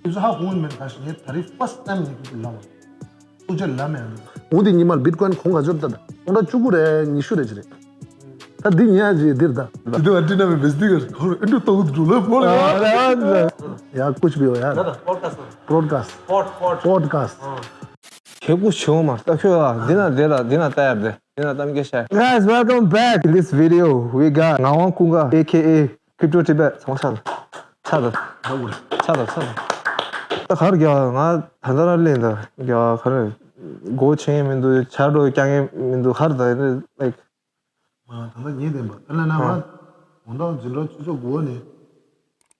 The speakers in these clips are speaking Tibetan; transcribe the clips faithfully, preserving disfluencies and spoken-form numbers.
ཁྱེད་ཚོ་ཧ་གོ་གི་མེད་ག་ཞིག་ངས་ད་རེས་first time ངས་ཁྱེད་ཚོ་ལབ་པ། ཐུགས་རྗེ་ལབ་མེད་འདུག་འོ་དེ་ཉི་མར་བིཊ་ཀོའིན་གོང་ག་ཚོད་ལྟ་ད། སྟོང་ཕྲག་བཅུ་དགུ་རེད་ཉི་ཤུ་རེད་ཅི་རེད། ད་འདི་ཉལ་ཅིག་འདིར་ད། དེ་དུས་ཨ་ཏི་ན་མི་བེས་དི་གར་ཁོར་ཨེ་འདྲ་ཏོག་འགྲོ་ལ་ཕོ་ལ། ཡ་ཀུཆ་བི་ཡོ་ཡ། ད་ད་པོཌ་ཀ་སི་ཊི། པོཌ་ཀ་སི་ཊི། པོཌ་ཀ་སི་ཊི། ཁྱེད་ཀུ་ཆེ་བོ་མ་ལྟ་ཁྱོད་ཨ་འདི་ན་འདི་ལ་འདི་ན་ལྟ་ཡར་འདི་འདི་ན་གཏམ་སྐད་བཤད། Guys, welcome back. In this video, we got ངག་དབང་ཀུན་དགའ་A K A Crypto Tibet. ཚང་མ་ཆག་ཆག་ཆག་ཆག་ཆག་ད་གར་རྒྱག་ང་ད་ལྟ་ར་ལེན་ད་རྒྱག་གར་སྒོ་ཕྱེ་མཁན་མི་འདུག་ཆར་འགྲོ་རྐྱང་མཁན་མི་འདུག་གར་ད་ཡིན་ལའིཀ་ང་ད་ལྟ་ཉལ་བསྡད་པ་ད་ལ་ན་ང་ཨ་དགོང་དག་འཛིན་གྲྭ་ཆུ་ཚོད་དགུ་པ་ནས་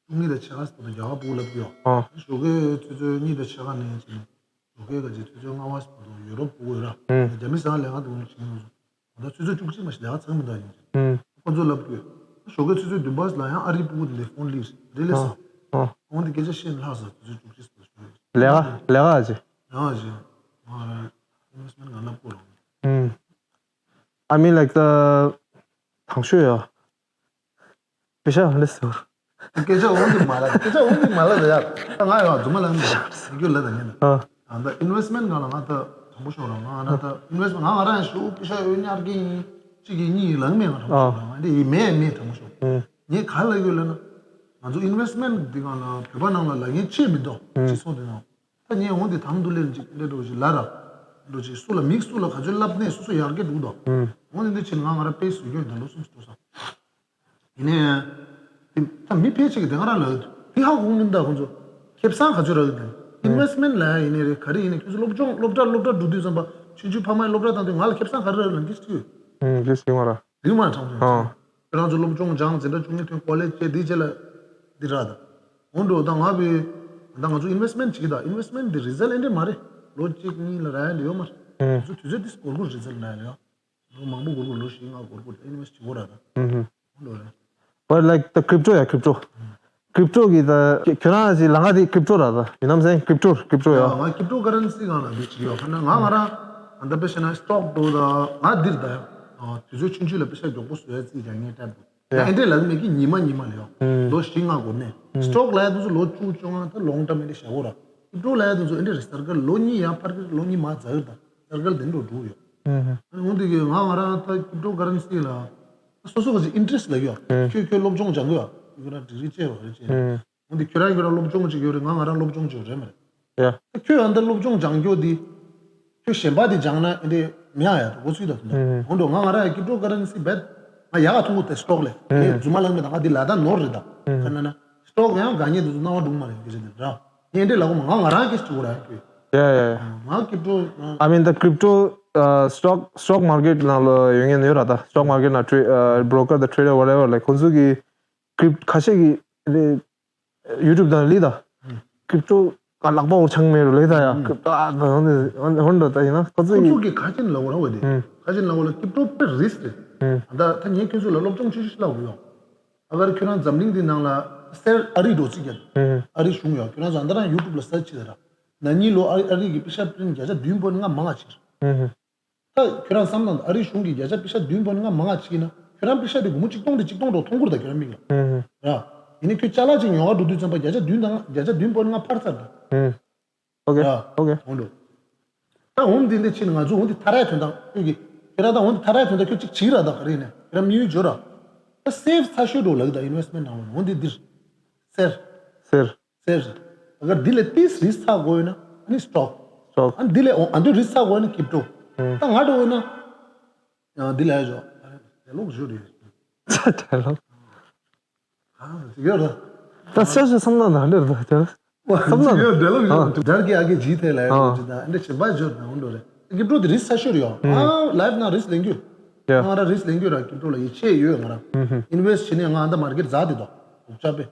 བཅུ་གཉིས་དང་ཕྱེད་ཀ་ཙམ་དུ་རྒྱ་གར་སྤོ་ལབ་ཀྱི་ཡོད། ཨ་ཞོགས་ཀའི་ཆུ་ཚོད་གཉིས་དང་ཕྱེད་ཀ་ནས་བྱས་ནས་ཞོགས་ཀའི་ག་ཅིག་ཆུ་ཚོད་ལྔ་པ་ཙམ་དུ་ཡུ་རོབ་སྤོ་དགོས་ར། ཨ་རྒྱ་མི་ཟ་ལས་ཀ་འདུག་ནས་བྱས་ནས་ང་ད་ཆུ་ཚོད་བཅུ་གཅིག་མ་ཞིག་ལས་ཀ་ཚང་མི་འདུག་ཡིན། ཨ་ཁོ་ཚོ་ལབ་ཀྱི་ཡོད། ཞོགས་ཀའི་ཆུ་ཚོད་བདུན་པ་ལ་ཡང་ཨ་རིའི་སྤོ་དེ་ཕོན་ལིས་རེད་ལས་སོ། ཨ་འོན་ཏེ་སྐད་ཆ་བཤད་ན་ལྷག་ས་ཆུ་ཚོད་བཅུ་གཅིག་ཙམ་དུ་ཞོགས་ཀའི་ལས་ཀ་ལས་ཀ་ཅི། ལས་ཀ་ཅི། ང་ཨིན་བེ་སི་མེན་ཊི་ང་ལབ་དགོས་ར། ཨ། I mean, like, the དང་ཤོས་ཡ། པེ་ཤ་ལེ་སོར། སྐད་ཆ་འོང་གི་མ་ལ། སྐད་ཆ་འོང་གི་མ་ལ་ད་ཡ། ད་ང་ཡང་རྫུན་མ་ལབ་མི་འདུག་རྒྱུ་ལ་ད་ཉན་ད། ཨ། ད་ཨིན་བེ་སི་མེན་ཊི་སྒང་ལ་ང་ད་དྲང་པོ་ཤོད་ར། ང་ང་ད་ཨིན་བེ་སི་མེན་ཊི་ང་ང་རང་ཞུ་པེ་ཤ་ཡོད་ཉར་གི་ཡིན། གཅིག་གིས་གཉིས་ལངས་མེད། ང་དྲང་པོ་ཤོད་ར། ང་འདི་ཡིན་མེད་མེད་དྲང་པོ་ཤོད། ངས་ག་ལབ་ཡོད་ལབ་ན། ང་ཚོ་ཨིན་བེ་སི་མེན་ཊི་འདི་སྒང་ལ་བོད་པ་ནང་ལ་ལབ་མཁན་ཆེ་མི་འདུག་སྤྱི་ཚོགས་འདི་ནང་། ད་ངས་འོང་དེ་དང་དུ་ལེན་ཅིག་འདྲེ་འགྲོ་ཅིག་ལ་ར། འགྲོ་ཅིག་སུ་ལ་མིག་སུ་ལ་ག་ཚོད་ལབ་ནས་སོ་སོ་ཡར་རྒྱས་འགྲོ་དོ། ཨུམ། འོང་དེ་འདི་ཕྱིན་ང་ང་ར་པེ་སུ་རྒྱུ་ད་ལོ་གསུམ་སུ་འགྲོ་ས། ཡིན་ནའི། དེ་ད་མི་ཕལ་ཆེར་གི་དེ་ང་ར་ལ་དེ་ཧ་གོ་མིན་ད་ཁོང་ཚོ། ཁེ་བཟང་ག་ཚོད་རག་གི་དེ། ཨིན་བེ་སི་མེན་ཊི་ལ་ཡིན་ནའི་རེད་ག་རེ་ཡིན་ནའི་ཁྱོད་ཚོ་སློབ་སྦྱོང་སློབ་གྲྭ་སློབ་གྲྭ་འགྲོ་དུས་ཙམ་པ་ཆུང་ཆུང་ཕ་མའི་སློབ་གྲྭ་བཏང་དུས་ང་ལ་ཁེ་བཟང་ག་རེ་རག་ལབ་ཀྱི་ཞིག་ཡོད། ཨུམ་ཀྱི་ཞིག་མ་ར། རིག་མ་དྲང་དྲང་། ཨ། ཁྱོད་རང་ཚོ་སློབ་སྦྱོང་སྦྱངས་འཛིན་གྲྭ་བཅུ་གཉིས་ཐོན་ཀོ་ལེཇ་བྱས་འདི་བྱས་ལ་འདི་རག་ད། འོན་ཏེ་ད་ང་བི་ད་ང་ཚོ་ཨིན་བེ་སི་མེན་ཊི་བྱེད་ཀྱི་ད་ཨིན་བེ་སི་མེན་ཊི་འདི་རི་ཛལ་ཊི་ཨེ་འདྲ་མ་རེད། ལོ་གཅིག་གཉིས་ལ་རག་ཡ་འདྲ་ཡོད་མ་རེད། ཨུ། ང་ཚོ་དུས་ཚོད་འདི་འགོར་འགོར་རི་ཛལ་ཊི་རག་ཡ་ཡོད། ལོ་མང་པོ་འགོར་འགོར་ལོ་བཞི་ལྔ་འགོར་འགོར་ཨིན་བེ་སི་ཊི་བྱེད་དགོས་ར་ད། ཨུ་ཧུ། འོ་འདྲ་རེད། But like the crypto, yeah, crypto. Crypto གི་ད་ཁྱོད་རང་ཅིག་ལང་ཀ་དེ་crypto ར་ད། You know what I'm saying? Crypto, crypto ཡ། ང་ཀིབ་ཊོ་ཀ་རན་སི་སྒང་ལ་འདི་བྱེད་ཀྱི་ཡོད། ཁ་ན་ང་ང་རང་ཨ་ད་པེ་ཤ་ན་སི་ཊོག་འགྲོ་ད་ང་འདིར་ད་ཡ། དུས་ཚོད་ཆུང་ཆུང་ལ་པེ་ཤ་མགྱོགས་པོ་བཟོ་ཡ་རྩིས་ཀྱང་ངས་སྤྲད་འདུག་ཡ། ཨེ་འདྲས་ལབ་མེད་ཀི་ཉི་མ་ཉི་མ་ལ་ཡོད། ལོ་བཞི་ལྔ་འགོར་ནས། སི་ཊོག་ལབ་ཡ་དུས་ཚོད་ལོ་བཅུ་བཅོ་ལྔ་ད་ལོང་ཊརམ་ཨེ་འདྲས་བཞག་གོ་ར། ཀིབ་ཊོ་ལབ་ཡ་དུས་ཚོད་ཨེ་འདྲས་རེད། སར་ཀལ་ལོ་གཉིས་ཡར་ཕར་གི་ལོ་གཉིས་མར་འཛག་གི་རེད་ད། སར་ཀལ་དེ་འགྲོ་འགྲོ་ཡོད། ཨ་ནི་འོན་ཏེ་གི་ང་ང་རང་ད་ཀིབ་ཊོ་ཀ་རན་སི་ལ་སོ་སོ་ག་ཅིག་ཨིན་ཊི་རེ་སི་ལ་ཡོད། ཁྱོད་ཁྱོད་སློབ་སྦྱོང་སྦྱང་གི་ཡོད། ཁྱོད་རང་ཌིག་རི་བཅས་རོགས་རེ་བཅས། འོན་ཏེ་ཁྱོད་རང་ཁྱོད་རང་སློབ་སྦྱོང་ཅིག་ཡོད་རེད། ང་ང་རང་སློབ་སྦྱོང་ཅིག་ཡོད་རེད་མ་རེད། ཡ། ད་ཁྱོད་ཨ་ད་སློབ་སྦྱོང་སྦྱང་རྒྱུ་འདི། ཁྱོད་གཞན་པ་དེ་སྦྱང་ན་ཨེ་འདྲས་མི་ཡག་ཡ་ད་འགོ་ཚུགས་ད་ཐུང་ད། འོན་ཏེ་ང་ང་རང་ཡ་ཀིབ་ཊོ་ཀ་རན་སི་བེད། ང་ཡག་ག་ཐུང་གོ་དེ་སི་ཊོག་ལས། ངས་རྫུན་མ་ལབ་མེད་ད་ང་འདི་ལ་ད་ནོར་རེད་ད། ཁ་ན་ན། སི་ཊོག་ཡང་དགའ་ཉེ་དུ་སྣང་བ་སྒྲུང་མ་རེད་སྐད་ཆ་འདི་ར། ངས་འདྲེ་ལ་གོ་མ་ང་ང་རང་སྐད་ཆ་གོ་ར་ཡ་ཁྱོད། Yeah, yeah, yeah. ང་ཀིབ་ཊོ། I mean, the crypto, uh, stock, stock market ནང་ལ་ཡོད་ངེས་ཡོད་ར་ད། Stock market ནང་ཊེ་ཨ་broker, the trader, whatever, like ཁོང་ཚོ་གི་ཀིབ་ཁ་ཤས་ཀྱི་ཡུ་ཊུབ་དང་ལི་ད། ཀིབ་ཊོ་ག་ལག་པ་འོ་ཆང་མེད་རུ་ལི་ད་ཡ། ཀིབ་ཊོ་ཨ་ད་ཧོན་ད་ཧོན་ད་ད་ཡིན་ན་ཁོ་ཚོ་ཁོང་ཚོ་གི་ག་ཅིག་ལ་འོ་ར་བ་དེ། ག་ཅིག་ལ་འོ་ལ་ཀིབ་ཊོ་དཔེ་རིསྐ་རེད། ད་ད་ངས་ཁྱོད་ཚོ་ལ་སློབ་སྦྱོང་ཆེ་ཤོས་ལ་འོ་ཡོང་། ཨ་གར་ཁྱོད་རང་འཛམ་གླིང་འདི་ནང་ལ་གསེར་ཨ་རི་འགྲོ་ཅིག་ཡ། ཨ་རི་གཞུང་ཡ་ཁྱོད་རང་ཚོ་ཨ་ད་རང་ཡུ་ཊུབ་ལ་སར་ཆི་ད་ར། ན་ནིང་ལོ་ཨ་ཨ་རི་གི་པེ་ཤ་པི་རིན་བརྒྱ་ཆ་བདུན་པོ་ནི་ལྔ་མང་ང་ཆིག་ད་ཁྱོད་རང་བསམ་བློ་ཨ་རི་གཞུང་གི་བརྒྱ་ཆ་པེ་ཤ་བདུན་པོ་ནི་ལྔ་མང་ང་ཆིག་ན་ཁྱོད་རང་པེ་ཤ་དེ་སྒོར་མོ་ཆིག་སྟོང་དེ་ཆིག་སྟོང་འགྲོ་མཐོང་གི་རེད་ད་ཁྱོད་རང་མིག་ལ། ར། ཡིན་ནའི་ཁྱོད་ཅ་ལག་ཅིག་ཉོ་ག་འགྲོ་དུས་ཙམ་པ་བརྒྱ་ཆ་བདུན་དང་བརྒྱ་ཆ་བདུན་པོ་ནི་ལྔ་འཕར་ཚར་ད། ཨོ་ཀེ། ཡ། ཨོ་ཀེ། འོང་འགྲོ། ད་འོང་འདི་འདི་ཕྱིན་ང་ཚོ་འོང་འདི་ཐ་རའི་དོན་དག་ཁྱོད་ཀྱི་ཁྱེད་རང་ད་འོང་འདི་ཐ་རའི་དོན་དག་ཁྱོད་ཅིག་བྱིས་ར་ད་ག་རེ་ནས་ཁྱེད་རང་མི་ཡུལ་འབྱོར་ར། ད་སེབ་ཚ་ཤོས་འགྲོ་ལགས་ད་ཨིན་ཝེསི་མེན་ཊི་ནང་ལ་འོང་འདི་འདིར། སེར། སེར། སེར། ཨ་གར་འདི་ལས་ཏིས་རིས་ཚ་དགོས་ཡོད་ན་ཨ་ནི་སི་ཊོག་སི་ཊོག་ཨ་འདི་ལས་འོང་ཨ་འདི་རིས་ཚ་དགོས་ཡོད་ན་ཀིབ་ཊོ། ད་ང་འགྲོ་ཡོད་ན། ཡང་འདི་ལས་ཞོ། ཌའི་ལོག་ཞུ་རེད། ཌའི་ལོག་ཡོད་ར། ད་སེ་སེ་བསམ་ན་ན་ལེར་ད་དེ། བསམ་ན་ཡོད་ཌའི་ལོག་ཡོད། ཨ། དར་གྱི་ཨ་གི་ཇི་ཐེ་ལ་ཡོད་ཅི་ད་ཨ་འདྲ་བྱེད་པ་འབྱོར་ན་འོང་འགྲོ་རེད། ཀིབ་ཊོ་དེ་རིས་ས་ཤོར་ཡོད། ཨ་ལའིབ་ནང་རིས་ལེན་རྒྱུ། ཡ། ང་ར་རིས་ལེན་རྒྱུ་ར་ཀིབ་ཊོ་ལ་ཡིད་ཆེས་ཡོད་ང་ར། ཨིན་ཝེསི་བྱེད་ནས་ང་ཨ་འདྲ་མར་ཀེཊ་ཛ་དེ་དོ། འུབ་ཆ་པེ།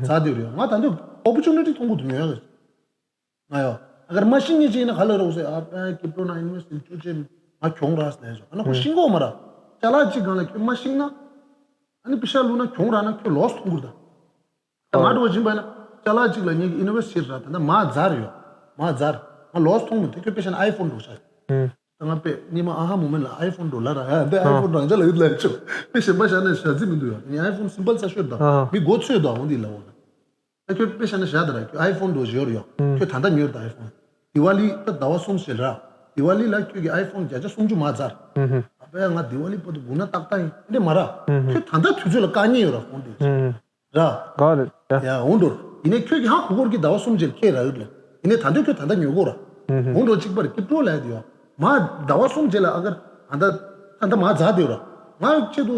ཛ་དེ་རེད་ང་ད་འདི་ཨོ་པོར་ཅུ་ནི་ཊི་མཐོང་གི་འདུག་ཉོ་ཡ། ང་ཡོ། ཨ་གར་མ་ཤེས་ངེས་ཅིག་ཡིན་ན་ག་ལ་རོགས་ཟེར་ཨ་པ་ཀིབ་ཊོ་ན་ཨིན་ཝེསི་ཊི་ཅུ་ཅེ་ང་གྱོང་ར་ཟེར་ལས་ཞོ། ཨ་ན་ཁོ་ཤེས་གོ་མ་ར། ཅ་ལག་ཅིག་སྒང་ལ་ཁྱོད་མ་ཤེས་ན། ཨ་ནི་པེ་ཤ་བླུགས་ན་གྱོང་ར་ན་ཁྱོད་ལོ་སི་མཐོང་གི་རེད་ད། ད་ང་འགྲོ་བ་སྦྱིན་པ་ཡིན་ན་ཅ་ལག་ཅིག་ལ་ངེད་ཀྱི་ཨིན་ཝེསི་ཊི་བྱེད་ར་ད་ད་མ་ཛར་ཡོ། མ་ཛར། ང་ལོ་སི་མཐོང་མི་ཐེ་ཁྱོད་པེ་ཤ་ན་ཨའི་ཕོན་འགྲོ་ཤག་ད་ང་པེ་ཉི་མ་ཨ་ཧ་མོ་མེན་ལ་ཨའི་ཕོན་འགྲོ་ལ་ར་ཡ་འདི་ཨའི་ཕོན་རང་ཅག་ལ་ཡོད་ལ་ཆོ། པེ་གཞན་པ་བཞག་ན་ཞག་རྩི་མི་འདུག་ཡ། ངའི་ཨའི་ཕོན་སིམ་པལ་ས་ཤོད་ད། མི་མགོ་ཚོས་ད་འོང་འདི་ལ་འོང་། ད་ཁྱོད་དཔེ་བཞག་ན་བཞག་ད་ར། ཁྱོད་ཨའི་ཕོན་འགྲོ་བཞིན་ཡོད་ར་ཡོད། ཁྱོད་ད་ལྟ་ཉོས་ར་ད་ཨའི་ཕོན། དི་ཝ་ལི་ད་ཟླ་བ་གསུམ་ཞིག་ར། དི་ཝ་ལི་ལ་ཁྱོད་ཀྱི་ཨའི་ཕོན་བརྒྱ་ཆ་སུམ་ཅུ་མར་ཛར། ཨ་པ་ཡ་ང་དི་ཝ་ལི་བར་དུ་སྒུག་ན་ཏག་ཏག་ཡིན་འདི་མ་ར། ཁྱོད་ད་ལྟ་དུས་ཚོད་ལ་དཀའ་ངལ་ཡོད་ར་ཕོན་དེ། ར། ག་རེད་ཡ། ཡ་འོང་འགྲོ། ཡིན་ནའི་ཁྱོད་ཀྱི་ཧ་གོ་གོར་གྱི་ཟླ་བ་གསུམ་རྗེས་ཁྱེད་ར་ཡོད་ལ། ཡིན་ནའི་ད་འདོད་ཁྱོད་ད་ལྟ་ཉོ་གོ་ར། འོང་འགྲོ་གཅིག་པར་སྐྱིབ་འགྲོ་ལ་ཡ་དེ་ཡོད། མ་ཟླ་བ་གསུམ་རྗེས་ལ་ཨ་གར་ཨ་ད་ད་ད་མ་ཛ་དེ་ཡོད་ར། ང་ཆེད་དུ་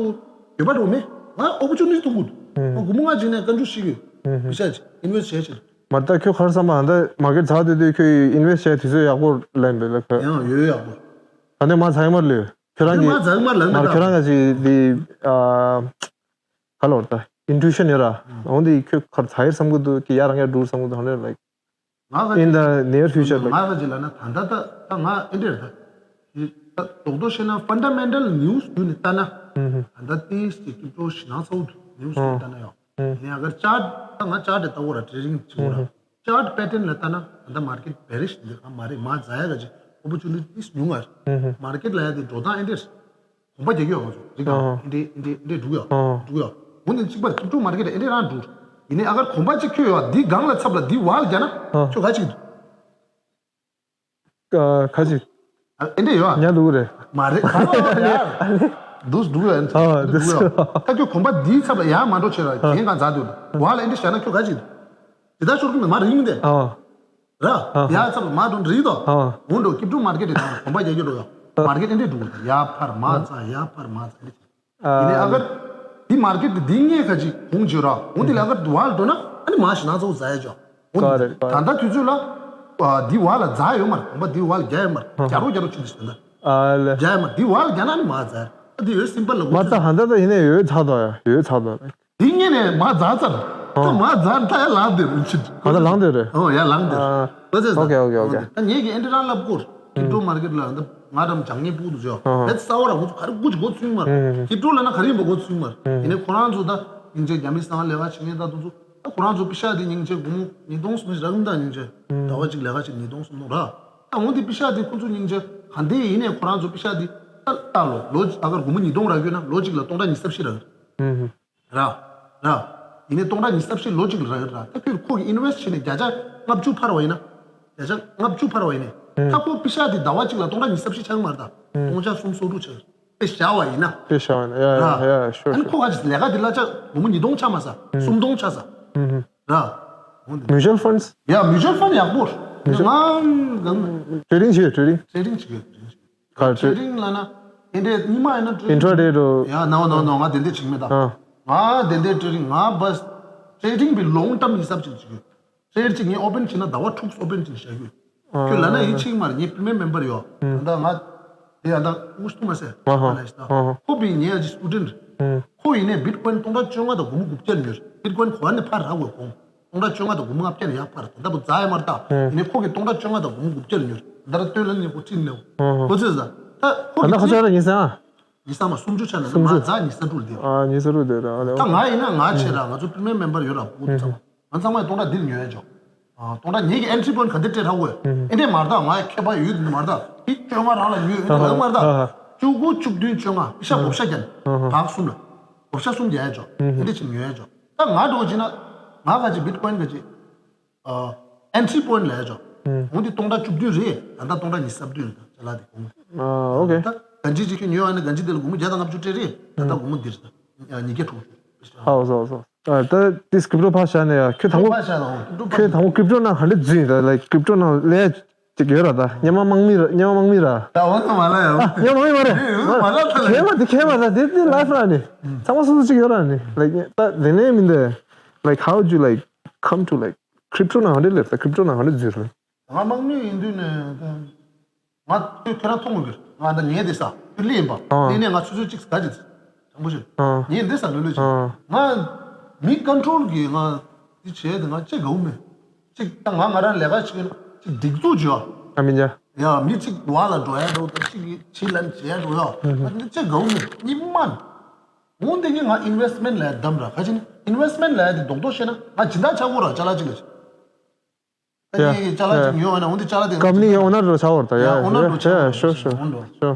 ཡོད་པ་འགྲོ་མེད། ང་ཨོ་པོ་ཅུ་ནི་ཐུང་གུ་འདུག་ང་དགུ་མོ་ང་གཅིག་ནས་བཀའ་འགྱུར་ཞིག་ཡོད། བི་ཤ་ཅིག་ཨིན་ཝེ་སི་ཊི་བྱས་ཕྱིར། མ་ད་ཁྱོད་ཁར་བསམ་པ་ཨ་ད་མ་གེ་ཛ་དེ་དུས་ཁྱོད་ཨིན་ཝེ་སི་ཊི་བྱས་དུས་ཚོད་ཡག་པོ་ལེན་པས་ལ་ཁ། ཡང་ཡོད་ཡག་པོ། ད་ནས་མ་ཛ་ཡི་མར་ལོས། ཁྱོད་རང་གི་མ་ཛ་ཡི་མར་ལེན་མ་ཁྱོད་རང་ག་ཅིག་དེ་ཨ། ག་ལོར་ད་ཨིན་ཊུ་ཤན་ཡོད་ར། འོན་ཏེ་ཁྱོད་ཁར་ཚ་ཡེར་བསམ་གི་འདུག་གི་ཡ་རང་ཡ་འགྲུར་བསམ་གི་འདུག་ཧ་ནེ་ལའིག་ང་ག་in the near future ང་ག་ཅི་ལ་ན་ད་ད་ད་ད་ང་ཨེ་འདྲེར་ད་ད་རྡོག་རྡོག་བཤད་ན་ཕན་ཌ་མེན་ཊལ་ནིའུ་སི་བརྒྱུད་ནས་ལྟ་ན་ད་ད་ཏིས་ཀྱི་ཀིབ་ཊོ་ཞི་ནང་ཚ་བོ་ནིའུ་སི་བརྒྱུད་ལྟ་ན་ཡོད། ཡིན་ཨ་གར་ཅར་ད་ང་ཅར་དེ་ལྟ་བོ་ར་ཊེ་ཌིང་བྱེད་བོ་ར། ཅར་པེ་ཊན་ལ་ལྟ་ན་ད་མར་ཀེཊ་བེ་རིཤ་འདི་ག་མ་རེད། མ་ཛ་ཡ་ག་ཅིག་ཨོ་པོ་ཅུ་ནི་ཊིས་ཉུང་ང་རེད། མར་ཀེཊ་ལ་ཡ་དེ་འགྲོ་སྟངས་ཨེ་འདྲེར། གོམ་པ་རྒྱག་གི་ཡོད་ང་ཚོ་རིག་ག་ཨེ་འདྲེ་ཨེ་འདྲེ་ཨེ་འདྲེ་འགྲུག་ཡོད། འགྲུག་ཡོད། འོ་ནི་གཅིག་པར་ཀིབ་ཊོ་མར་ཀེཊ་ཨེ་འདྲེ་རང་འགྲུག་ཡིན་ནའི་ཨ་གར་གོམ་པ་གཅིག་ཁྱོད་ཡོད་འདི་སྒང་ལ་ཚབ་ལ་འདི་བར་ལ་རྒྱག་ན་ཁྱོད་ག་ཅིག་འདུག་ཁ་ཅིག་ཨེ་འདྲེ་ཡོད། ཉ་ལུག་རེད། མ་རེད་ག་རེ་ཡོད་ཡ། འདུག་འགྲུག་ཡོད་ཨ་འདུག་འགྲུག་ཡོད། ད་ཁྱོད་གོམ་པ་འདིའི་ཚབ་ལ་ཡར་མ་འགྲོ་བྱེད་ར་གན་གང་འཛག་འདུག་བར་ལ་ཨེ་འདྲེ་བཞག་ན་ཁྱོད་ག་ཅིག་འདུག་དེ་ལྟར་ཤོར་གི་མེད་མ་རིང་མི་འདས། ར། ཡ་ཚབ་མ་འགྲོ་འདྲི་དོ། འོ་འགྲོ་ཀིབ་ཊོ་མར་ཀེཊ་དེ་དང་གོམ་པ་རྒྱག་རྒྱུ་འགྲོ་ཡ། མར་ཀེཊ་ཨེ་འདྲེ་འགྲོ་ཡ་ཕར་མ་ཚ་ཡ་ཕར་མ་ཚ་འདི། ཡིན་ནའི་ཨ་གར་འདི་མར་ཀེཊ་དེ་འདི་ངས་ཁ་ཅིག་གོང་བརྗོད་ར་འོ་འདི་ལ་ཨ་གར་དུ་བ་ལ་འགྲོ་ན་ཨ་ནི་མ་ཞི་ན་ཚ་བོ་ཛ་ཡ་ཅོ། འོ་འདི་ད་ལྟ་དུས་ཚོད་ལ་འདི་བ་ལ་ཛ་ཡོད་མར་གོམ་པ་འདི་བ་ལ་རྒྱ་ཡོད་མར་རྒྱ་རོ་རྒྱ་རོ་ཆུ་འདི་ཟེར་ན། ཨ་ལེ། རྒྱ་ཡོད་མར་འདི་བ་ལ་རྒྱ་ན་ཨ་ནི་མ་ཛ་ཡ་འདི་ཡོད་སིམ་པལ་ལ་མ་ད་ཧ་ད་ད་ཡིན་ནའི་ཡོད་ཚ་དོ་ཡ་ཡོད་ཚ་དོ། དེ་ངས་ནས་མ་ཛ་ཙར། ད་མ་ཛ་ད་ཡ་ལང་དེ་རུ་ཕྱིན། ཨ་ད་ལང་དེ་རེད། ཨོ་ཡ་ལང་དེ་རུ། ཨོ་ཀེ་ཨོ་ཀེ་ཨོ་ཀེ། ད་ངས་ཀྱི་ཨེ་འདྲ་རང་ལབ་སྐོར། ཀིབ་ཊོ་མར་ཀེཊ་ལ་ད་ང་རམ་ཇང་ངེ་པུ་དུ་ཇོ། ཨ་ཧ། ད་ས་བ་ར་ཧུ་ཁ་རུ་ཀུ་ཅི་གོ་ཚུན་མར། ཀིབ་ཊོ་ལ་ན་ག་རེ་ཡིན་པ་གོ་ཚུན་མར། ཡིན་ནའི་ཁོ་རང་ཚོ་ད་སྙིང་རྗེ་རྒྱ་མི་སང་ལས་ཀ་བྱེད་མཁན་ད་དུ་ཚོ་ད་ཁོ་རང་ཚོ་པི་ཤ་དེ་སྙིང་རྗེ་སྒོར་མོ་ཉིས་སྟོང་སུམ་རག་ད་སྙིང་རྗེ་ཟླ་བ་གཅིག་ལས་ཀ་བྱེད་ཉིས་སྟོང་སུམ་སྟོང་ར། ད་འོ་དེ་པི་ཤ་དེ་ཁོ་ཚོ་སྙིང་རྗེ་ག་འདྲ་ཡིན་ནའི་ཁོ་རང་ཚོ་པི་ཤ་དེ་ད་ལྟ་ལོ་ལོ་ཨ་གར་སྒོར་མོ་ཉིས་སྟོང་རག་ཡོད་ན་ལོ་གཅིག་ལ་སྟོང་ཕྲག་ཉི་ཤུ་རྩ་བཞི་རག་ཡོད། ར། ར། ཡིན་ནའི་སྟོང་ཕྲག་ཉི་ཤུ་རྩ་བཞི་ལོ་གཅིག་ལ་རག་ཡོད་ར། ད་ཁྱོད་ཁོ་གི་ཨིན་ཝེ་སི་ཊི་བྱས་ནས་བརྒྱ་ཆ་ལྔ་བཅུ་འཕར་བ་ཡིན་ན། བརྒྱ་ཆ་ལྔ་བཅུ་འཕར་བ་ཡིན་ནའི། ད་ཁོ་པི་ཤ་དེ་ཟླ་བ་གཅིག་ལ་སྟོང་ཕྲག་ཉི་ཤུ་རྩ་བཞི་ཆགས་ཀྱི་མ་རེད་ད། སྟོང་ཕྲག་སུམ་སོ་དྲུག་ཆགས། དཔེ་བཞག་པ་ཡིན་ན། དཔེ་བཞག་པ་ཡིན་ན་ཡ་ཡ་ཡ་ཤོར། ཨ་ནི་ཁོ་ག་ཅིག་ལས་ཀ་དེ་ལ་ཆ་སྒོར་མོ་ཉིས་སྟོང་ཆགས་མ་ས་སུམ་སྟོང་ཆགས་ས། ར། འོ་འདི། Mutual funds? ཡ་mutual fund ཡག་པོ། Mutual- ང་གང་། Trading བྱེད་trading། Trading བྱེད་ཡོད། Trading བྱེད། ག་ཊེ་ཌིང་ལ་ན་ཨེ་འདྲས་གཉིས་མ་ཡིན་ན་ཊེ་ཌིང་། Intraday འགྲོ། ཡ་ནོ་ནོ་ནོ་ང་དེ་འདྲས་བྱེད་མེད་ད། ཨ། ང་དེ་འདྲས་ཊེ་ཌིང་ང་བས་ཊེ་ཌིང་བི་ལོང་ཊརམ་ཧི་སབ་ཅིག་བྱེད་ཀྱི་ཡོད། ཊེ་ཌི་ཅིག་ངས་ཨོ་པན་བྱེད་ན་ཟླ་བ་དྲུག་ཨོ་པན་བྱེད་བྱ་རྒྱུ། ཨ། ཁྱོད་ལ་ན་ཡིད་ཆེས་མ་རེད་ངའི་པི་རི་མི་ཡམ་མེམ་བར་ཡོད། ཨ། ད་ལྟ་ང་དེ་ཡ་ད་ཨུ་སྟུ་མ་ཟེར་ཨ་ཧ། ཨ་ལ་ཤི་ད། ཨ་ཧ། ཁོ་བི་ངའི་ཨ་ཅི་སི་ཊུ་ཌེན་ཊི་རེད། ཨ། ཁོ་ཡིན་ནས་བིཊ་ཀོའིན་སྟོང་ཕྲག་བཅོ་ལྔ་དང་སྒོར་མོ་དགུ་བརྒྱ་ཉོས། བིཊ་ཀོའིན་གོ་བ་ནས་ཕར་རག་དགོས་གོང་། སྟོང་ཕྲག་བཅོ་ལྔ་དང་སྒོར་མོ་ལྔ་བརྒྱ་ནས་ཡར་འཕར་ད་ལྟ་བུ་རྫ་ཡ་མར་ད། ཨེ། ཡིན་ནའི་ཁོ་གིས་སྟོང་ཕྲག་བཅོ་ལྔ་དང་སྒོར་མོ་དགུ་བརྒྱ་ལ་ཉོས། ད་ལྟ་སྟོད་ལན་ནས་ཁོ་ཁྲིད་ནས། ཨེ། ཁོ་ཚོས་ད་ད་ཁོ་ད་ལྟ་ཁོ་ཚོས་ད་ཉི་ཤུ་རྩ། ཉི་ཤུ་རྩ་མ་སུམ་ཅུ་ཆ་ནས་ད་སུམ་ཅུ། མ་རྫ་ཉི་ཤུ་རྩ་དྲུག་ལ་བསྡད། ཨ་ཉི་ཤུ་རྩ་དྲུག་བསྡད་ད་ཨ་ལེ། ད་ང་ཡིན་ན་ང་བྱེད་ར་ང་ཚོ་པི་རི་མི་ཡམ་མེམ་བར་ཡོད་ར་བུ་ཚང་མ། ང་ཚང་མས་སྟོང་ཕྲག་འདི་ལ་ཉོ་ཡ་འཇོག་ཨ་སྟོང་ཕྲག་ངེད་ཀྱི་ཨེན་ཊི་རི་པོའིན་ཊི་ག་འདི་སྤྲད་ར་འོས། ཨེ་འདྲས་མར་ད་ང་ཡ་ཁྱད་པར་ཡོད་འདི་མར་ད། ཕི་བཅོ་ལྔ་རང་ལ་ཉོས་ཡོད་འདི་ལ་མར་ད། བཅུ་དགུ་བཅུ་བདུན་བཅོ་ལྔ་པི་ཤ་བགོ་བཤའ་རྒྱག་ནས་བག་གསུམ་ལ། བགོ་བཤའ་གསུམ་རྒྱག་ཡ་འཇོག་ཨེ་འདྲས་ཅིག་ཉོ་ཡ་འཇོག་ད་ང་འགྲོ་བྱེད་ན། ང་ག་ཅིག་བིཊ་ཀོའིན་ག་ཅིག་ཨ། ཨེན་ཊི་རི་པོའིན་ཊི་ལ་ཡ་ཅོ། ཨུམ། འོ་འདི་སྟོང་ཕྲག་བཅུ་བདུན་རེད། ད་ལྟ་སྟོང་ཕྲག་ཉི་ཤུ་རྩ་བདུན་རེད་ད་ཅ་ལག་དེ་གོང་། ཨ། ཨོ་ཀེ། ད་གན་ཇི་ཅིག་ཁྱོད་ཉོས་ཡོད་ན་གན་ཇི་དེ་ལ་སྒོར་མོ་བརྒྱ་དང་ལྔ་བཅུ་སྤྲད་རེད། ད་ལྟ་ཨུམ། སྒོར་མོ་འདིར་ད་ཉིས་བརྒྱ་དྲུག་ཅུ། ཨ་ཨོ་སོ་ཨོ་སོ། ཨ་ད་དེ་ཀིབ་ཊོ་ཕར་བཞག་ནས་ཡ་ཁྱོད་དང་པོ། ཕར་བཞག་ན་ཨོ་ཀིབ་ཊོ་ཕར། ཁྱོད་དང་པོ་ཀིབ་ཊོ་ནང་ག་འདྲ་འཛུལ་ཡིན་ད་ལའིཀ་ཀིབ་ཊོ་ནང་ལས་ཅིག་ཡོད་ར་ད་སྔོན་མ་དམག་མི་ར་སྔོན་མ་དམག་མི་ར། ད་འོ་ན་མ་ལ་ཡ། ཨ་སྔོན་མ་དམག་མི་མ་ར། ཨེ་འོ་མ་ལ་ད་ལ། ཁྱེད་མ་དེ་ཁྱེད་མ་ད་དེ་དེ་ལའིཕ་ར་ནི། ཚང་མ་སོ་སོ་ཅིག་ཡོད་ར་ནི་ལའིཀ་ད་དེ་ནས་མིན་ད། Like, how would you, like, come to, like, crypto ནང་ག་འདྲ་སླེབས་ད། ཀིབ་ཊོ་ནང་ག་འདྲ་འཛུལ་རེད། ང་དམག་མི་ཡིན་དུས་ནས་ད་ང་ཁྱོད་ཁྱོད་རང་མཐོང་གི་རེད། ང་ད་ཉལ་བསྡད་ས་ཁྱོད་སླེབས་ཡིན་པ། ཨ། སླེབས་ནས་ང་ཆུ་ཚོད་གཅིག་ཟ་གི་ཟ། དྲང་པོ་བཤད། ཨ། ཉལ་བསྡད་ས་ལོས་ལོས་བྱེད། ཨ། ང་མི་ཀོན་ཊོལ་གི་ང་འདི་བྱས་ཏེ་ང་ཅི་དགའ་བོ་མེད། གཅིག་ད་ང་ང་རང་ལས་ཀ་བྱེད་ན་གཅིག་སྒྲིག་འཛུགས་བྱོས། ཨ་མི་ཉ། ཡ་མི་གཅིག་བ་ལ་འགྲོ་ཡ་འགྲོ་ད་གཅིག་གིས་ཕྱི་ལ་བྱེད་ཡ་འགྲོ་ཡ། ཨ་འདི་ཅི་དགའ་བོ་མེད་གཉིས་མ། འོན་ཏེ་གི་ང་ཨིན་ཝེ་སི་མེན་ཊི་ལ་ཡ་བདམས་ར་ཁ་ཅིག་ནི་ཨིན་ཝེ་སི་མེན་ཊི་ལ་ཡ་དེ་རྡོག་རྡོག་བཤད་ན་ང་སྦྱིན་བདག་ཆགས་དགོས་ར་ཅ་ལག་ཅིག་ལ་ཅིག་ཨ་ནི་ཅ་ལག་ཅིག་ཉོས་ཡོད་ན་འོན་ཏེ་ཅ་ལག་དེ་ཀམ་པ་ནི་གི་ཨོ་ནར་རོ་ཆགས་བར་ད་ཡ། ཡ་ཨོ་ནར་རོ་ཆགས། ཡ་ཤོར་ཤོར་ཤོར།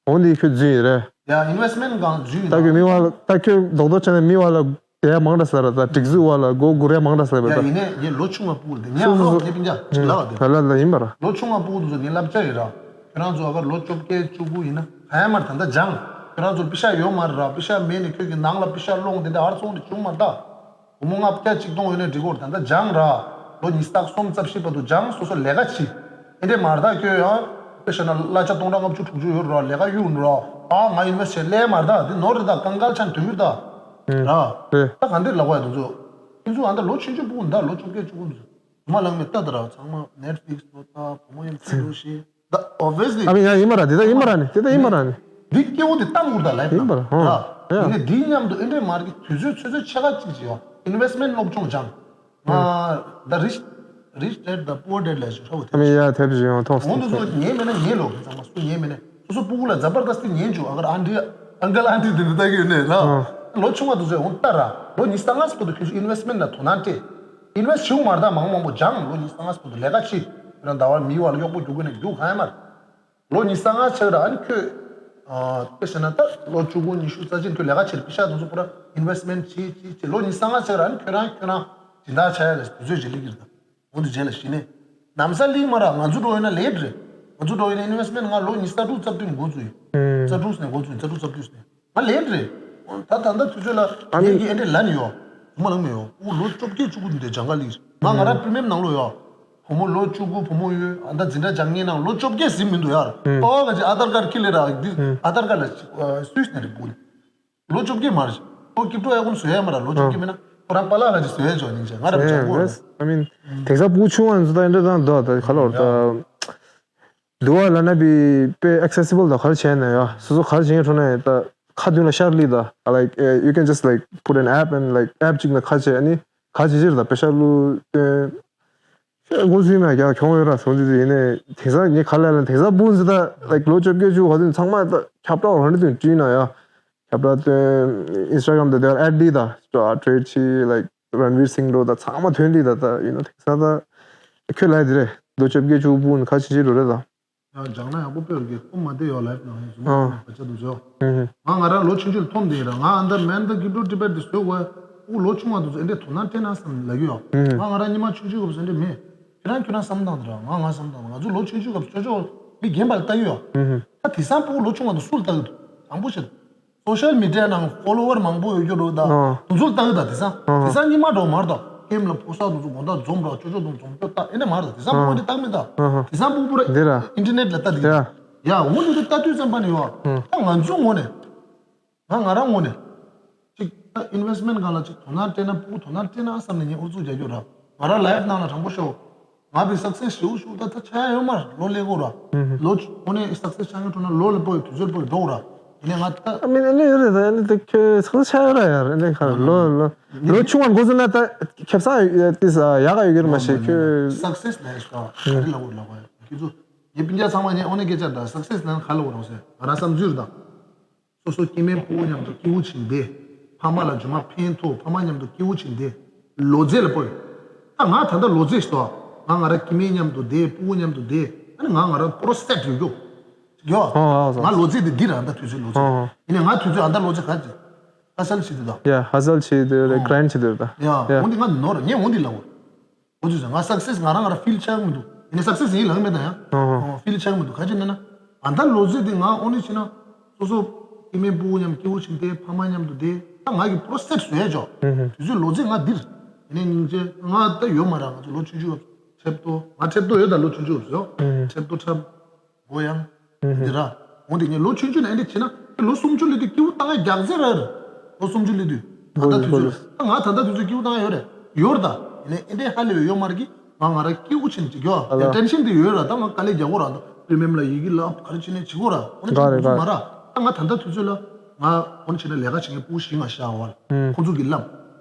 འོན་ཏེ་ཁྱོད་རྫུན་ཡིན་རེད། ཡ་ཨིན་ཝེ་སི་མེན་ཊི་གང་རྫུན་ཡིན་ད། ད་ཁྱོད་མི་བ་ལ་ད་ཁྱོད་རྡོག་རྡོག་བྱས་ན་མི་བ་ལ། རེད། ཡ་མང་དྲགས་ལབ་ར། ད་སྒྲིག་འཛུགས་བ་ལ་སྒོར་སྒོར་རེ་མང་དྲགས་ལབ་ཡ། ད་ཡིན་ནའི་ངས་ལོ་ཆུང་བ་སྤུ་གུ་དེ་ངས་སོ་སོ་ཨ་སོ་ངས་སྤུན་ཀྱག་ཅིག་ལབ་པ་དེ། ད་ལ་ལ་ཡིན་པ་ར། ལོ་ཆུང་བ་སྤུ་གུ་དེ་ཚོ་ངས་བསླབ་བྱ་ཡོད་ར། ཁྱོད་རང་ཚོ་ཨ་གར་ལོ་བཅོ་བརྒྱད་བཅུ་དགུ་ཡིན་ན་ག་ཡ་མར་ད་ལྟ་སྦྱང་། ཁྱོད་རང་ཚོར་པེ་ཤ་ཡོད་མ་རེད་ར། པེ་ཤ་མེད་ནས་ཁྱོད་ཀྱི་ནང་ལ་པེ་ཤ་སློང་དེ་འདྲ་ཨར་ཚོང་དེ་བྱུང་མ་རེད་ད། སྒོར་མོ་ལྔ་བརྒྱ་ཆིག་སྟོང་ཡོད་ནའི་འགྲིག་གོ་རེད། ད་ལྟ་སྦྱང་ར། ལོ་ཉིས་སྟག་གསུམ་རྩ་བཞི་བར་དུ་སྦྱང་། སོ་སོ་ལས་ཀ་བྱེད། ཨེ་འདྲས་མ་རེད་ད། ཁྱོད་ཡང་དཔེ་བཤད་ན་གླ་ཆ་སྟོང་ཕྲག་ལྔ་བཅུ་དྲུག་ཅུ་ཡོད་ར། ལས་ཀ་གཡུག་ར། ཨ་ང་ཡུ་ནི་ཝར་སི་ཊི་སླེབས་མ་རེད་ད། འདི་ནོར་རེད་ད། ཀང་ཀལ་ཆགས་དུས་རེད་ད། ཨུམ། ར། རེད། ད་ག་འདྲས་ལབ་དགོས་ཡ་འདི་ཚོ། ཁྱེད་ཚོ་ཨ་ད་ལོ་ཆུང་ཆུང་སྤུ་གུ་འདི་ད་ལོ་བཅོ་བརྒྱད་བཅུ་དགུ་འདི་ཚོ་མ་ལངས་མེད་ལྟ་ད་ར། ཚང་མ་ནེཊ་ཕི་ལིག་སི་ལོ་ལྟ། བུ་མོ་ཡང་ཚེ་རུ་ཤེས། ད་ཨོབ་ཝི་ཡ་སི་ལི། ཨ་མི་ཡ་ཡིན་མ་ར། དེ་ད་ཡིན་མ་ར་ནི། དེ་ད་ཡིན་མ་ར་ནི། འདི་སྐྱེ་བོ་འདི་གཏམ་ཁུར་ད་ལའིབ་ཡིན་པ་ར། ཧོ། ཡ། ཡིན་ནའི་འདིའི་མཉམ་དུ་ཨེ་འདྲས་མ་རེད་ཀི། དུས་ཚོད་ཚོད་ཚོད་ཕྱེད་ཀ་གཅིག་ཅིག་ཡོད། ཨིན་ཝེ་སི་མེན་ཊི་སློབ་སྦྱོང་སྦྱང་། ང་ད་རིཆ་རིཆ་ཌེཌ་དང་པུ་ཨར་ཌེཌ་ལབ་ཞིག་ཧྲ་བོ་ཨ་མི་ཡ་དེབ་ཞིག་ཡོང་མཐོང་སོང་། འོང་དུ་ཚོ་ཉན་མེད་ན་ཉན་ལོ། ཚང་མ་སུ་ཉན་མེད་ན། སོ་སོ་སྤུ་གུ་ལ་ཛ་བར་དསྟི་ཉན་བཅུག་ཨ་གར་ཨན་ཊི་ཨང་ཀལ་ཨན་ཊི་དེ་འདྲ་ལྟ་གི་ཡོད་ནའི་ར། ཨ། ལོ་ཆུང་བ་དུ་ཚོད་འོང་ལྟ་ར། ལོ་ཉི་ཤུ་རྩ་ལྔ་སྤུ་དུ་ཁྱོད་ཚོ་ཨིན་ཝེ་སི་མེན་ཊི་ལ་དོ་སྣང་སྤྲད། ཨིན་ཝེ་སི་ཊི་བྱུང་མ་རེད་ད། མང་མང་པོ་སྦྱང་། ལོ་ཉི་ཤུ་རྩ་ལྔ་སྤུ་དུ་ལས་ཀ་བྱེད། ཁྱོད་རང་ཟླ་བར་མི་ཡུལ་ལ་གཡོག་པོ་རྒྱུག་དགོས་ནས་རྒྱུག་གང་ཡང་མ་རེད། ལོ་ཉི་ཤུ་རྩ་ལྔ་ཆགས་ར། ཨ་ནི་ཁྱོད། ཨ། དཔེ་བཤད་ན་ད་ལོ་བཅུ་དགུ་ཉི་ཤུ་རྩ་གཅིག་ཁྱོད་ལས་ཀ་བྱེད། པེ་ཤ་དེ་ཚོ་པུ་ར་ཨིན་ཝེ་སི་མེན་ཊི་བྱེད་བྱེད་བྱེད། ལོ་ཉི་ཤུ་རྩ་ལྔ་ཆགས་ར། ཨ་ནི་ཁྱོད་རང་ཁྱོད་རང་སྦྱིན་བདག་ཆགས་ཡ་རེད། དུས་ཚོད་ཅིག་སླེབས་ཀྱི་རེད་ད། འོ་དེ་རྗེས་ལ་གཞི་ནས་ནམ་ས་ལིང་མ་ར། ང་ཚོ་འགྲོ་ཡོད་ན་ལེཊ་རེད། ང་ཚོ་འགྲོ་ཡོད་ན་ཨིན་ཝེ་སི་མེན་ཊི་ང་ལོ་ཉི་ཤུ་རྩ་དྲུག་རྩ་བདུན་འགོ་བཙུགས་ཡོད། ཨུམ། རྩ་དྲུག་ནས་འགོ་བཙུགས་ཡོད། རྩ་དྲུག་རྩ་བདུན་ནས། ང་ལེཊ་རེད། ད་ད་ལྟ་དུས་ཚོད་ལ་ཨ་ངེད་ནི་ཀྱིས་ཨེ་འདྲས་ལན་ཡོད། ཚང་མ་ལངས་མེད་ཡོད། ཨུ་ལོ་བཅོ་བརྒྱད་བཅུ་དགུ་འདི་འདྲས་སྦྱང་ག་ལིར། ང་ང་རང་པི་རི་མི་ཡམ་ནང་ལོགས་ཡོད། བུ་མོ་ལོ་བཅུ་དགུ་བུ་མོ་ཡོད། ཨ་ད་འཛིན་གྲྭ་སྦྱང་མཁན་ནང་ལོ་བཅོ་བརྒྱད་ཟིན་མི་འདུག་ཡར། ཨུ། པ་བ་ག་ཅིག་ཨ་དར་ཀར་ཁྱི་ལེ་ར་འདི། ཨུ། ཨ་དར་ཀར་ལ་སུས་ནས་རེད་བུ། ལོ་བཅོ་བརྒྱད་མ་རེད། ཁོ་སྐྱིད་འགྲོ་ཡ་ཀུན་བཟོ་ཡ་མ་ར། ལོ་བཅོ་བརྒྱད་མིན་ན་ཁོ་རང་པཱ་ལགས་ག་ཅིག་བཟོ་ཡ་ཅོག་ཉིན་ཅིག་ང་ར་སྦྱང་གོ། ཡེས། ཨ་མིན། དེང་སང་སྤུ་གུ་ཆུང་བ་ཚོ་ད་ཨེ་འདྲས་དང་འདུག་ད་ག་ལོར་ད། འདུག་བ་ལབ་ན་བི་དཔེ་ཨེག་སེ་སི་བལ་དང་ག་རེ་བྱས་ན་ཡ། སོ་སོ་ག་རེ་བྱེད་མཁན་འགྲོ་ན་ཡང་ད་ཁ་མདུན་ལ་ཤར་ལི་ད། Like, uh, you can just, like, put an app and, like, app གཅིག་ལ་ཁ་བྱས། ཨ་ནི་ག་བྱེད་ཕྱིར་ད་པེ་ཤ་ལུ་སྟོན། ཤ་འགོ་ཚུགས་ན་རྒྱ་གྱོང་ཡོད་ར་སོང་དུས་དུས་ཡིན་ནའི་དེང་སང་ངས་ག་ལ་ལ་དེང་སང་སྤུ་གུ་ད་like ལོ་བཅོ་བརྒྱད་བཅུ་ག་དུས་ཚང་མ་ད་ཁྱབ་བསྒྲགས་རང་རེ་དུས་བྲིས་ན་ཡ། ཁྱབ་བསྒྲགས་སྟོན། ཨིན་སི་ཊ་གྷ་རམ་དུ་དེ་ཨེཌ་ལི་ད་སྟོ་ཨ་ཊེཌ་ཆི་like རན་བིར་སིང་འགྲོ་ད་ཚང་མ་ཐོན་ལི་ད། ད་you know དེང་སང་ད་ཁྱོད་ལ་དེ་རེད། ལོ་བཅོ་བརྒྱད་བཅུ་སྤུ་གུ་ཁ་ཆེ་ཆེ་འགྲོ་རེད་ད། ཡང་སྦྱང་ན་ཡག་པོ་དཔེ་རུ་གི་ཁོ་མ་བསྡད་ཡོད་ལབ་ནང་ཡིན་ཟུར་མོ་ཨ་ཁོ་ནས་བར་ཆད་འདུག་ཟེར། ཧུམ་ཧུམ། ང་ང་རང་ལོ་ཆུང་ཆུང་ལ་མཐོང་བསྡད་ཡིན་ར། ང་ཨ་ད་མན་ད་གི་འགྲོ་ཊི་བེཊ་དེ་བཟོས་བ། ཨུ་ལོ་ཆུང་བ་དེ་ཚོ་ཨེ་འདྲས་དོ་སྣང་སྤྲད་ན་བསམ་ལབ་ཀྱི་ཡོད། ཧུམ་ཧུམ། ང་ང་རང་ཉི་མ་ཆུང་ཆུང་སྐབས་སུ་ཨེ་འདྲས་མེད། ཁྱེད་རང་ཁྱོད་རང་བསམ་སྟངས་དེ་ར། ང་ང་བསམ་སྟངས་ང་ཚོ་ལོ་ཆུང་ཆུང་སྐབས་སུ་ཅོ་ཅོ་མི་རྒན་པ་ལ་ལྟ་གི་ཡོད། ཧུམ་ཧུམ། ད་དེང་སང་སྤུ་གུ་ལོ་ཆུང་བ་དེ་སུ་ལ་ལྟ་གི་འདུག་དྲང་པོ་བཤད། སོ་ཤལ་མི་ཌི་ཡ་ནང་ཕོ་ལོ་ཝར་མང་པོ་ཡོད་རྒྱུ་རེད་ད། ཨ། དེ་ཚོ་ལ་ལྟ་གི་ད་དེང་སང་། ཨ། དེང་སང་སྔོན་མ་འདྲ་བོ་མ་རེད་ད། ཁེམ་ལ་ཕོ་གསར་དེ་ཚོ་དགོང་དག་འཛོམས་ར་ཅོ་ཅོ་དང་འཛོམས་ཅོ་ལྟ་ཨེ་འདྲས་མ་རེད་ད། དེང་སང་ཨ་སྤུ་གུ་དེ་ལྟ་གི་མེད་ད། ཨ་ཧ། དེང་སང་སྤུ་གུ་པུ་ར་འདི་ར། ཨིན་ཊར་ནེཊ་ལ་ལྟ་དེ་གི་ཡ། ཡ་འོ་འདི་ཚོ་ལྟ་དུས་ཙམ་པ་ནས་ཡོད། ཨ། ད་ང་ཚོའི་ངོས་ནས། ང་ང་རང་ངོས་ནས། ཅིག་ད་ཨིན་ཝེ་སི་ཊི་མེན་ཊི་སྒང་ལ་ཅིག་དོ་སྣང་སྤྲད་ན། སྤུ་གུ་དོ་སྣང་སྤྲད་ན་བསམ་ནས་ངས་ཨུ་ཚུགས་རྒྱག་རྒྱུ་ར། ང་རང་ལའིཕ་ནང་ལ་དྲང་པོ་ཤོད། ང་བི་སག་སེ་སི་ཞེ་པོ་ཞེ་པོ་ད་ད་ཆགས་ཡ་ཡོད་མ་རེད། ལོ་ལས་འགོར་ར། ཧུམ་ཧུམ། ལོ་ཨོ་ནེ་སག་སེ་སི་ཆགས་ཡོང་ཐུབ་ན་ལོ་ལ་སྤོ་ཡི་དུས་ཚོད་སྤོ་ཡི་འགྲོ་ར། ཡིན་ནའི་ང་ད། ཨ་མིན་ཨ་ནི་ཡོད་རེད་ད། ཨ་ནི་ད་ཁྱོད་སག་སེ་སི་ཆགས་ཡོད་ར་ཡ། ཨ་ནི་ཁ་ལོ་ལོ་ལོ་ཆུང་བ་འགོ་བཙུགས་ན་ད་ཁེ་བཟང་ཡོད་ཏིས་ཡག་ག་ཡོད་གི་རེད་མ་གཞི་ཁྱོད། སག་སེ་སི་ལ་ཡ་ཤོག་ག་རེ་ལབ་དགོས་ལབ་དགོས་ཡ། ཁྱེད་ཚོ་ངའི་སྤུན་ཀྱག་ཚང་མ་ངས་ཨོ་ནེ་སྐད་ཆ་ད་སག་སེ་སི་ལ་ཁ་ལོ་རང་ཟེར་ང་རང་བསམ་ཚུལ་ད། སོ་སོ་སྐྱེ་དམན་ཕྲུ་གུ་མཉམ་དུ་སྐྱིད་པོ་བྱས་བསྡད། ཕ་མ་ལ་རྗེས་མ་ཕན་ཐོགས། ཕ་མ་མཉམ་དུ་སྐྱིད་པོ་བྱས་བསྡད། ལོ་ཚད་ལ་སྤོ་ཡི། ད་ང་ད་ལྟ་ལོ་ཚད་ཞིག་འདུག་ང་ང་རང་སྐྱེ་དམན་མཉམ་དུ་བསྡད། ཕྲུ་གུ་མཉམ་དུ་བསྡད། ཨ་ནི་ང་ང་རང་པོ་རོ་སེཊ་ཡོད་རྒྱུ། ཡོད། ཨོ་ཨོ་ཨོ། ང་ལོ་ཚད་དེ་འདི་རེད། ཨ་ད་དུས་ཚོད་ལོ་ཚད། ཨོ་ཨོ། ཡིན་ནའི་ང་དུས་ཚོད་ཨ་ད་ལོ་ཚད་ག་ཚད་ཧ་སལ་བྱེད་དུས་ད། ཡ་ཧ་སལ་བྱེད་དུས་རེད། ཨོ། གྷ་རའིན་ཌི་བྱེད་དུས་ད། ཡ་ཡ། འོན་ཏེ་ང་ནོར་ངས་འོན་ཏེ་ལབ་དགོས། འོ་དུས་ང་སག་སེ་སི་ང་རང་ང་རང་ཕིལ་ཆགས་མི་འདུག་ཡིན་ནའི་སག་སེ་སི་ཡིན་ལབ་མེད་ད་ཡང་། ཨོ་ཧོ། ཨོ་ཕིལ་ཆགས་མི་འདུག་ག་ཅི་ན་ན། ཨ་ད་ལོ་ཚད་དེ་ང་ཨོ་ནི་བྱས་ན། སོ་སོ་སྐྱེ་དམན་ཕྲུ་གུ་མཉམ་སྐྱིད་པོ་བྱས་བསྡད། ཕ་མ་མཉམ་དུ་བསྡད། ད་ང་གི་པོ་རོ་སེཊ་བཟོ་ཡ་ཅོག་ཧུམ་ཧུམ། དུས་ཚོད་ལོ་ཚད་ང་འདིར། ཡིན་ནའི་སྙིང་རྗེ་ང་ད་ཡོད་མ་ར། ང་ཚོ་ལོ་ཆུང་ཆུང་ཁྲེབ་ཏོ་ང་ཁྲེབ་ཏོ་ཡོད་ད། ལོ་ཆུང་ཆུང་ཡོད། ཧུམ་ཧུམ། ཁྲེབ་ཏོ་ཁྲབ། མགོ་ཡང་། ཧུམ་ཧུམ། འདི་ར། འོན་ཏེ་ངས་ལོ་ཆུང་ཆུང་ནས་ཨེ་འདྲ་བྱས་ན་ལོ་སུམ་ཅུ་སླེབས་དུས་སྐྱིད་པོ་བཏང་ཡ་རྒྱག་ཟེར་ར་རེད། ལོ་སུམ་ཅུ་སླེབས་དུས་ད་ལྟ་དུས་ཚོད་ད་ང་ད་ལྟ་དུས་ཚོད་སྐྱིད་པོ་བཏང་ཡ་ཡོད་རེད། ཡོད་རེད་ད། ཡིན་ནའི་ཨེ་འདྲའི་ཧ་ལས་པའི་ཡོད་མ་རེད་ཀི། ང་ང་རང་སྐྱིད་པོ་བྱས་ནས་ཅིག་ཡོད་ཨ་ལ། ཊེན་ཤན་དེ་ཡོད་ར། ད་ང་དཀའ་ལས་རྒྱག་གོ་ར། ད་པི་རི་མི་ཡམ་ལ་ཡི་གེ་ལབ་ག་རེ་བྱས་ནས་བྱེད་གོ་ར། འོ་ན་ག་རེ་ཅིག་མ་ར། ད་ང་ད་ལྟ་དུས་ཚོད་ལ་ང་འོ་ན་བྱས་ན་ལས་ཀ་བྱེད་མཁན་སྤུ་གུ་བཞི་ལྔ་ཤར་བ་ལ་ཧུམ། ཁོང་ཚོ་གིས་ལབ།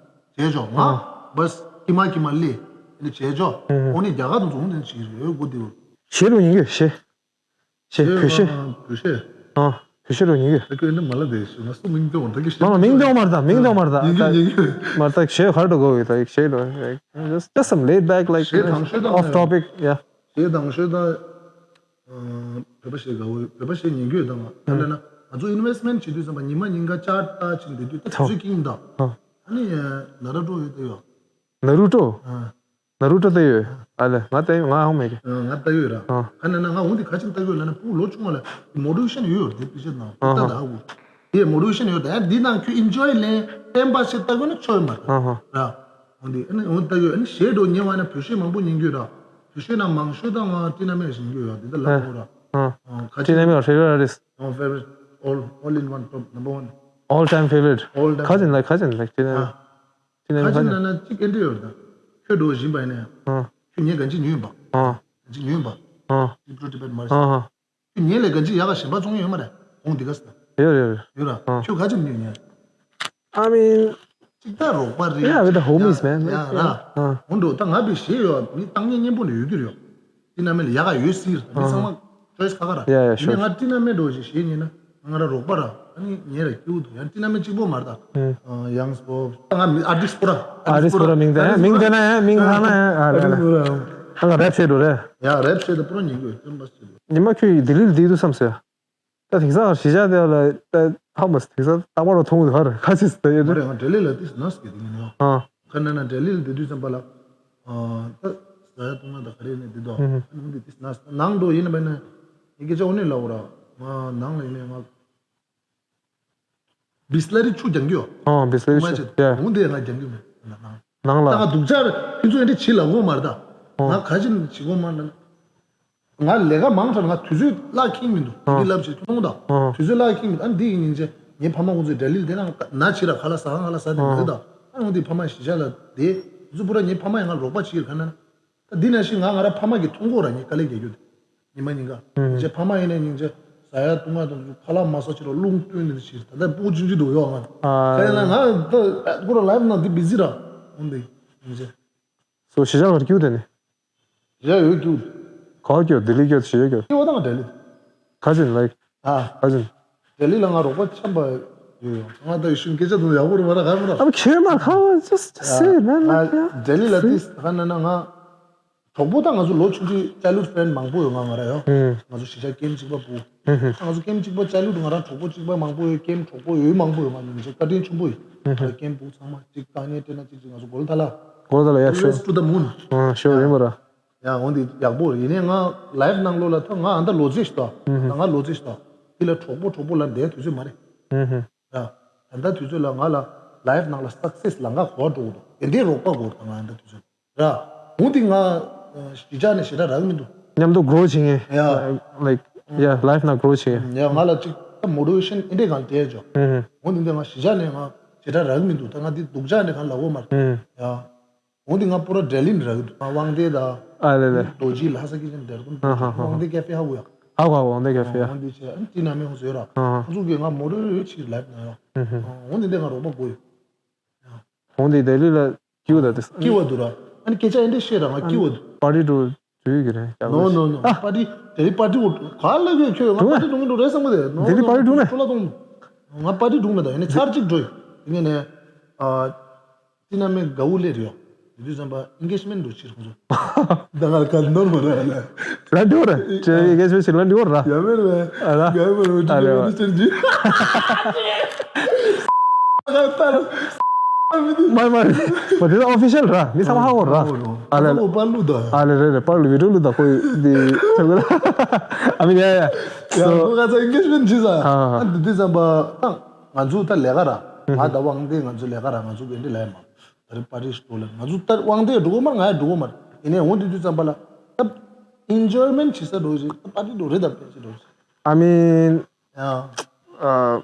བྱས་ཆོག་ང་ཨ། བས་ཀི་མ་ཀི་མ་ལས་ཨེ་འདྲ་བྱས་ཆོག་ཧུམ་ཧུམ། འོ་ནི་རྒྱ་གར་དུ་འཛོམས་དེ་བྱེད་ཀྱི་ཡོད་དགོས་དེ། བྱེད་རུང་ཡིན་གྱི་བྱེད། བྱེད་བོད་གཞས། བོད་གཞས། ཨ། བོད་གཞས་རུང་ཡིན་གྱི། ད་ཁྱོད་འདི་མ་ལ་དེ་ཞུ་ང་སུ་མིང་འདོན་འོང་ད་གི་བཤད། མ་མ་མིང་འདོན་མ་རེད་ད། མིང་འདོན་མ་རེད་ད། ཉན་གི་ཉན་གི། མ་རེད་ད། གཞས་ག་རེ་འགྲོ་དགོས་ཡོད་ད་གཞས་འགྲོ། Just just some laid back like, གཞས་དང་ཤོད་སྟངས་off topic, yeah. གཞས་དང་ཤོད་སྟངས། ཨ། བོད་པ་གཞས་དགའ་བོ་བོད་པ་གཞས་ཉན་གྱི་ཡོད་ད་ང་། ད་ལབ་ན་ང་ཚོ་ཨིན་ཝེ་སི་མེན་ཊི་བྱེད་དུས་ཙམ་པ་ཉི་མ་ཉིན་ག་ཅར་ལྟ་ཕྱིན་བསྡད་དུས་ད་དུས་ཚོད་ཀྱིས་ཡིན་ད། ཨ། ཨ་ནི་ན་རུ་ཏོ་ཡོད་དེ་ཡོད། ན་རུ་ཏོ། ཨ། ན་རུ་ཏོ་ལྟ་ཡོད། ཨ་ལས་ང་ལྟ་ཡོད། ང་ཧང་མེད་གི། ང་ལྟ་ཡོད་ར། ཨ། ག་ནས་ན་ང་འོང་དེ་ག་ཅིག་ལྟ་ཡོད་ལ་ན་ཕུག་ལོ་ཆུང་བ་ལ་མོ་ཊི་ཝེ་ཤན་ཡོད་རེད་དེ་པི་ཤེད་ན་ལྟ་ད་ཧ་གོ། དེ་མོ་ཊི་ཝེ་ཤན་ཡོད་ད་ཡང་འདི་ནང་ཁྱོད་ཨིན་ཇོའི་ལེན་ཏེམ་པ་ཤེད་ལྟ་དགོས་ན་ཆོ་ཡོད་མ་རེད་ར། འོང་དེ་ཨ་ནི་འོང་ལྟ་ཡོད་ཨ་ནི་ཞེ་འགྲོ་ཉེ་བ་ན་བོད་ཤེད་མང་པོ་ཉན་རྒྱུ་ར། བོད་ཤེད་ན་མང་ཤོས་ད་ང་ཏི་ན་མེ་ཞིང་རྒྱུ་ཡོད་དེ་ད་ལ་འོ་ར། ག་ཅིག་ན་མེ་ཡོད་ཧྲེ་ར་རེས། All favorite, all, all in one, top number one. All time favorite. All time. Cousin, like, cousin, like, cousin. ཁ་ཅིག་ན་ན་གཅིག་ཨེ་འདྲ་ཡོད་ད། ཁྱོད་འགྲོ་བཞིན་པ་ཡིན་ན་ཡང་། ཁྱོད་ངས་གང་ཅི་ཉོས་པ། གང་ཅི་ཉོས་པ། ཏི་པྲོ་ཏི་པད་མར། ཁྱོད་ངས་ལས་གང་ཅི་ཡག་ག་གཞན་པ་བཙོང་ཡོད་མ་རེད་གོང་འདི་ག་ས། ཡོད་ཡོད་ཡོད། ཡོད་ར། ཁྱོད་ག་ཅི་ཉོས་ཉོས། I mean, གཅིག་ད་རོགས་པ་རེད། Yeah, with the homies, man. ཡ་ར། འོན་འགྲོ་ད་ང་བི་ཞེས་ཡོད་མི་བཏང་ཉན་མཉན་པོ་ནས་ཡོད་རྒྱུ་རེད། ཏི་ན་མེ་ལ་ཡག་ག་ཡོད་སྲིད་ར། མི་ཚང་མ་ཅོ་ཡི་སི་ཁ་ཁ་ར། Yeah, yeah, sure. ཡིན་ནའི་ང་ཏི་ན་མེ་འགྲོ་ཞེས་ཞེས་ཉན་ན་ང་ར་རོགས་པ་ར། ཨ་ནི་ངས་ར་སྐྱིད་པོ་འདུག་ཡང་ཏི་ན་མེ་གཅིག་པོ་མ་རེད་ད། ཡང་སོ་ད་ང་མི་ཨར་ཊིསི་པོ་ར། ཨར་ཊིསི་པོ་ར་མིང་དེ་མིང་དེ་ན་ཡང་མིང་ཧ་ན་ཡང་ཨ་ལ་ཨར་ཊིསི་པོ་ར། ཨ་ང་རེབ་བྱེད་འགྲོ་རེད། ཡ་རེབ་བྱེད་ད་པོ་ར་ཉན་གི་ཡོད་ཅམ་པ་ཞིག་རེད། ཉི་མ་ཁྱོད་ཡི་ལྡི་ལི་ལ་བསྡད་འདུག་བསམ་སོང་ཡ། ད་དེང་སང་གཞིས་ཆགས་དེ་ལ་ད་ཧ་མ་སི་དེང་སང་རྟག་པར་མཐོང་གི་ཧར་ཁ་ཆེ་སི་ད་ཡོད་རེད། ང་འབྲེལ་ལས་ལ་ཏིས་ནས་གི་དེ་ཡིན་ནོ། ཨ། ཁ་ན་ན་འབྲེལ་ལས་ལ་དེ་དུས་ཙམ་པ་ལ། ཨ། ད་ཟ་ཡ་བཏུང་ན་ད་ག་རེ་ནས་དེ་དོ། ཨ་ནི་འདི་ཏིས་ནས་ནང་དུ་ཡིན་ན་བས་ན། ཡི་གེ་ཅག་འོ་ནི་ལ་འོ་ར། ང་ནང་ལ་ཡིན་ནས་ང་། བི་སི་ལ་རི་ཆུ་རྒྱང་རྒྱུ། ཨོ་བི་སི་ལ་རི་ཆུ་ཡ། འོ་འདི་ང་རྒྱང་རྒྱུ་མེད་ནང་། ནང་ལ། ད་ང་སྡུག་ཅག་ཁྱོད་ཚོ་འདི་བྱེད་ལ་འོ་མ་རེད་ད། ང་ག་ཅི་བྱེད་གོ་མ་ན། ང་ལས་ཀ་མང་དྲགས་ང་དུས་ཚོད་བརླག་ཁྱིམ་མི་འདུག་ཨ། འདི་ལབ་བྱེད་ཐུབ་ཐུབ་ད། ཨ། དུས་ཚོད་བརླག་ཁྱིམ་མི་འདུག་ཨ་འདི་ཡིན་ཉིན་ཅེ་ངའི་ཕ་མ་ཁོང་ཚོའི་འབྲེལ་ལིལ་དེ་ན་ན་བྱེད་ར་ཁ་ལ་ཟ་ཁང་ཁ་ལ་ཟ་དེ་མི་འདུག་ད། ཨ་འོ་འདི་ཕ་མ་གཞིས་ཆགས་ལ་དེ་ཚོ་པུ་ར་ངའི་ཕ་མ་ཡང་ང་རོགས་པ་བྱེད་ག་ན། ད་འདི་ནང་བཞིན་ང་ང་ར་ཕ་མ་གི་ཐུགས་དགོངས་ར་ངས་དཀའ་ལས་རྒྱག་རྒྱུ་དེ། ཉི་མ་ཉིན་ག་ཨུམ། ངེད་ཕ་མ་ཡིན་ནའི་སྙིང་རྗེ། ཟ་ཡ་བཏུང་ཡ་དང་ཁ་ལག་མ་ཟ་ཕྱིར་རླུང་བཏོན་ནས་ཕྱིར་ད་ལྟ་སྤུ་གུ་ཆུང་ཆུང་འདུག་ཡོད་ང་། ཨ། དེ་ན་ང་ད་ཁོ་ར་ལའིབ་ནང་འདི་བི་ཟི་ར། འོན་ཏེ་སྙིང་རྗེ། སོ་གཞིས་ཆགས་ལ་སྐྱིད་དེ་ནི། གཞིས་ཆགས་ཡོད་སྐྱིད། ག་པར་སྐྱིད་ལྡི་ལི་སྐྱིད་གཞིས་ཆགས་སྐྱིད། སྐྱིད་པ་དང་འབྲེལ་ལེ། ཁ་ཅིག་ལའིག་ཨ། ཁ་ཅིག་ལྡི་ལི་ལ་ང་རོགས་པ་འཆམ་པ་ཡོད་ཡོད། ང་ད་ཡོད་ཤུན་སྐད་ཆ་དུ་ཡག་པོ་རེད་མ་ར་ག་མ་ར། ཨ་ཁྱོད་མ་ཁ་བ་just say man like yeah. ལྡི་ལི་ལ་ཏིས་ཁ་ན་ན་ང་གྲོགས་པོ་ད་ང་ཚོ་ལོ་ཆུང་ཆུང་childhood friend མང་པོ་ཡོད་ང་ང་ར་ཡོད། ང་ཚོ་གཞིས་ཆགས་ཀེམ་གཅིག་པ་བུ། ང་ཚོ་ཀེམ་གཅིག་པ་childhood ང་རང་གྲོགས་པོ་གཅིག་པ་མང་པོ་ཡོད། ཀེམ་གྲོགས་པོ་ཡོད་མང་པོ་ཡོད་ང་ཉིན་ཆེ་བཀའ་དྲིན་ཆེན་པོ་ཡིན། ང་ར་ཀེམ་བུ་ཚང་མ་གཅིག་དཀའ་ངལ་སྤྲད་ན་གཅིག་གཅིག་ང་ཚོ་གོལ་ཐ་ལ། གོལ་ཐ་ལ་yeah sure. Race to the moon. ཨ་sure ཡིན་པ་ར། ཡ་འོ་འདི་ཡག་པོ་རེད། ཡིན་ནའི་ང་ལའིབ་ནང་ལོགས་ལ་ད་ང་ཨ་མདའ་ལོ་རྩིས་ཤིག་ད། ང་ལོ་རྩིས་ཤིག་ད། འདི་ལ་གྲོགས་པོ་གྲོགས་པོ་ལ་འདའི་དུས་ཚོད་མ་རེད། ཨུ་ཧུ། ཡ། ད་ལྟ་དུས་ཚོད་ལ་ང་ལ་ལའིབ་ནང་ལ་སག་སེ་སི་ལང་ཀ་གོ་བ་འགྲོ་གི་འདུག་དེ་འདྲའི་རོགས་པ་དགོས་རེད་ད་ང་ཨ་མདའ་དུས་ཚོད་ར། འོ་འདི་ང་གཞིས་ཆགས་ནས་ཞེ་དྲག་རག་གི་མི་འདུག་མཉམ་དུ་grow བྱེད་མཁན། ཡ། Like yeah life ནང་grow བྱེད་མཁན། ཡ་ང་ལ་ཅིག་ད་motivation ཨེ་འདྲས་གང་སྤྲད་ཆོག་ཨུ་ཧུ། འོ་འདི་འདི་ང་གཞིས་ཆགས་ནས་ང་ཞེ་དྲག་རག་གི་མི་འདུག་ད་ང་འདི་སྡུག་ཅག་འདྲས་གང་ལབ་དགོས་མ་རེད། ཡ། འོན་ཏེ་ང་པུ་ར་འབྲེལ་ལིན་རག་གི་འདུག་དབང་འདུས་དང་། ཨ་ལེ་ལེ། རྡོ་རྗེ་ལྷ་ས་ཀི་ཅན་འབྲེལ་ཀུན་ཨ་ཧ་ཧ། དབང་འདུས་ཀེ་ཧྥེ་ཧ་གོ་ཡ། ཧ་གོ་དབང་འདུས་ཀེ་ཧྥེ་ཡ། འོན་ཏེ་ཆེ་ཨ་ནི་ཏི་ན་མེ་ཧོ་ཟེར་ར། ཨ་ཧ། ཁོང་ཚོ་གིས་ང་མོ་རེ་རེ་ཕྱིར་ལབ་ན་ཡ། ཨ་ཧ། འོན་ཏེ་འདི་ང་རོགས་པ་དགོས་ཡོད། འོན་ཏེ་ལྡི་ལི་ལ་སྐྱིད་པ་དང་དེ། སྐྱིད་པ་འདུག་ར། ཨ་ནི་སྐད་ཆ་ཨེ་འདྲ་བཤད་ར་ང་སྐྱིད་པ་འདུག་པར་ཊི་འགྲོ་དུས་ཀྱི་རེད། No no no. པར་ཊི་ལྡི་ལི་པར་ཊི་ག་ལ་གི་ཁྱོད་ང་པར་ཊི་འགྲོ་གི་འགྲོ་རེད་བསམ་གི་རེད། No ལྡི་ལི་no. པར་ཊི་འགྲོ་ནས། ཁྱོད་ལ་གཏོང་། ང་པར་ཊི་འགྲོ་མེད་ད་ཡིན་ནའི་ཚར་གཅིག་འགྲོ་ཡིན་ནའི་ནས། ཨ། ཏི་ན་མེ་གའུ་ལེ་རེད་ཡོ། དེ་དུས་ཙམ་པ་ཨིན་གེཇ་མེན་ཊི་འགྲོ་ཕྱིར་ཁོང་ཚོ། ད་ང་ག་ནོར་མ་རེད་ལ། ལ་འདི་བོ་ར། ཅེ་ཨིན་གེཇ་མེན་ཊི་ཕྱིར་ལ་འདི་བོ་ར། ཡ་མེ་རེད། ཨ་ར། ག་མེ་རེད། ཨ་ར། ཨིན་གེཇ་མེན་ཊི་ཕྱིར་གྱི། མ་མ་མ་དེ་ཨོ་ཕི་ཤལ་ར། མི་ཚང་མ་ཧ་གོ་ར། ཨ་ལ། ཨོ་པ་ལུ་ད། ཨ་ལ་རེད་རེད། པར་ལུ་བི་ཌིའོ་ལུ་ད་ཁོ་དེ་ཐོན་གི་ར། ཨ་མི་ཡ་ཡ། ཡ་ཁོ་ག་ཚ་ཨིན་གེཇ་མེན་ཊི་ཕྱིར་ས། ཨ་དེ་དུས་ཙམ་པ་ད་ང་ཚོ་ད་ལས་ཀ་ར། ང་ད་དབང་འདུས་ང་ཚོ་ལས་ཀ་ར་ང་ཚོ་ག་འདྲ་ལས་མ། ད་རེས་པར་ཊི་འགྲོ་ལ་ང་ཚོ་ལྟར་དབང་འདུས་འགྲོ་གོ་མ་རེད། ང་ཡང་འགྲོ་གོ་མ་རེད། ཡིན་ནའི་འོང་དུས་དུས་ཙམ་པ་ལ་ད་ཨིན་ཇོའི་མེན་ཊི་བྱེད་ས་འགྲོ་ཞིག་ད་པར་ཊི་འགྲོ་རེད། ད་པེ་ཅི་འགྲོ་ཞིག I mean ཡ། uh,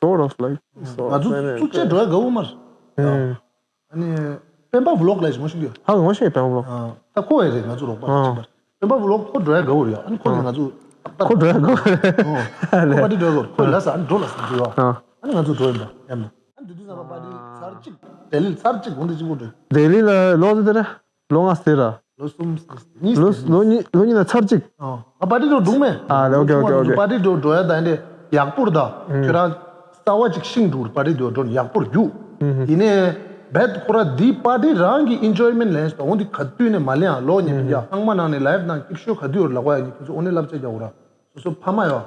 sort of like ང་ཚོ་ཚུགས་ཆེ་འགྲོ་ཡ་དགའ་བོ་མ་རེད། ཨ་ནི་སྤེན་པ་ཝི་ལོག་ལ་ཞིག་ངོ་ཤེས་ཀྱི་ཧ་གོ་ངོ་ཤེས་སྤེན་པ་ཝི་ལོག་ད་ཁོ་ཡ་རེད་ང་ཚོ་རོགས་པ་ཅིག་པ་སྤེན་པ་ཝི་ལོག་ཁོ་འགྲོ་ཡ་དགའ་བོ་རེད། ཨ་ནི་ཁོ་ནི་ང་ཚོ་ཏག་ཏག་ཁོ་འགྲོ་ཡ་དགའ་བོ་རེད། ཁོ་པར་ཊི་འགྲོ་ཡ་དགའ་བོ་རེད། ཁོ་ལ་ས་ཨ་ནི་འགྲོ་ལ་ས་འགྲོ་ཡ་ཨ་ནི་ང་ཚོ་འགྲོ་ཡིན་པ་ཡ་མ། ཨ་འདི་དུས་ཙམ་པ་པར་ཊི་ཚར་གཅིག་ལྡི་ལི་ཚར་གཅིག་འོང་དུས་གཅིག་པོ་འགྲོ། ལྡི་ལི་ལ་ལོ་ཙི་དེ་ར། ལོ་ལྔ་ཙི་དེ་ར། ལོ་གསུམ་གཉིས་ལོ་ལོ་གཉིས་ལོ་གཉིས་ན་ཚར་གཅིག་ཨ་པར་ཊི་འགྲོ་འདུག་མེད། ཨ་ལེ་ཨོ་ཁེ་ཨོ་ཁེ་ཨོ་ཁེ། པར་ཊི་འགྲོ་འགྲོ་ཡ་ད་འདི་ཡག་པོར་ད་ཁྱོད་རང་རྩ་བ་གཅིག་ཤིང་འགྲོ་པར་ཊི་འགྲོ་འགྲོ་ཡག་པོར་རྒྱུག་ཡིན་ནའི་བེད་ཁོ་ར་འདི་པར་ཊི་རང་གི་ཨིན་ཇོའི་མེན་ཊི་ལེན་སོང་འོང་འདི་ག་དུས་ནས་མ་ལེན་ཨ་ལོ་ཉེ་ཕན་ཡ་ཚང་མ་ནང་ནས་ལའིབ་ནང་སྐྱིད་ཤོས་ག་དུས་ཡོད་ལབ་ག་ཡ་ནི་ཁྱོད་ཚོ་འོ་ནས་ལབ་ཚད་རྒྱག་འོ་ར། སོ་སོ་ཕ་མ་ཡོད།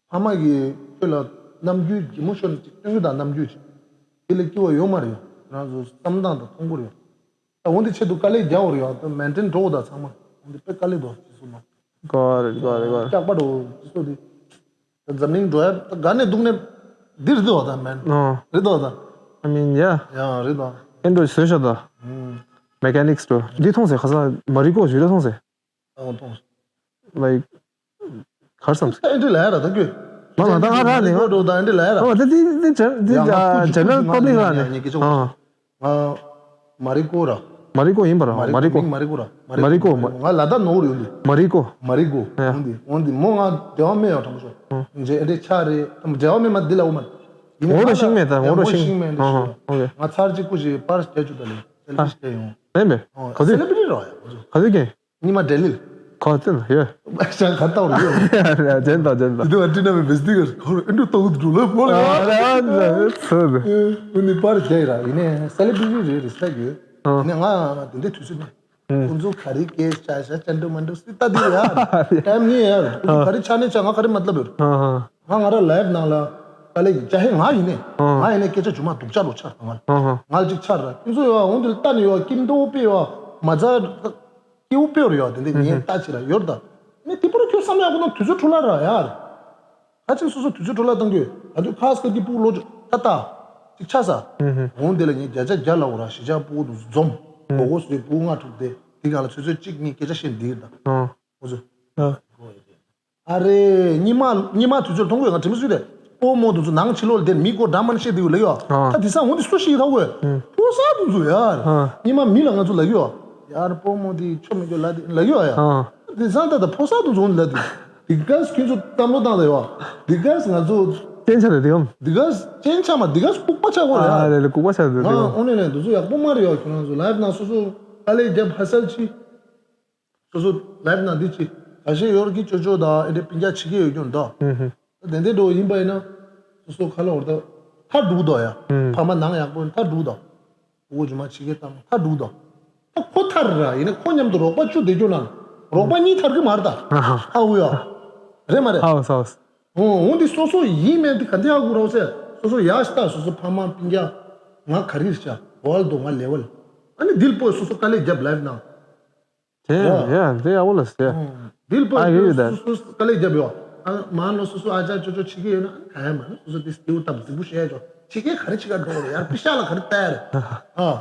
ཕ་མ་གིས་ཁྱོད་ལ་རྣམ་འགྱུར་གྱི་མོ་ཤོར་ནས་ཅིག་སྟོན་རྒྱུ་དང་རྣམ་འགྱུར་ཅིག་དེ་ལས་སྐྱིད་པ་ཡོད་མ་རེད་ཡ། ང་ཚོ་བསམ་སྟངས་དང་མཐུན་པོ་རེད་ཡ། ད་འོན་ཏེ་ཆེད་དུ་དཀའ་ལས་རྒྱག་འོར་ཡོད་ད་མེན་ཊེན་འགྲོ་འོ་ད་ཚང་མ་འོན་ཏེ་དཔེ་དཀའ་ལས་འདུག་ཅི་སོ་ན། གོ་རེད་གོ་རེད་གོ་རེད། སྐྱག་པ་འགྲོ་ཅི་སོ་དེ། ད་འཛམ་གླིང་འགྲོ་ཡ་ད་དགའ་ནས་སྡུག་ནས་འདི་རེད་འདུག་ད་མེན། ཨོ། རེད་འདུག་ད། I mean, yeah. ཡང་རེད་ད། ཨེ་འགྲོ་བཟོས་ཤ་ད། ཨུམ། མེ་ཀ་ནིག་སི་འགྲོ། འདི་མཐོང་ཟེར་ཁ་སང་མ་རི་ཀོ་ཞུ་རེ་མཐོང་ཟེར། ཨོ་མཐོང་ཟེར། Like གར་སམ་སི། ཨེ་འདྲི་ལ་ཡ་ར་ད་ཁྱོད། མ་མ་ད་ང་ར་ནི་ང་། འགྲོ་ད་ཨེ་འདྲི་ལ་ཡ་ར། ཨོ་ད་དེ་དེ་ཇེ་དེ་ཡ་ང་ཁུ་ཅི་ཇེ་ནེ་རལ་ཁུ་ཅི་པབ་ལིག་ར་ནི། ཨ། ང་མ་རི་ཀོ་ར། མ་རི་ཀོ་ཡིན་པ་ར། མ་རི་ཀོ་མ་རི་ཀོ་ར། མ་རི་ཀོ། ང་ལ་དྭགས་ནོར་ཡོད་ལི། མ་རི་ཀོ། མ་རི་ཀོ། ཡ། འོན་ཏེ་འོན་ཏེ་མོ་ང་འབྲེལ་བ་མེད་ཡ་དྲང་པོ་ཤོད། ཨ། ཇེ་ཨེ་འདྲི་ཆ་རེད་འབྲེལ་བ་མེད་མ་འདི་ལ་འོ་མ། ཡིན་ངོ་ར་ཤིང་མེད་ད་ཡ་ངོ་ར་ངོ་ཤིང་། ཤིང་མེད་འདྲི་ཨ་ཤོད། ཨ་ཨོ་ཁེ། ང་ཚར་གཅིག་ཁུ་ཅི་པར་སྐྱེ་བཅུ་ད་ལི་སེ་ལི་ཨ། སྐྱེ་ཡོང་། མེད་མེད། ཨོ་ག་སེ་ལི་དུས་བི་རི་རོ་ཡ་ཁུ་ཅི། ག་དུས་སྐྱེ། ཉི་མ་འབྲེལ་ལིལ། ཁོ་ཚོ་ཡོད། ཤ་ཁ་ཏའོ་རེད། ཡ་ཡ་ཇན་དང་ཇན་དང་། དེ་བ་ཏི་ན་མི་བེ་སི་ཏི་གར་ཁོ་ཨེ་འགྲོ་ཏོག་འགྲོ་ལ་མོ་ལ། ཨ་ར་ཨ་ཚོ་དེ། ཨུ་ནི་པར་རྒྱག་ར་ཡིན་ནས་སེ་ལི་བི་རི་ཊི་རེད་རེད་ས་གི། ཨ། ཡིན་ནས་ང་དེ་འདྲའི་དུས་ཚོད་མེད། ཨུ། ཁོང་ཚོ་ག་རེ་སྐད་ཆ་ཤ་ཅན་འགྲོ་མ་འགྲོ་སི་ལྟ་དེ་རེད་ཡ། ཊའིམ་ནི་ཡ། ཁོང་ཚོ་ག་རེ་ཆ་ནས་ཆ་ང་ག་རེ་མ་ལྟ་བར། ཨ་ཨ། ང་ང་ར་ལའིབ་ནང་ལ་དཀའ་ལས་ཀྱི་ཅ་ཧེ་ང་ཡིན་ནས། ཨ། ང་ཡིན་ནས་སྐད་ཆ་ཇུ་མ་སྡུག་ཅག་ལོ་ཆར་ང་ལ། ཨ་ཨ། ང་ལ་ཅིག་ཆར་ར་ཁྱོད་ཚོ་ཡོད་འོང་དུ་ལྟ་ནས་ཡོད་ཀིམ་ཏོ་པེ་ཡོད་མ་ཛ། སྐྱེ་བོ་དཔེ་བར་ཡོད་དེ་འདྲ་ངས་ལྟ་ཕྱིར་ཡོད་ད། ནི་དེ་པུར་ཁྱོད་བསམ་ཡག་པོ་ན་དུས་ཚོད་འཕྲོ་བརླག་ར་ཡར། ད་ཅིག་སོ་སོ་དུས་ཚོད་འཕྲོ་བརླག་གཏང་རྒྱུ་ད་དུས་ཁ་སྐད་ཀྱི་སྤུ་ལོ་ད་ལྟ་ཅིག་ཆ་ས། འོང་དེ་ལ་ངས་བརྒྱ་ཆ་བརྒྱ་ལ་འོ་ར་ཞི་ཆ་སྤུ་གུ་དུ་འཛོམས་གོ་གོ་སོའི་སྤུ་གུ་ལྔ་དྲུག་དེ་དེ་ག་ལ་ཚོད་ཚོད་གཅིག་གཉིས་སྐད་ཆ་བཤད་འདིར་ད། ཨོ་ཚོ། ཨ་རེ། ཉི་མ་ཉི་མ་དུས་ཚོད་མཐོང་གོ་ང་དྲི་མ་སུས་རེད། སྤོ་མོ་དུ་ཚོ་ནང་ཕྱི་ལོགས་དེར་མི་སྐོར་འདྲ་མིན་བཤད་དེ་ཡོད་ལ་ཡོད། ཨ། ད་དེ་སང་འོང་དེ་སུ་ཞིག་ཐག་གོ་ཕོ་གསར་དུ་ཚོ་ཡར། ཨ། ཉི་མ་མི་ལ་ང་ཚོ་ལ་ཡོད། ཡར་སྤོ་མོ་དེ་ཆོ་མི་སྐྱོ་ལ་དེ་ལ་ཡོད་ཡ། ཨ། དེ་སང་ད་ད་ཕོ་གསར་དུ་ཚོ་འོང་ལ་དེ། དེ་ག་ཁྱོད་ཚོ་བསམ་བློ་བཏང་ད་ཡོད། དེ་ག་ང་ཚོ་སྐྱེན་ཆ་རེད་དེ་ཡོང་། དེ་ག་སྐྱེན་ཆ་མ་དེ་ག་ལྐུགས་པ་ཆགས་གོ་རེད་ཨ། ཨ་རེད་རེད་ལྐུགས་པ་ཆགས་རེད་དེ་ཡོང་། ཨོ་ནས་ནས་དུ་ཚོ་ཡག་པོ་མ་རེད་ཡོད་ཁྱོད་རང་ཚོ་ལའིབ་ནང་སོ་སོ་དཀའ་ལས་རྒྱབ་ཧ་སལ་ཆི། སོ་སོ་ལའིབ་ནང་འདི་ཅི། ཁ་ཤས་ཡོར་གི་ཅོ་ཅོ་དང་ཨེ་འདྲ་སྤུན་ཀྱག་ཕྱི་རྒྱལ་ཡོད་རྒྱུ་འདུག་ཨུ་ཧུ། ད་དེ་འདྲའི་འགྲོ་ཡིན་པ་ཡིན་ན། སོ་སོ་ཁ་ལ་འོར་ད། ཐ་དྲུག་དོ་ཡ། ཨུ། ཕ་མ་ནང་ཡག་པོ་ཐ་དྲུག་དོ། ཨུ་གུ་ཇུ་མ་ཕྱི་རྒྱལ་བཏང་ཐ་དྲུག་དོ། ད་ཁོ་ཐར་ར་ཡིན་ན་ཁོ་མཉམ་དུ་རོགས་པ་བཅུ་བསྡད་རྒྱུ་ན། རོགས་པ་གཉིས་ཐར་གི་མ་རེད་ད། ཨ་ཧ། ཨ་འུ་ཡ། རེད་མ་རེད། ཧའོ་སའོ་སི། འོ་འོ་འདི་སོ་སོ་ཡིན་མེད་འདི་ག་འདི་ཧ་གོ་རོགས་ཟེར། སོ་སོ་ཡ་ཤི་ད་སོ་སོ་ཕ་མ་སྤུན་ཀྱག་ང་ག་རེ་རེད་ཤག་ཝལ་དོ་ང་ལེ་ཝལ། ཨ་ནི་དིལ་པོ་སོ་སོ་དཀའ་ལས་རྒྱབ་ལའིབ་ནང་། དེ་ཡ། ཡ་དེ་ཡག་པོ་ལ་ཟེར། ཨོ། དིལ་པོ་I agree with that. སོ་སོ་དཀའ་ལས་རྒྱབ་ཡོད། ཨ་མ་ནོ་སོ་སོ་ཨ་ཅག་ཅོ་ཅོ་ཕྱི་རྒྱལ་ཡོད་ན་ཨ་ཡ་མ་ནོ་སོ་སོ་དེ་སྐྱེ་བོ་སྟབས་རྫིག་པོ་བཤད་ཡ་ཅོ་ཕྱི་རྒྱལ་ག་རེ་ཕྱི་ཁ་འགྲོ་རེད་ཡར་པི་ཤ་ལ་ག་རེ་ལྟ་ཡ་རེད། ཨ།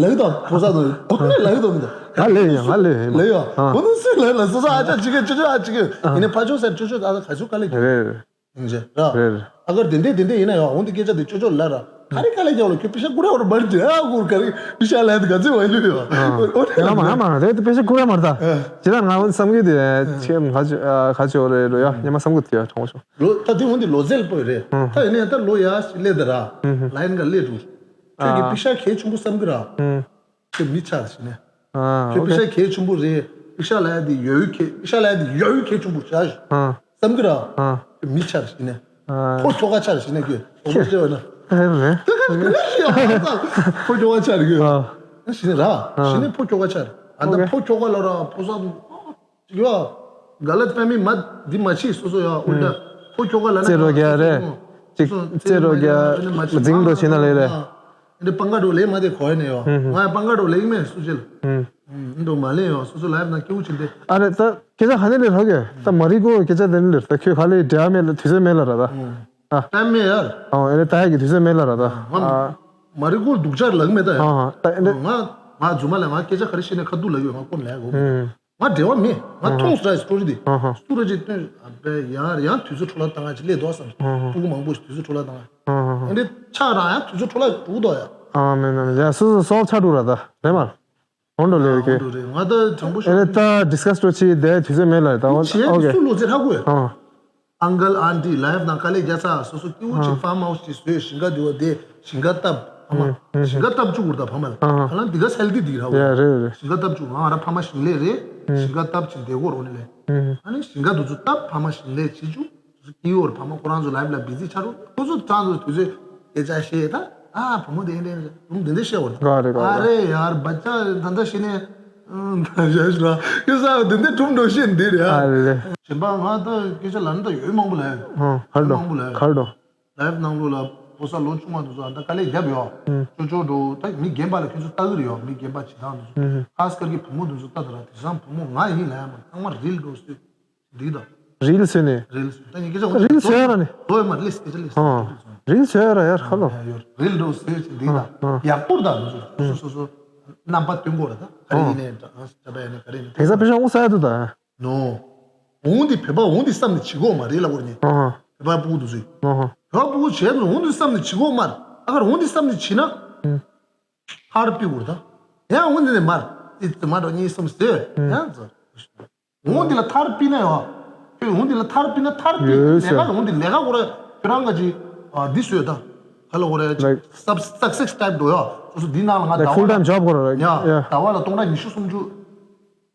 ལག་དང་ཕོ་ས་དང་ཨོ་ནི་ལག་དང་མི་འདུག་ང་ལས་ཡོད་ང་ལས་ཡོད། ལས་ཡོད། ཨ། ཁོ་ནི་སུས་ལས་ལ་སོ་སོ་ཨ་ཅག་ཕྱི་རྒྱལ་ཅོ་ཅོ་ཨ་ཕྱི་རྒྱལ་ཡིན་ནི་ཕ་ཅོ་སར་ཅོ་ཅོ་ཨ་ཁ་སུ་དཀའ་ལས་རྒྱབ། རེད་རེད། ཡིན་ཅེ་ར། རེད་རེད། ཨ་གར་དེ་འདྲས་དེ་འདྲས་ཡིན་ན་ཡང་འོང་དེ་སྐད་ཆ་དེ་ཅོ་ཅོ་ལ་ར། ག་རེ་དཀའ་ལས་རྒྱག་ལ་ཁྱོད་པེ་ཤ་ཀུ་ར་བར་མར་ཅེ་ཨ་ཀུར་ག་རེ་པེ་ཤ་ལ་དེ་ག་ཚོད་བ་ལུས་ཡོད། ཨ་ཨོ་ཡ་མ་ཡ་མ་རེད་དེ་པེ་ཤ་ཀུ་ར་མར་ད། ཨ། ཅི་ད་ང་འོན་བསམ་གི་དེ་ཨ། ཁྱེད་ང་ཁ་ཅོ་རེད་རོ་ཡ་ཉི་མ་བསམ་གི་དེ་ཡ་གྲོང་ཆོ། ལོ་ད་དེ་འོང་དེ་ལོ་ཟེར་པོ་རེད། ཨ། ད་ཡིན་ནའི་ད་ལོ་ཡ་ཞིག་སླེབས་ད་ར། ཨ་ལ་ཡིན་ག་སླེབས་འགྲོ། ཁྱོད་ཀྱི་ཨ། པེ་ཤ་གལ་ཆེན་པོ་བསམ་གི་ར། ཨ། ཁྱོད་མི་ཆགས་ཤི་ནས། ཨ། ཁྱོད་པེ་ཤ་གལ་ཆེན་པོ་རེད། པེ་ཤ་ལ་ཡ་དེ་ཡོད་ཡོད་གལ་པེ་ཤ་ལ་ཡ་དེ་ཡོད་ཡོད་གལ་ཆེན་པོ་ཆགས་ཤི། ཨ། བསམ་གི་ར། ཨ། ཁྱོད་མི་ཆགས་ཤི་ནས། ཨ། ཕོ་ཁྱོ་ག་ཆགས་ཤི་ནས་ཁྱོད་ཨོ་ཁྱོད་ཅེ་བ་ན། ཨ་རེད། ད་ག་ག་ལ་ཤི་ཡ་བ་ད་ཕོ་ཁྱོ་ག་ཆགས་རེད་ཁྱོད། ཨ། ཤི་ནས་ར། ཨ། ཤི་ནས་ཕོ་ཁྱོ་ག་ཆགས་རེད། ཨ་ད་ཨོ་ཁེ། ཕོ་ཁྱོ་ག་ལ་ར་ཕོ་ས། ཡོ། ག་ལ་ཕ་མི་མ་འདི་མ་ཕྱིས་སོ་སོ་ཡ་ཨུལ་ཏ། ཁོ་ཁྱོ་ག་ལ་ན་རྩེ་རོ་རྒྱ་རེད། ཅིག་རྩེ་རོ་རྒྱ་འཛིང་འགྲོ་བྱེད་ན་ལེ་རེད། འདི་སྤང་ཀ་འགྲོ་ལེ་མ་དེ་གོ་ཡ་ནས་ཡོ། ང་ཡ་སྤང་ཀ་འགྲོ་ལེ་མེད་སུ་ཅིལ། འདུག་མ་ལེ་ཡོ་སོ་སོ་ལའིབ་ནང་སྐྱེ་བོ་ཅིག་འདི། ཨ་རེ་ད་སྐད་ཆ་ཧ་ནེ་ལེ་རོ་གེ་ད་མ་རི་གོ་སྐད་ཆ་དེ་ནི་ལེ་ད་ཁྱོད་ཧ་ལེ་འབྲེལ་མེད་ལ་དུས་ཚོད་མེད་ལ་ར་ད། ཨ། ད་མེད་ཡ། ཨ་ཨེ་རེ་ད་ཡ་གི་དུས་ཚོད་མེད་ལ་ར་ད། ང་མ་རི་གོ་སྡུག་ཅག་ལག་མེད་ད་ཡ། ཨ་ཨ་ད་ཨེ་རེ། ང་ང་རྫུན་མ་ལ་ང་སྐད་ཆ་ག་རེ་བཤད་ནས་ཁ་ཐུག་ལ་ཡོད་ང་ཀོན་ལ་ཡ་གོ། ང་འབྲེལ་བ་མེད། ང་མཐོང་སོང་ར་སི་ཊོ་རི་འདི། ཨ་ཧ། སུ་ར་ཅིག་སྟོན། ཨ་པེ་ཡང་ཡང་དུས་ཚོད་འཕྲོ་བརླག་བཏང་ང་ཅིག་སླེབས་འདུག་བསམ། ཨ་ཧ། སྤུ་གུ་མང་པོ་ཞིག་དུས་ཚོད་འཕྲོ་བརླག་བཏང་ང་། ཨ་ཧ་ཧ། ཨ་འདི་ཆགས་རང་ཡང་དུས་ཚོད་འཕྲོ་བརླག་འགྲོ་གི་འདུག་ཡ། ཨ་མེད་མེད་མེད་ཡ་སོ་སོ་སོག་ཆགས་འགྲོ་ར་ད་རེད་མ། ཧོན་འགྲོ་ལེ་ཨ་ཡོད་ཧོན་ཀེ། འགྲོ་རེད། ང་ད་དྲང་པོ་ཨེ་ཤོད། རེད་ད་ཌི་སི་ཀ་སི་འགྲོ་ཅིག་དེ་དུས་ཚོད་མེད་ལ་ད་ཨོ་ཁེ། སུ་ལོ་ཚེ་ཧྲ་གོ་ཡ། ཨ། ཨང་ཀལ་ཨན་ཊི་ལའིབ་ནང་དཀའ་ལས་རྒྱག་ཚར་སོ་སོ་སྐྱིད་པོ་ཅིག་ཨ་ཕརམ་ཧའུ་སི་ཅིག་བཟོས་ཞིང་ཁ་འདི་བ་དེ་ཞིང་ཁ་བཏབ་ཕ་མ། ཨ་ཨ་ཞིང་ཁ་བཏབ་བཅུག་གུར་ད་ཕ་མ་ལ། ཨ་ཨ་ཧ་ལམ་འདི་ག་སལ་ཏི་འདི་ར་བ། ཡ་རེད་རེད། ཞིང་ཁ་བཏབ་བཅུག་ང་ར་ཕ་མ་ཞིང་ལས་རེད། ཨ་ཞིང་ཁ་བཏབ་ཅིག་འདི་གོ་རོ་ནི་ལས། ཨ་ཨ་ནི་ཞིང་ཁ་འདི་ཚོ་བཏབ་ཕ་མ་ཞིང་ལས་བྱེད་བཅུག་སྐྱིད་པོ་ར་ཕ་མ་ཁོ་རང་ཚོ་ལའིབ་ལ་བི་ཟི་ཆགས་རོ་ཁོ་ཚོ་ཚང་ཚོ་དུས་ཚོད་སྐད་ཆ་བཤད་ད་ཨ་བུ་མོ་དེ་འདྲ་འདྲ་འདི་འདྲ་བཤད་བར་ག་རེད་ག་ཨ་རེད་རེད་ཡར་བ་ཅག་ད་ལྟ་བཤད་ནས། ཨང་། ད་ཞེས་ཞུ་ར། ཁྱོད་ས་དེ་འདྲའི་གྲུབ་འགྲོ་ཤེས་འདི་རེད་ཨ། ཨ་ལེ། གཞན་པ་ང་ད་སྐད་ཆ་ལ་ནི་ད་ཡོད་མང་པོ་ལ། ཨང་། གར་འགྲོ། མང་པོ་ལ། གར་འགྲོ། ལའིབ་ནང་ལོགས་ལ་ ཕོ་གསར་ལོ་ཆུང་བ་དེ་ཚོ་ཨ་ད་དཀའ་ལས་རྒྱབ་ཡོད། ཨུམ། ཅོ་ཅོ་འགྲོ་ད་མི་རྒན་པ་ལ་ཁྱོད་ཚོ་ལྟ་གི་རེད་ཡོད། མི་རྒན་པ་བྱེད་སྟངས་དེ་ཚོ། ཨུམ། ཁ་སྐར་གྱི་བུ་མོ་དེ་ཚོ་ལྟ་ད་ར་དེང་སང་བུ་མོ་ང་ཡིན་ལ་ཡ་མ་ཚང་མ་རིལ་འགྲོ་སྲིད་འདི་དང་། རིལ་བཟོས་ནས། རིལ་བཟོས་ད་ངས་སྐད་ཆ་རིལ་བཟོས་ཡ་ར་ནི། ཟོས་མ་རིལ་སྐད་ཆ་ལས། ཨ། རིལ་བཟོས་ཡ་ར་ཡར་ཧ་ལོ། རིལ་འགྲོ་སྲིད་འདི་དང་། ཡག་པོར་ད་དེ་ཚོ་སོ་སོ་སོ་རྣམ་པ་སྟོན་དགོས་ར། ད་ག་རེ་ཡིན་ནའི་འདྲ་ཨ་ད་པ་ཡིན་ནའི་ག་རེ་ཡིན་ནའི་དེང་སང་པེ་ཤ་འོང་ས་ཡ་དུ་ད། ནོ། འོང་དེ་བོད་པ་འོང་དེ་བསམ་ནས་བྱེད་དགོས་མ་རེད་ལབ་དགོས་ནི། ཨ་ཧ། བོད་པ་ཕྲུ་གུ་དེ་ཚོས། ཨ་ཧ། བོད་པ་ཕྲུ་གུ་བྱས་ནས་འོང་དེ་བསམ་ནས་བྱེད་དགོས་མ་རེད། ཨ་ཁར་འོང་དེ་བསམ་ནས་བྱེད་ན། ཨུམ། ཐར་པི་འུར་ད། ཡང་འོང་དེ་ནས་མར། ཨི་ཙི་མ་འགྲོ་གཉིས་གསུམ་ཟེར། ཨུམ། ཡང་ཙི། འོང་དེ་ལ་ཐར་པི་ན་ཡོ། ཁྱོད་འོང་དེ་ལ་ཐར་པི་ན་ཐར་པི་ཡོད་ལས་ཀ་ཟེར། འོང་དེ་ལས་ཀ་ཁོ་ར་ཁྱོད་རང་ག་ཅི། ཨ་འདི་བཟོས་ད། ཧ་ལ་ཁོ་ར་ཅི། Like སབ་སག་སེ་སི་ཊའིབ་འགྲོ་ཡོ། སོ་སོ་འདི་ནང་ལ་ང་like ཟླ་བ་full time job ཁོ་ར་like ཡ། ཡ། ཟླ་བ་ལ་སྟོང་ཕྲག་ཉི་ཤུ་སུམ་ཅུ།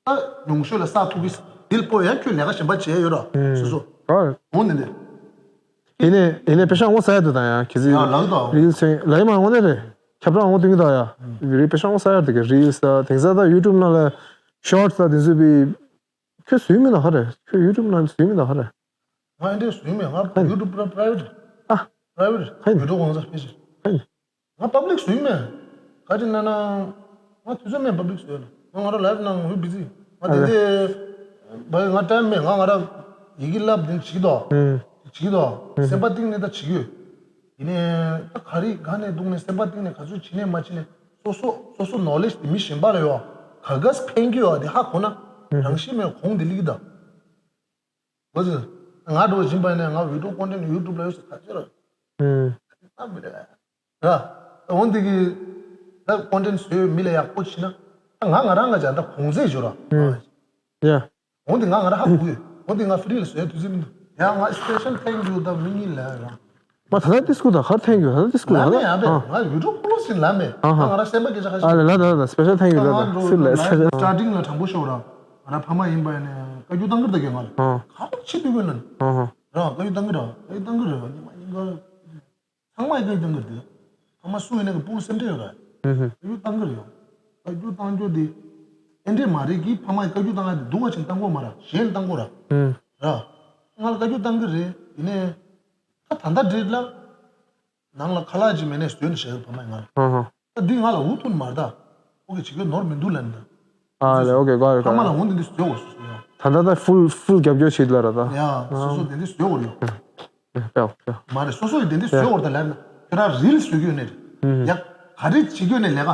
ད་ཉུང་ཤོས་ལ་བསགས་ཐུབ་ཀྱི། དེ་ལ་སྤོ་ཡང་ཁྱོད་ལས་ཀ་གཞན་པ་བྱས་ཡོད་ར། ཨུམ། སོ་སོ། ཨོ། འོང་ནི་འདི། ཡིན་ནའི་ཡིན་ནའི་པེ་ཤ་འོང་ས་ཡ་དུ་དང་ཡ་གི་ཟི། ཡ་ལགས་དང་། རིལ་སེང་ལ་ཡི་མ་འོང་ནི་རེད། ཁྱབ་བསྒྲགས་འོང་དུས་ཀྱི་དང་ཡ། ཨུམ། རིལ་པེ་ཤ་འོང་ས་ཡ་དུ་གི་རིལ་ས་དེང་སང་ད་ཡུ་ཊུབ་ནང་ལ་ཤོར་ཊི་ས་དེ་ཚོ་བི། ཁྱོད་བཟོས་མིན་ན་ཧ་རེད། ཁྱོད་ཡུ་ཊུབ་ནང་བཟོས་མིན་ན་ཧ་རེད། ང་ཨེ་འདྲས་བཟོས་མེད། ང་ཡུ་ཊུབ་པ་ར་པ་རའི་ཝེ་ཊི། ཨ། པ་རའི་ཝེ་ཊི། ཧ་ཡིན། བི་ཌི་ཡོ་གང་ཟག་ཕེ་ཤི། ཧ་ཡིན། ང་པབ་ལིག་བཟོས་མེད། ག་རེ་ན་ན། ང་དུས་ཚོད་མེད་པབ་ལིག་བཟོས་ན། ང་ང་རང་ལའིབ་ནང་ང་བི་ཛི། ང་ཨ་དེ་རེད། དེ། བ་ང་ཊའིམ་མེད། ང་ང་རང་ཡི་གེ་བསླབ་དེ་བྱེད་དོ། ཨུམ། བྱེད་དོ། ཨུམ། སེམས་པ་གཏིང་ནས་ད་བྱེད་ཡོད། ཡིན་ནའི་ད་ག་རེ་ག་ནས་འདུག་ནས་སེམས་པ་གཏིང་ནས་ག་ཚོད་བྱེད་ནས་མ་བྱེད་ནས་སོ་སོ་སོ་སོ་ནོ་ལེ་ཇི་དེ་མི་གཞན་པ་ལ་ཡོད། ག་གས་ཕན་གྱི་ཡོད་དེ་ཧ་གོ་ན། ཨུམ། རང་བཞིན་མེད་གོང་དེ་ལིག་ད། གོ་ཚོད། ང་འགྲོ་བཞིན་པ་ནས་ང་བི་ཌི་ཡོ་ཀོན་ཊེན་ཊི་ཡུ་ཊུབ་ལ་ཡོད་ཟེར་ག་ཚོད་ར། ཨུམ། ཨ་མི་རེད། ར། འོན་ཏེ་གི། ད་ཀོན་ཊེན་ཊི་བཟོས་མི་ལ་ཡག་པོ་བྱེད་ན། ད་ང་ང་རང་ང་ཅག་ད་གོང་ཚད་ཞོར་ར། ཨུམ། ཡ། འོན་ཏེ་ང་ང་རང་ཧ་གོ་ཡོད། འོན་ཏེ་ང་ཧྥི་རི་ལ་བཟོས་དུས་ཚོད་མི་འདུག་ཡ་ང་སི་པེ་ཤལ་ཐེང་ཀྱུ་ད་མི་གཉིས་ལ་ར། མ་ད་ལྟ་ཏི་སྐུ་ད་ཧར་ཐེང་ཀྱུ་ད་ལྟ་ཏི་སྐུ་ལ་ལ་མེ་ཡ་བེ། ང་ཡུ་ཊུབ་ཁོ་ལོ་སིན་ལ་མེ། ཨ་ཧ། ང་རང་སེམས་པ་སྐད་ཆ་ཁ་ཤས། ཨ་ལ་ལ་ད་ད་སི་པེ་ཤལ་ཐེང་ཀྱུ་ད་ད་སུ་ལ་སི་པེ་ཤལ། སི་ཊར་ཊིང་ལ་དྲང་པོ་ཤོད་ར། ང་རང་ཕ་མ་ཡིན་པ་ནས་བཀའ་བཀྱོན་བཏང་གི་རེད་ད་གས་ང་ལ། ཨ། ག་པར་ཕྱི་དུས་ཀྱི་ལ། ཨ་ཧ། ར་བཀའ་བཀྱོན་བཏང་གི་ར་བཀའ་བཀྱོན་བཏང་གི་ར་ཉི་མ་ཉིན་ག་ཚང་མ་ཡི་བཀའ་བཀྱོན་བཏང་གི་རེད། ཕ་མ་སུ་ཡིན་ན་གི་སྤུ་གུ་སེམས་ཁྲལ་ཡོད་ར། ཨ་ཧ། བཀའ་བཀྱོན་བཏང་གི་རེད་ཡོ། བཀའ་བཀྱོན་བཏང་རྒྱུ་དེ། ཨེ་འདྲས་མ་རེད་གི་ཕ་མ་ཡི་བཀའ་བཀྱོན་བཏང་ཡ་དེ་སྡུག་པ་ཅིག་བཏང་གོ་མ་ར་གཞན་བཏང་གོ་ར། ཨ། ར། ང་ལ་བཀའ་བཀྱོན་བཏང་གི་རེད་ཡིན་ནའི། ད་ད་ལྟ་འགྲིག་ལ། ནང་ལ་ཁ་ལག་ཅིག་མེད་ནས་བཟོས་ནས་བཞག་ཡོད་ཕ་མ་ཡིན་ང་ལ། ཨ་ཧ། ད་འདི་ང་ལ་འུ་ཐུག་མ་རེད་ད། ཨོ་ཀེ་བྱེད་དགོས་ནོར་མི་འདུག་ལབ་ནས་ད། ཨ་ལེ་ཨོ་ཀེ་གོ་ཡོད་ཕ་མ་ལ་འོང་དེ་འདི་བཟོས་འོ་སོ་སོ་ཡང་། ད་ལྟ་ད་ཧྥུལ་ཧྥུལ་རྒྱབ་སྐྱོར་བྱེད་ལ་ར་ད། ཡ་སོ་སོ་དེ་འདི་བཟོས་འོ་རེད་ཡོ། ཨ་ཧ། ཨ་ཧ། མ་རེད་སོ་སོ་ཡི་དེ་འདི་བཟོས་འོ་རེད་ད་ལབ་ན་ཁྱོད་རང་རིལ་བཟོས་ཀྱི་ཡོད་ནས་རེད། ཨ་ཧ། ཡ་ག་རེ་བྱེད་ཀྱི་ཡོད་ནས་ལས་ཀ།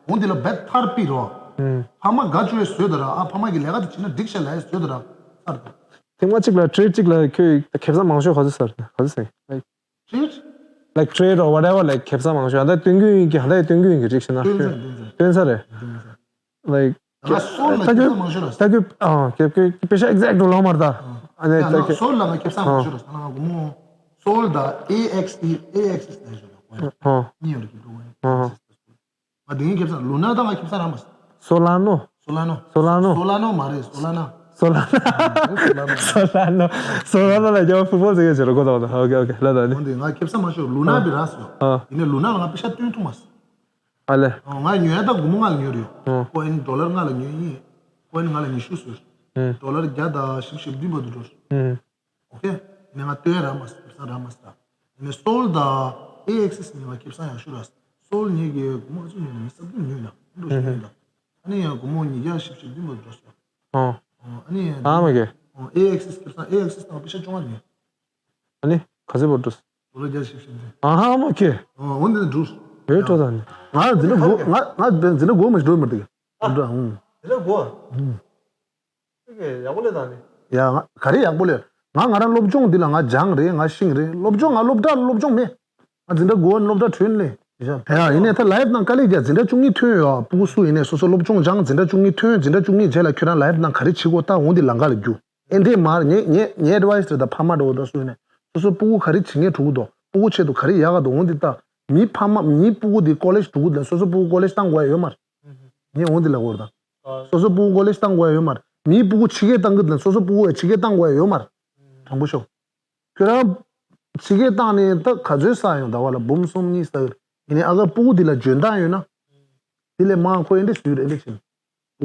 འོང་དེ་ལ་བེད་ཐར་པི་རོ། ཨ་ཧ། ཕ་མ་དགའ་བཅུག་ཡས་བཟོས་ད་ར་ཨ་ཕ་མ་གི་ལས་ཀ་དེ་བྱེད་ན་འགྲིག་ཤག་ལབ་ཡས་བཟོས་ད་ར། ཚར་ད། ཐེངས་མ་གཅིག་ལ་ཊེ་རེ་ཌི་གཅིག་ལ་ཁྱོད་ཁེ་བཟང་མང་ཤོས་ག་ཚོད་ཟ་རེད་ག་ཚོད་ཟ་རེད། ཊེ་རེ་ཌི། Like trade or whatever, like ཁེ་བཟང་མང་ཤོས་ཨ་ད་སྟོན་རྒྱུ་ཡིན་གྱི་ཨ་ད་སྟོན་རྒྱུ་ཡིན་གྱི་རིགས་ཤིག་ན་སྟོན་ས་སྟོན་ས། སྟོན་ས་རེད། སྟོན་ས། Like ང་སོལ་ལ་ད་ཁེ་ཁྱོད་བཟང་མང་ཤོས་ར། ད་ཁྱོད་ཨ་ཁྱོད་ཁྱོད་པེ་ཤ་ཨེག་ཛེག་ཊི་ལོ་མར་ད། ཨ་ནི་ཡ་ད་ང་ཁྱོད་སོལ་ལ་ང་ཁེ་བཟང་མང་ཤོས་ར་ས་ན་ང་སྒོར་མོ། སོལ་དང་ཨེ་ཨེག་སི་ཨེ་ཨེག་སི་ལ་ཤོར་ར། ཨ་གཉིས་ཡོད་ར་ཀི་ཏོ་ཨ་ཨ། ང་དེ་ངའི་ཁེ་བཟང་ལུ་ན་ད་ང་ཁེ་བཟང་ར་མ་སོ་ལ་ནོ། སོ་ལ་ནོ། སོ་ལ་ནོ། སོ་ལ་ནོ་མ་རེད་སོ་ལ་ན། སོ་ལ་ན། སོ་ལ་ན། སོ་ལ་ནོ། སོ་ལ་ནོ་ལ་རྒྱ་བ་ཕུ་པོ་ཟེར་གྱི་ཆེ་རོ་གོ་ད་བ་ད། ཨོ་ཀེ་ཨོ་ཀེ་ལ་ད་ནི། འོན་ཏེ་ང་ཁེ་བཟང་མ་ཤོར་ལུ་ན་བི་ར་སོ། ཨ། ཡིན་ནའི་ལུ་ན་ལ་ང་པེ་ཤ་སྟོན་ཐུབ་མ་སོ། ཨ་ལེ། ང་ཉོ་ཡ་ད་སྒོར་མོ་ལྔ་ལ་ཉོས་རེད། ཨ། ཀོ་ཨིན་ཌོ་ལར་ལྔ་ལ་ཉོས་ཡིན། ཀོ་ཨིན་ལྔ་ལ་ཉི་ཤུ་ཟེར། ཨ། ཌོ་ལར་བརྒྱ་དང་བཞི་བཅུ་ཞེ་བདུན་བར་དུ་འགྲོ། ཨ། ཨོ་ཁེ། ནས་ང་སྟོན་ར་མ་སི་ཁེ་བཟང་ར་མ་སི་ད། ནས་སོལ་དང་ཨེ་ཨེག་སི་ནས་ང་ཁེ་བཟང་ཡག་ཤོས་ར། སོལ་ཉེ་གི་སྒོར་མོ་ཚོ་ཉོས་ནས་ས་བདུན་ཉོས་ན་འགྲོ་ཤོད་ཡིན་ད། ཨ་ནི་ཡང་སྒོར་མོ་ཉིས་བརྒྱ་བཞི་བཅུ་བདུན་བར་འགྲོ་སོང་། ཨོ། ཨ་ནི་ཡང་ཨ་མ་གི། ཨེ་ཨེག་སི་ཁེ་བཟང་ཨེ་ཨེག་སི་དང་པེ་ཤ་བཅོ་ལྔ་ཉོས། ཨ་ནི་ག་ཚོད་བར་འགྲོ་སོང་། ཌོ་ལར་བརྒྱ་བཞི་བཅུ་བདུན། ཨ་ཧ་མ་གི། འོ་འདི་འགྲོ། ཨེ་འགྲོ་ད་ནི། ང་འཛིན་གྲྭ་དགུ་ང་ང་འཛིན་གྲྭ་དགུ་མ་ཞིག་འགྲོ་མི་འདུག་འགྲོ་ཨང་། འཛིན་གྲྭ་དགུ། ཨང་། ཡག་པོ་ལས་དང་ནི། ཡ་ང་ག་རེ་ཡག་པོ་ལས། ང་ང་རང་སློབ་སྦྱོང་འདི་ལ་ང་སྦྱངས་རེད། ང་ཤེས་རེད། སློབ་སྦྱོང་ང་སློབ་གྲྭ་སློབ་སྦྱོང་མེད། ང་འཛིན་གྲྭ་དགུ་བ་སློབ་གྲྭ་གྲོལ་ནས། ཡ་ཡིན་ནའི་ད་ལའིབ་ནང་དཀའ་ལས་རྒྱག་འཛིན་གྲྭ་བཅུ་གཉིས་ཐོན་ཡོད། སྤུ་གུ་སུ་ཡིན་ནའི་སོ་སོ་སློབ་སྦྱོང་སྦྱངས་འཛིན་གྲྭ་བཅུ་གཉིས་ཐོན། འཛིན་གྲྭ་བཅུ་གཉིས་རྗེས་ལ་ཁྱོད་རང་ལའིབ་ནང་ག་རེ་བྱེད་དགོས་ད་འོང་འདི་ལམ་ཁ་ལ་རྒྱུག་ཨེ་འདྲས་མར་ངའི་ངའི་ངའི་ཨེ་ཌི་ཝའི་སི་རེད་ད། ཕ་མ་འདྲ་བོ་ད་སུ་ཡིན་ནའི་སོ་སོ་སྤུ་གུ་ག་རེ་བྱེད་མཁན་འགྲོ་གི་འདུག་སྤུ་གུ་ཆེད་དུ་ག་རེ་ཡག་ག་འདུག་འོང་འདི་ད། མི་ཕ་མ་མིའི་སྤུ་གུ་འདི་ཀོ་ལེཇ་འགྲོ་གི་འདུག་སོ་སོ་སྤུ་གུ་ཀོ་ལེཇ་བཏང་དགོས་ཡ་ཡོད་མ་རེད། ངས་འོང་འདི་ལ་གོ་རེད་ད། སོ་སོ་སྤུ་གུ་ཀོ་ལེཇ་བཏང་དགོས་ཡ་ཡོད་མ་རེད། མིའི་སྤུ་གུ་ཕྱི་རྒྱལ་བཏང་གི་འདུག་སོ་སོ་སྤུ་གུ་ཕྱི་རྒྱལ་བཏང་དགོས་ཡ་ཡོད་མ་རེད། དྲང་པོ་ཤོད། ཁྱོད་རང་ཕྱི་རྒྱལ་བཏང་ནས་ད་ག་ཚོད་བསགས་ཡོང་ཟླ་བ་ལ་འབུམ་གསུམ་གཉིས་བསགས་ཡོད་རེད། ཡིན་ནའི་ཨ་ག་སྤུ་གུ་འདི་ལ་འཇོན་ཐང་ཡོད་ན། འདི་ལས་མང་ཁོ་ཨེ་འདྲས་ཟེར་ཡོད་རེད། ཨེ་འདྲས་བྱས་ན།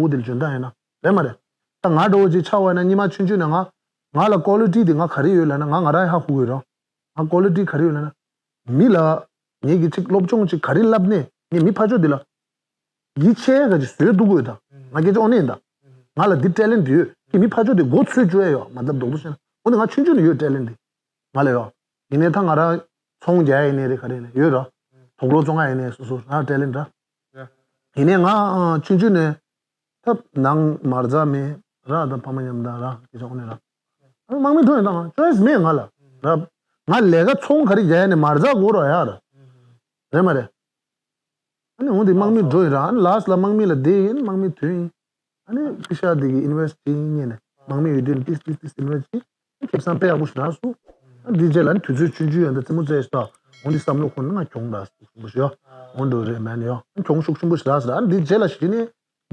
འོ་དེ་ལ་འཇོན་ཐང་ཡོད་ན། རེད་མ་རེད། ད་ང་འདྲ་བོ་ཅིག་ཆགས་པ་ཡིན་ན་ཉི་མ་ཆུང་ཆུང་ནས་ང་། ང་ལ་ཀོ་ལི་ཊི་དེ་ང་ག་རེ་ཡོད་ལབ་ན་ང་ང་རང་ཧ་གོ་གི་རེད། ང་ཀོ་ལི་ཊི་ག་རེ་ཡོད་ལབ་ན། མི་ལ་ངེད་ཀྱི་ཅིག་སློབ་སྦྱོང་ཅིག་ག་རེ་བསླབ་ནས་ངས་མི་ཕར་ཕྱོགས་འདི་ལ་ཡིད་ཆེས་ག་ཅིག་བཟོས་འདུག་དགོས་དང་། ང་སྐད་ཆ་ཨོ་ནས་ཡིན་ད། ང་ལ་འདི་ཊེ་ལེན་འདི་ཡོད་ཀྱི་མི་ཕར་ཕྱོགས་དེ་མགོ་ཚོས་བཅོས་ཡ་ཡོད་མ་ལབ་རྡོག་རྡོག་བཤད་ན་འོ་ནི་ང་ཆུང་ཆུང་ནས་ཡོད་ཊེ་ལེན་འདི། ང་ལ་ཡོད། ཡིན་ནའི་ད་ང་རང་ཚོང་རྒྱག་ཡ་ཡིན་ནའི་རེད་ག་རེ་ཡིན་ནའི་ཡོད་ར། དུག་ལོག་བཙོང་ཡ་ཡིན་ནའི་སོ་སོ་རང་ཊེ་ལེན་ར། ཡིན་ནའི་ང་ཨ་ཆུང་ཆུང་ནས་ད་ནང་མ་རྩ་མེད་ར། ད་ཕ་མ་མཉམ་དང་ར་སྐད་ཆ་ཨོ་ནས་ར། དམག་མི་འགྲོ་ཡིན་ད་ང་ཅོའི་སི་མེད་ང་ལ་ར། ང་ལས་ཀ་ཚོང་ག་རེ་རྒྱག་ཡ་ནས་མ་རྩ་དགོས་ར་ཡ་ར། རེད་མ་རེད། ཨ་ནི་འོང་དེ་དམག་མི་འགྲོ་ཡིན་ར། ཨ་ནི་ལཱ་སི་ལ་དམག་མི་ལ་བསྡད་ཡིན་དམག་མི་ཐོན་ཡིན། ཨ་ནི་པི་ཤ་དེ་གི་ཨིན་ཝེ་སི་ཊི་བྱེད་ཡིན་ངེས་ནས་དམག་མི་ཡོད་དུས་ཏིས་ཏིས་ཏིས་ཏིས་ཨིན་ཝེ་སི་ཊི་བྱེད། ཁེ་བཟང་དཔེ་ཡག་པོ་ཞིག་རག་སོང་། ཨ་འདི་རྗེས་ལ་ཨ་ནི་དུས་ཚོད་ཆུང་ཆུང་ཡོད་འདི་རྩེད་མོ་རྩེ་ཞིག་ད། འོང་འདི་བསམ་བློ་འཁོར་ན་ང་གྱོང་རག་སོང་པོ་ཞིག་ཡོད། འོང་འགྲོ་རེད་མེད་ནི་ཡོད། ཨ་གྱོང་ཤུགས་ཆེན་པོ་ཞིག་རག་སོང་ར། ཨ་འདི་རྗེས་ལ་གཞི་ནས་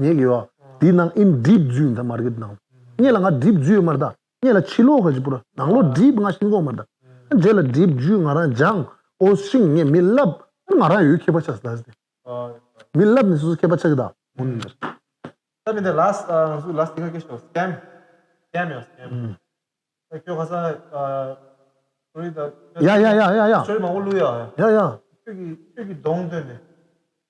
ངེས་ཀྱི་ཡོད། འདི་ནང་ཨིན་ཌིབ་འཛུལ་ཡིན་ད་མར་ཀེ་ཊི་ནང་། ངེས་ལ་ང་ཌིབ་འཛུལ་ཡོད་མ་རེད་ད། ངེས་ལ་ཕྱི་ལོགས་ག་ཅིག་པུ་ར་ནང་ལོགས་ཌིབ་ང་ཤེས་གོ་མ་རེད་ད། ཨ་རྗེས་ལ་ཌིབ་འཛུལ་ང་རང་སྦྱངས་ཨོ་ཤིང་ངས་མི་ལབ་ང་རང་ཡོད་ཁྱད་པར་ཆགས་སོང་ད། མི་ལབ་ནས་སོ་སོ་ཁྱད་པར་ཆགས་ཀྱི་ད། འོང་ནི་འདིར། ད་མི་འདི་ལཱ་སི་ང་ཚོ་ལཱ་སི་དེ་ག་སྐད་ཤོག་སི་ཀེམ། སི་ཀེམ་ཡང་སི་ཀེམ། ད་ཁྱོད་ཁ་སང་ཨ་སོ་རི་ད། ཡ་ཡ་ཡ་ཡ་ཡ། སོ་རི་མང་པོ་བླུགས་ཡ། ཡ་ཡ། ཁྱོད་ཀྱི་ཁྱོད་ཀྱི་གདོང་སྟོན་ནས་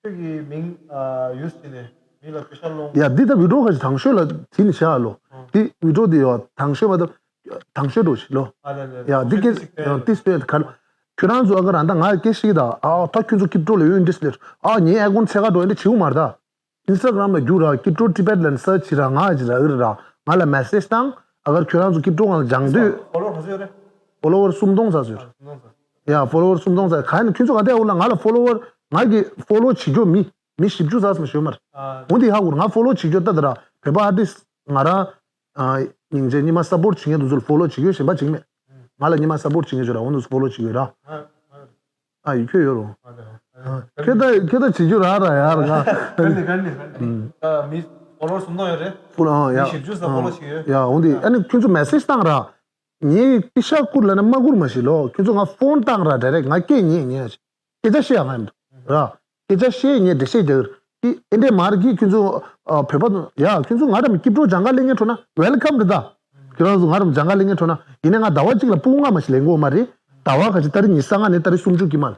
ཁྱོད་ཀྱི་མིང་ཨ་ཡུས་བྱས་ནས་མི་ལ་པེ་ཤ་སློང་། ཡ་འདི་ད་བི་ཌིའོ་ག་ཞིག་དང་ཤོས་ལ་དེ་ནི་བྱ་ཨ་ལོ། འདི་བི་ཌིའོ་འདི་ཡོ་དང་ཤོས་མ་གཏོགས་དང་ཤོས་འགྲོ་ཞིག་ལོ། ཡ་འདི་སྐད་ཅིག་ཏིས་སྟོན་གར། ཁྱོད་རང་ཚོ་ཨ་ག་རང་ད་ང་སྐད་ཤིག་ད་ཨ་ད་ཁྱོད་ཚོ་ཀིབ་ཀྲོ་ལ་ཡོད་འདྲི་སླེབས་ཨ་ངའི་ཨ་ཀོན་ཚད་ག་འགྲོ་ཡིན་འདྲི་བྱེད་འུ་མ་རེད་ད། ཨིན་སི་ཊ་གྷི་རམ་ལ་རྒྱུགས་ར། ཀིབ་ཀྲོ་ཊི་བེཊ་ལ་ནི་སར་ཆི་ར་ང་ཅི་ར་ཨི་ར་ར། ང་ལ་མེ་སེཇ་བཏང་། ཨ་གར་ཁྱོད་རང་ཚོ་ཀིབ་ཀྲོ་ང་ལ་སྦྱང་འདོད། ཕོ་ལོ་ཝར་ག་ཚོད་ཡོད་རེད། ཕོ་ལོ་ཝར་སུམ་སྟོང་ཙམ་ཡོད། ཡ་ཕོ་ལོ་ཝར་སུམ་སྟོང་ཙམ་ག་ནི་ཁྱོད་ཚོ་ག་དེ་འུ་ལ་ང་ལ་ཕོ་ལོ་ཝར་ང་གི་ཕོ་ལོ་བྱེད་རྒྱུ་མི་མི་བཞི་བཅུ་ཙམ་ཞིག་ཡོད་མ་རེད། འོ་འདི་ཧ་གོ་ང་ཕོ་ལོ་བྱེད་རྒྱུ་ད་ད་ར་བོད་པ་ཨར་ཊིསི་ང་རང་སྙིང་རྗེ་ཉི་མ་སཔོར་ཊི་བྱེད་མཁན་དུ་ཚོ་ལ་ཕོ་ལོ་བྱེད་རྒྱུ་གཞན་པ་བྱེད་མེད། ང་ལ་ཉི་མ་སཔོར་ཊི་བྱེད་མཁན་ཚོ་ར་འོ་འདུ་ཕོ་ལོ་བྱེད་དགོས་ར། ཨ་ཡི་ཁྱོད་ཡོད་རོ། ཁྱོད་ད་ཁྱོད་ད་བྱེད་རྒྱུ་ར་ར་ཡ་ར་ག་ག་ནི་ག་ནི་ག་ནི། ཨ་མི་ཕོ་ལོ་ཝར་སུམ་སྟོང་ཡོད་རེད། ཕོ་ལོ་ཡ། མི་བཞི་བཅུ་ཙམ་ཕོ་ལོ་ཞིག་ཡོད། ཡ་འོ་འདི་ཨ་ནི་ཁྱོད་ཚོ་མེ་སེཇ་བཏང་ར། ངས་པི་ཤ་བསྐུར་ལ་ན་མ་བསྐུར་མ་ཤི་ལོ། ཁྱོད་ཚོ་ང་ཕོན་བཏང་ར་ཌའི་རེག་ང་སྐད་ཉན་ཉན་ཡ་ཤི། སྐད་ཆ་བཤད་ཡ་ང་ཡིན་འདུག་ར། སྐད་ཆ་བཤད་ངས་འགྲེལ་བཤད་རྒྱག་གི་ཨེ་འདྲས་མར་གྱིས་ཁྱོད་ཚོ་བོད་པ་ཡ་ཁྱོད་ཚོ་ང་རམ་སྐྱིད་སྤྲོ་ལྗང་ཁ་ལེན་ངེས་འཕྲོ་ན་ཝེལ་ཀམ་རེད་ད། ཁྱོད་རང་ཚོ་ང་རམ་ལྗང་ཁ་ལེན་ངེས་འཕྲོ་ན་ཡིན་ནའི་ང་ཟླ་བ་གཅིག་ལ་སྤུ་གུ་ལྔ་མ་ཞིག་ལེན་གོ་མ་རེད། ཟླ་བ་ཁ་ཅིག་ཏ་རིག་ཉི་ཤུ་རྩ་ལྔ་ནས་ཏ་རིག་སུམ་ཅུ་གི་མ།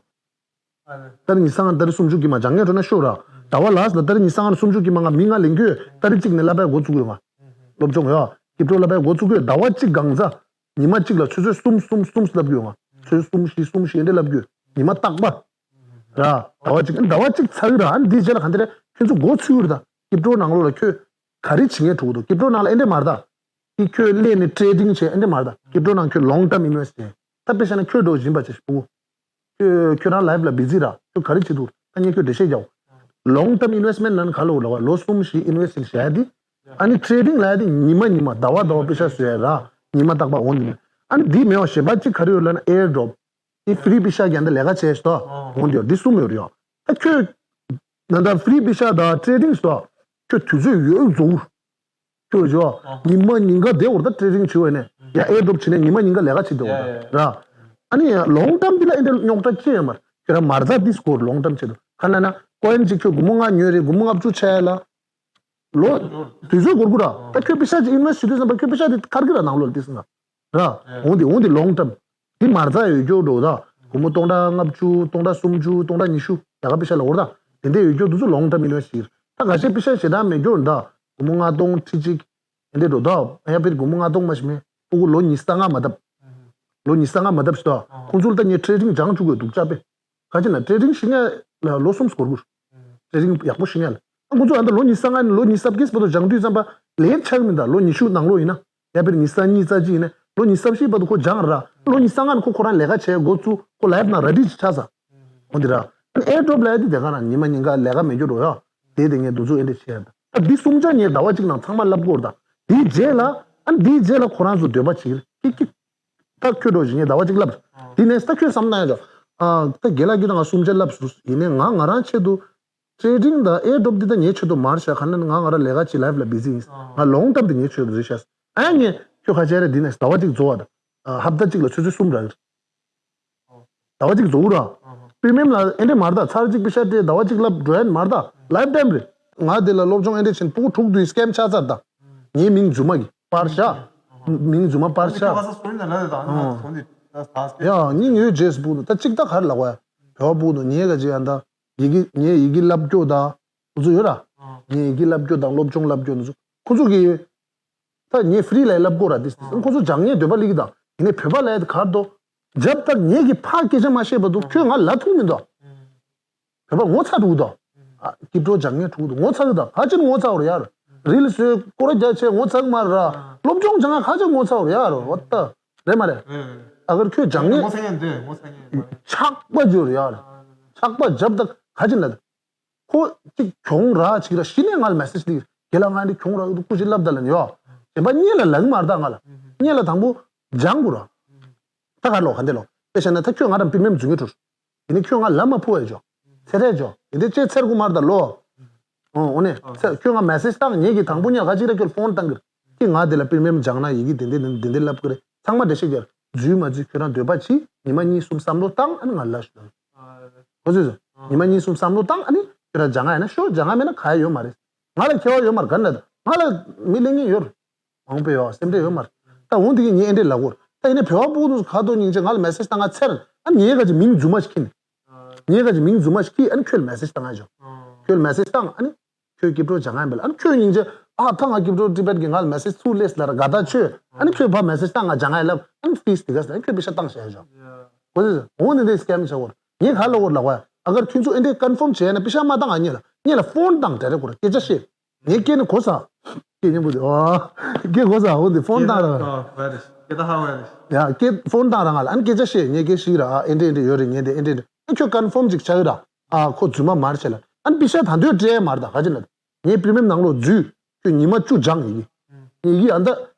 ཏ་རིག་ཉི་ཤུ་རྩ་ལྔ་ནས་ཏ་རིག་སུམ་ཅུ་གི་མ་ལྗང་ངེས་འཕྲོ་ན་ཤོག་ར། ཟླ་བ་ལ་ལ་ཏ་རིག་ཉི་ཤུ་རྩ་ལྔ་ནས་སུམ་ཅུ་གི་མ་ང་མི་ལྔ་ལེན་གྱི་ཡོད། ཏ་རིག་གཅིག་ནས་བསླབ་པའི་འགོ་བཙུགས་གི་ཡོད་ང་། སློབ་སྦྱོང་ཡ། སྐྱིད་སྤྲོ་བསླབ་པའི་འགོ་བཙུགས་གི་ཡོད་ཟླ་བ་གཅིག་གང་ཚ། ཉི་མ་གཅིག་ལ་ཆུ་ཚོད་གསུམ་གསུམ་གསུམ་བསླབ་རྒྱུ་ཡོང་ང་། ཆུ་ཚོད་གསུམ་བཞི་གསུམ་བཞི་འདྲ་བསླབ་རྒྱུ། ཉི་མ་རྟག་པ། ར། ཟླ་བ་གཅིག་ཟླ་བ་གཅིག་ཚར་གི་ར་ཨ་ནི་འདིའི་རྗེས་ལ་ག་འདི་རེད་ཁྱོད་ཚོ་མགོ་ཚོས་ར་ད། སྐྱིད་སྤྲོ་ནང་ལོགས་ལ་ཁྱོད་ག་རེ་བྱེད་མཁན་འགྲོ་གི་འདུག་སྐྱིད་སྤྲོ་ནང་ལ་ཨེ་འདྲས་མ་རེད་ད། ཁྱོད་ཁྱོད་སླེབས་ནས་ཊེ་ཌིང་བྱས་ཨེ་འདྲས་མ་རེད་ད། སྐྱིད་སྤྲོ་ནང་ཁྱོད་ལོང་ཊརམ་ཨིན་ཝེ་སི་ཊི་བྱས། ད་དཔེ་བཞག་ན་ཁྱོད་འགྲོ་བཞིན་པ་བྱས་ཤིག་སྤུ་གུ། ཁྱོད་ཁྱོད་རང་ལའིབ་ལ་བི་ཛི་ར་ཁྱོད་ག་རེ་བྱེད་འདུག་ད་ངས་ཁྱོད་འགྲེལ་བཤད་རྒྱག་ལོང་ཊརམ་ཨིན་ཝེ་སི་མེན་ཊི་ལ་ནི་ག་ལ་འོ་ལ་བ་ལོ་གསུམ་བཞི་ཨིན་ཝེ་སི་ཊི་བྱས་ཏེ། ཨ་ནི་ཊེ་ཌིང་ལ་ཡ་དེ་ཉི་མ་ཉི་མ་ཟླ་བ་ཟླ་བ་པེ་ཤ་བཟོ་ཡ་ར། ཉི་མ་རྟག་པ་འོང་དེ་ནི། ཨ་ནི་འདི་མེད་བ་གཞན་པ་གཅིག་ག་རེ་ཡོད་ལབ་ན་ཨེར་ཌོབ། དེ་ཕི་རི་པེ་ཤ་རྒྱན་དེ་ལས་ཀ་བྱས་སོ། འོང་དེ་འདི་གསུམ་ཡོད་རེད་ཡོ། ད་ཁྱོད་ད་ལྟ་ཕི་རི་པེ་ཤ་དང་ཊེ་ཌིང་སོ། ཁྱོད་དུས་ཚོད་ཡོད་རྫོགས། ཁྱོད་ཇོ། ཉི་མ་ཉིན་ག་དེ་འོར་ད་ཊེ་ཌིང་བྱེད་འོས་ནས་ཡ་ཨེར་ཌོབ་བྱེད་ནས་ཉི་མ་ཉིན་ག་ལས་ཀ་བྱེད་དེ་འོར་ད་ར། ཨ་ནི་ལོང་ཊརམ་འདི་ལ་ཨེ་འདྲ་རྙོག་དྲ་ཅི་ཡོད་མར་ཁྱོད་རང་མར་ཛ་ཏིས་སྐོར་ལོང་ཊརམ་བྱེད་དོ་ཁ་ན་ན་ཀོ་ཨིན་ཅིག་ཁྱོད་སྒོར་མོ་ལྔ་ཉོས་རེད་སྒོར་མོ་ལྔ་བཅུ་ཆ་ཡ་ལ། ལོ། དུས་ཚོད་འགོར་དགོས་ར། ད་ཁྱོད་པེ་ཤ་ཅིག་ཨིན་ཝེ་སི་ཊི་བྱེད་དུས་ཙམ་པ་ཁྱོད་པེ་ཤ་དེ་ཁར་གི་ར་ནང་ལོགས་ལ་དེ་སྲིད་ན། ར། འོང་དེ་འོང་དེ་ལོང་ཊརམ། དེ་མར་ཛ་ཡོད་སྐྱོ་འགྲོ་ད། སྒོར་མོ་སྟོང་ཕྲག་ལྔ་བཅུ་སྟོང་ཕྲག་སུམ་ཅུ་སྟོང་ཕྲག་ཉི་ཤུ་ཡ་ག་པེ་ཤ་ལ་འོར་ད། དེ་འདྲས་ཡོད་སྐྱོ་དུས་ཚོད་ལོང་ཊརམ་ཨིན་ཝེ་སི་ཊི་ཡིན། ད་ག་ཤེད་པེ་ཤ་ཞེ་དྲག་མེད་སྐྱོ་ད། སྒོར་མོ་ལྔ་སྟོང་ཁྲི་གཅིག་དེ་འདྲས་འགྲོ་ད། ཡ་པིར་སྒོར་མོ་ལྔ་སྟོང་མ་ཞིག་མེད། ཕྲུ་གུ་ལོ་ཉི་ཤུ་རྩ་ལྔ་མ་བཏབ། ལོ་ཉི་ཤུ་རྩ་ལྔ་མ་བཏབ་ཞིག་ད། ཁོང་ཚོ་ལ་ད་ངས་ཊེ་ཌིང་སྦྱང་བཅུག་དགོས་འདུག་ཅག་པེ། ག་ཅི་ན་ཊེ་ཌིང་ཤེས་མཁན་ལ་ལོ་གསུམ་སྐོར་དགོས། ཊེ་ཌིང་ཡག་པོ་ཤེས་མཁན་ལ། ཨ་ཁོང་ཚོ་ཨ་ད་ལོ་ཉི་ཤུ་རྩ་ལྔ་ནས་ལོ་ཉི་ཤུ་རྩ་བརྒྱད་བར་དུ་སྦྱང་དུས་ཙམ་པ་ལས་ཆགས་མི་འདུག་ལོ་ཉི་ཤུ་ནང་ལོགས་ཡིན་ན། ཡ་པིར་ཉི་ཤུ་རྩ་གཉིས་རྩ་གཅིག་ཡིན་ན་ལོ་ཉི་ཤུ་རྩ་བཞི་བར་དུ་ཁོ་སྦྱང་ར། ལོ་ཉི་ཤུ་རྩ་ལྔ་ནས་ཁོ་ཁོ་རང་ལས་ཀ་བྱས་འགོ་བཙུགས་ཁོ་ལའིབ་ནང་ར་ཌི་ཅིག་ཆགས་ས། འོ་འདི་ར། ཨེར་ཌོབ་ལ་ཡ་དེ་དེ་ག་ན་ཉི་མ་ཉིན་ག་ལས་ཀ་མེད་རྒྱུ་འགྲོ་ཡ། དེ་དེ་ངས་དུ་ཚོད་ཨེ་འདྲ་བྱས་ཡ། ད་འདི་གསུམ་ཆ་ངས་ཟླ་བ་གཅིག་ནང་ཚང་མ་བསླབ་དགོས་ར་ད། དེའི་རྗེས་ལ་ཨ་འདིའི་རྗེས་ལ་ཁོ་རང་ཚོ་འདོད་པ་བྱེད་ཀྱི་ཀི་ཀི། ད་ཁྱོད་འགྲོ་བཞིན་ངས་ཟླ་བ་གཅིག་བསླབ། དེ་ནས་ད་ཁྱོད་བསམ་ན་ཡང་འགྲོ། ཨ་ད་དགེ་ལགས་ཀྱིས་ད་ང་གསུམ་ཆ་བསླབ་སོང་ཡིན་ནའི་ང་ང་རང་ཆེད་དུ། ཊེ་ཌིང་དང་ཨེར་ཌོབ་འདི་ད་ངའི་ཆེད་དུ་མར་བྱ་ག་ན་ང་ང་རང་ལས་ཀ་ཅིག་ལའིབ་ལ་བི་ཛི་ཡིན། ང་ལོང་ཊརམ་དེ་ངའི་ཆེད་དུ་རེད་ཤག་ཨ་ངས་ཁྱོད་ཁ་ཆེ་རེད་འདི་ནས་ཟླ་བ་གཅིག་རྫོགས་བ་ད། ཧབ་ཏ་གཅིག་ལ་ཆུ་ཚོད་གསུམ་རག་གི་རེད། ཟླ་བ་གཅིག་རྫོགས་ར། པི་མེམ་ལ་ཨེ་འདྲས་མ་རེད་ད་ཚར་གཅིག་པི་ཤ་སྤྲད་ཟླ་བ་གཅིག་ལབ་འགྲོ་ཡ་མ་རེད་ད་ལའིབ་ཊའིམ་རེད། ང་དེ་ལ་སློབ་སྦྱོང་ཨེ་འདྲས་ཕྱིན་ཕྲུ་གུ་དྲུག་དུས་སི་ཀེམ་ཆགས་ཚར་ད། ངའི་མིང་རྫུན་མ་གི་པར་ཤ། མིང་རྫུན་མ་པར་ཤ། ཁྱོད་ཁ་སང་སོ་རི་ན་ལ་ད་ང་ཚོ་འདི་ ད་ད་ཡ་སྙིང་ཡོད་རྗེས་སུ་ཕུལ་འདུག་ད་གཅིག་ད་གར་ལབ་པ་ཡ། བོད་པ་ཕུལ་འདུག་ངས་ག་ཅིག་ཡང་ད་ཡི་གེ་ངས་ཡི་གེ་བསླབ་རྒྱུ་དང་ཁོ་ཚོ་ཡོད་ར། ངས་ཡི་གེ་བསླབ་རྒྱུ་དང་སློབ་སྦྱོང་བསླབ་རྒྱུ་འདི་ཚོ་ཁོ་ཚོ་གི་ད་ངས་ཧྥི་རི་ལ་བསླབ་དགོས་ར། འདི་ཁོ་ཚོ་སྦྱང་ངས་འདོད་པ་སླེབས་ཀྱི་དང་ཡིན་ནའི་བོད་པ་ལ་གར་དོ་རྒྱབ་ད་ངས་གི་ཕ་སྐད་ཆ་མ་བཤད་པ་འདུག་ཁྱོད་ང་ལ་ཐུག་མི་འདུག་བོད་པ་ངོ་ཚ་འགྲོ་གི་འདུག་ཨ་སྐྱིད་འགྲོ་སྦྱང་ངས་འགྲོ་གི་འདུག་ངོ་ཚ་གི་དང་ཧ་ཅང་ངོ་ཚ་བར་ཡ་ར། རིལ་སོས་སྐོར་རྒྱ་ཆེ་ངོ་ཚ་གི་མ་ར། སློབ་སྦྱོང་སྦྱང་ང་ཧ་ཅང་ངོ་ཚ་བར་ཡ་ར། འོ་ད་རེད་མ་རེད། ཨ་གར་ཁྱོད་སྦྱང་ངས་ངོ་ཚ་ངས་འདོད་ངོ་ཚ་ངས་འདོད། ཆག་པ་འཇོར་ཡ་ར། ཆག་པ་རྒྱབ་ད་ཧ་ཅང་ལ། ཁོ་གཅིག་གྱོང་ར་གཅིག་ར་ཤི་ནས་ང་ལ་མེ་སེ་ཇི་སླེབས། རྒན་ལགས་ང་འདི་གྱོང་ར་ཡོད་འདུག་སྐུ་མཁྱེན་ལབ་ད་ལབ་ནས་ཡོད། གཞན་པ་སྔོན་ལ་ལབ་ཀྱི་མ་རེད་ད་ང་ལ། སྔོན་ལ་དང་པོ་སྦྱང་དགོས་ར། ད་ག་ལོ་ག་འདི་ལོ། དཔེ་བཤད་ན་ད་ཁྱོད་ང་རང་པི་མེམ་འཛུལ་ངེས་འགྲོ། དེ་ནས་ཁྱོད་ང་ལ་མ་ཕུ་བས་འཇོ། ཚེ་རེ་འཇོ། དེ་འདི་ཅེས་ཚེར་དགོས་མ་རེད་ད་ལོ། ཨོ་ཨོ་ནས་ཚེ་ཁྱོད་ང་མེ་སེ་ཇི་བཏང་ངེད་ཀྱི་དང་པོ་ཉག་ག་གཅིག་ར་ཁྱོད་ཕོན་བཏང་གིར། ཁྱེད་ང་དེ་ལ་པི་མེམ་སྦྱང་ན་ཡི་གེ་དེ་འདི་འདི་འདི་ལབ་གི་རེད། ཚང་མ་འགྲེལ་བཤད་རྒྱབ། འཛུལ་མ་འཛུལ་ཁྱོད་རང་འདོད་པ་གྱིས་ཉི་མ་གཉིས་གསུམ་བསམ་བློ་བཏང་ཨ་ནི་ང་ལ་ཞུ། གོ་ཚོད་སོང་། ཉི་མ་གཉིས་གསུམ་བསམ་བློ་བཏང་ཨ་ནི་ཁྱོད་རང་སྦྱང་ང་ཡིན་ན་ཤོག་སྦྱང་ང་མེད་ན་ག་ཡ་ཡོད་མ་རེད། ང་ལ་ཁྱད་པར་ཡོད་མ་རེད་ག་ནས་ང་ལ་མི་གླེང་མཁན་ཡོད་རེད། མང་པོ་ཡོད་སེམས་ཁྲལ་ཡོད་མ་རེད། ད་འོང་དེ་གི་ངས་ཨེ་འདྲས་ལབ་དགོས་རེད། ད་ཡིན་ན་བོད་པ་ཕྲུ་གུ་དེ་ཚོ་ཁ་ཐོག་སྙིང་རྗེ་ང་ལ་མེ་སེ་ཇི་བཏང་ང་ཚེར་ཨ་ངས་ག་ཅིག་མིང་རྫུན་མ་ཞིག་ཁྱེར་ནས་ངས་ག་ཅིག་མིང་རྫུན་མ་ཞིག་ཁྱེར་ཨ་ནི་ཁྱོད་ལ་མེ་སེ་ཇི་བཏང་ང་ཞོག་ཁྱོད་ལ་མེ་སེ་ཇི་བཏང་ཨ་ནི། ཁྱོད་སྐྱིད་འགྲོ་སྦྱང་ང་ཡིན་པ་ལ་ཨ་ནི་ཁྱོད་སྙིང་རྗེ། ཨ་ཐ་ང་སྐྱིད་འགྲོ་ཊི་བེཊ་གི་ང་ལ་མེ་སེ་ཇི་ཚུར་སླེབས་ལ་ར་དགའ་ཐག་ཆོད། ཨ་ནི་ཁྱོད་ཕར་མེ་སེ་ཇི་བཏང་ང་སྦྱང་ང་ཡིན་ལབ་ཨ་ནི་ཕིས་དེ་ག་ས་ཁྱོད་པེ་ཤ་བཏང་ཤག་ཡ་ཤག་གོ་ཚོད་སོང་། འོ་ནི་འདི་སི་ཀེམ་བྱ་བོར་ངས་ག་ལ་བོར་ལ་བ་ཨ་གར་ཁྱོད་ཚོ་ཨེ་འདྲས་ཀོན་ཕོམ་བྱས་ན་པེ་ཤ་མ་བཏང་ང་ཉེ་ལ་ཉེ་ལ་ཕོན་བཏང་དེ་རེ་གོ་ར་སྐད་ཆ་བཤད། ངས་སྐད་ནི་གོ་ས། སྐད་སྙན་པོ་དེ་ཨ་སྐད་གོ་ས་འོ་འདི་ཕོན་བཏང་ར། ཡ་སྐད་ཕོན་བཏང་ར་ང་ལ་ཨ་ནི་སྐད་ཆ་བཤད་ངས་སྐད་ཤིག་ར་ཨ་ཨེ་འདྲས་ཨེ་འདྲས་ཡོད་རེད་ངས་འདི་ཨེ་འདྲས་ཨེ་འདྲས་ཨ་ཁྱོད་ཀོན་ཕོམ་ཅིག་བྱ་ཡོད་ར། ཨ་ཁོ་རྫུན་མ་མར་བྱས་ལ་ཨ་ནི་པེ་ཤ་ད་འདོད་སྤྲད་མར་ད་ག་ཅི་ན་ངའི་པི་རི་མེམ་ནང་ལོགས་འཛུལ། ཁྱོད་ཉི་མ་བཅུ་སྦྱང་ཡི་གེ་ཡི་གེ་ཨ་ད་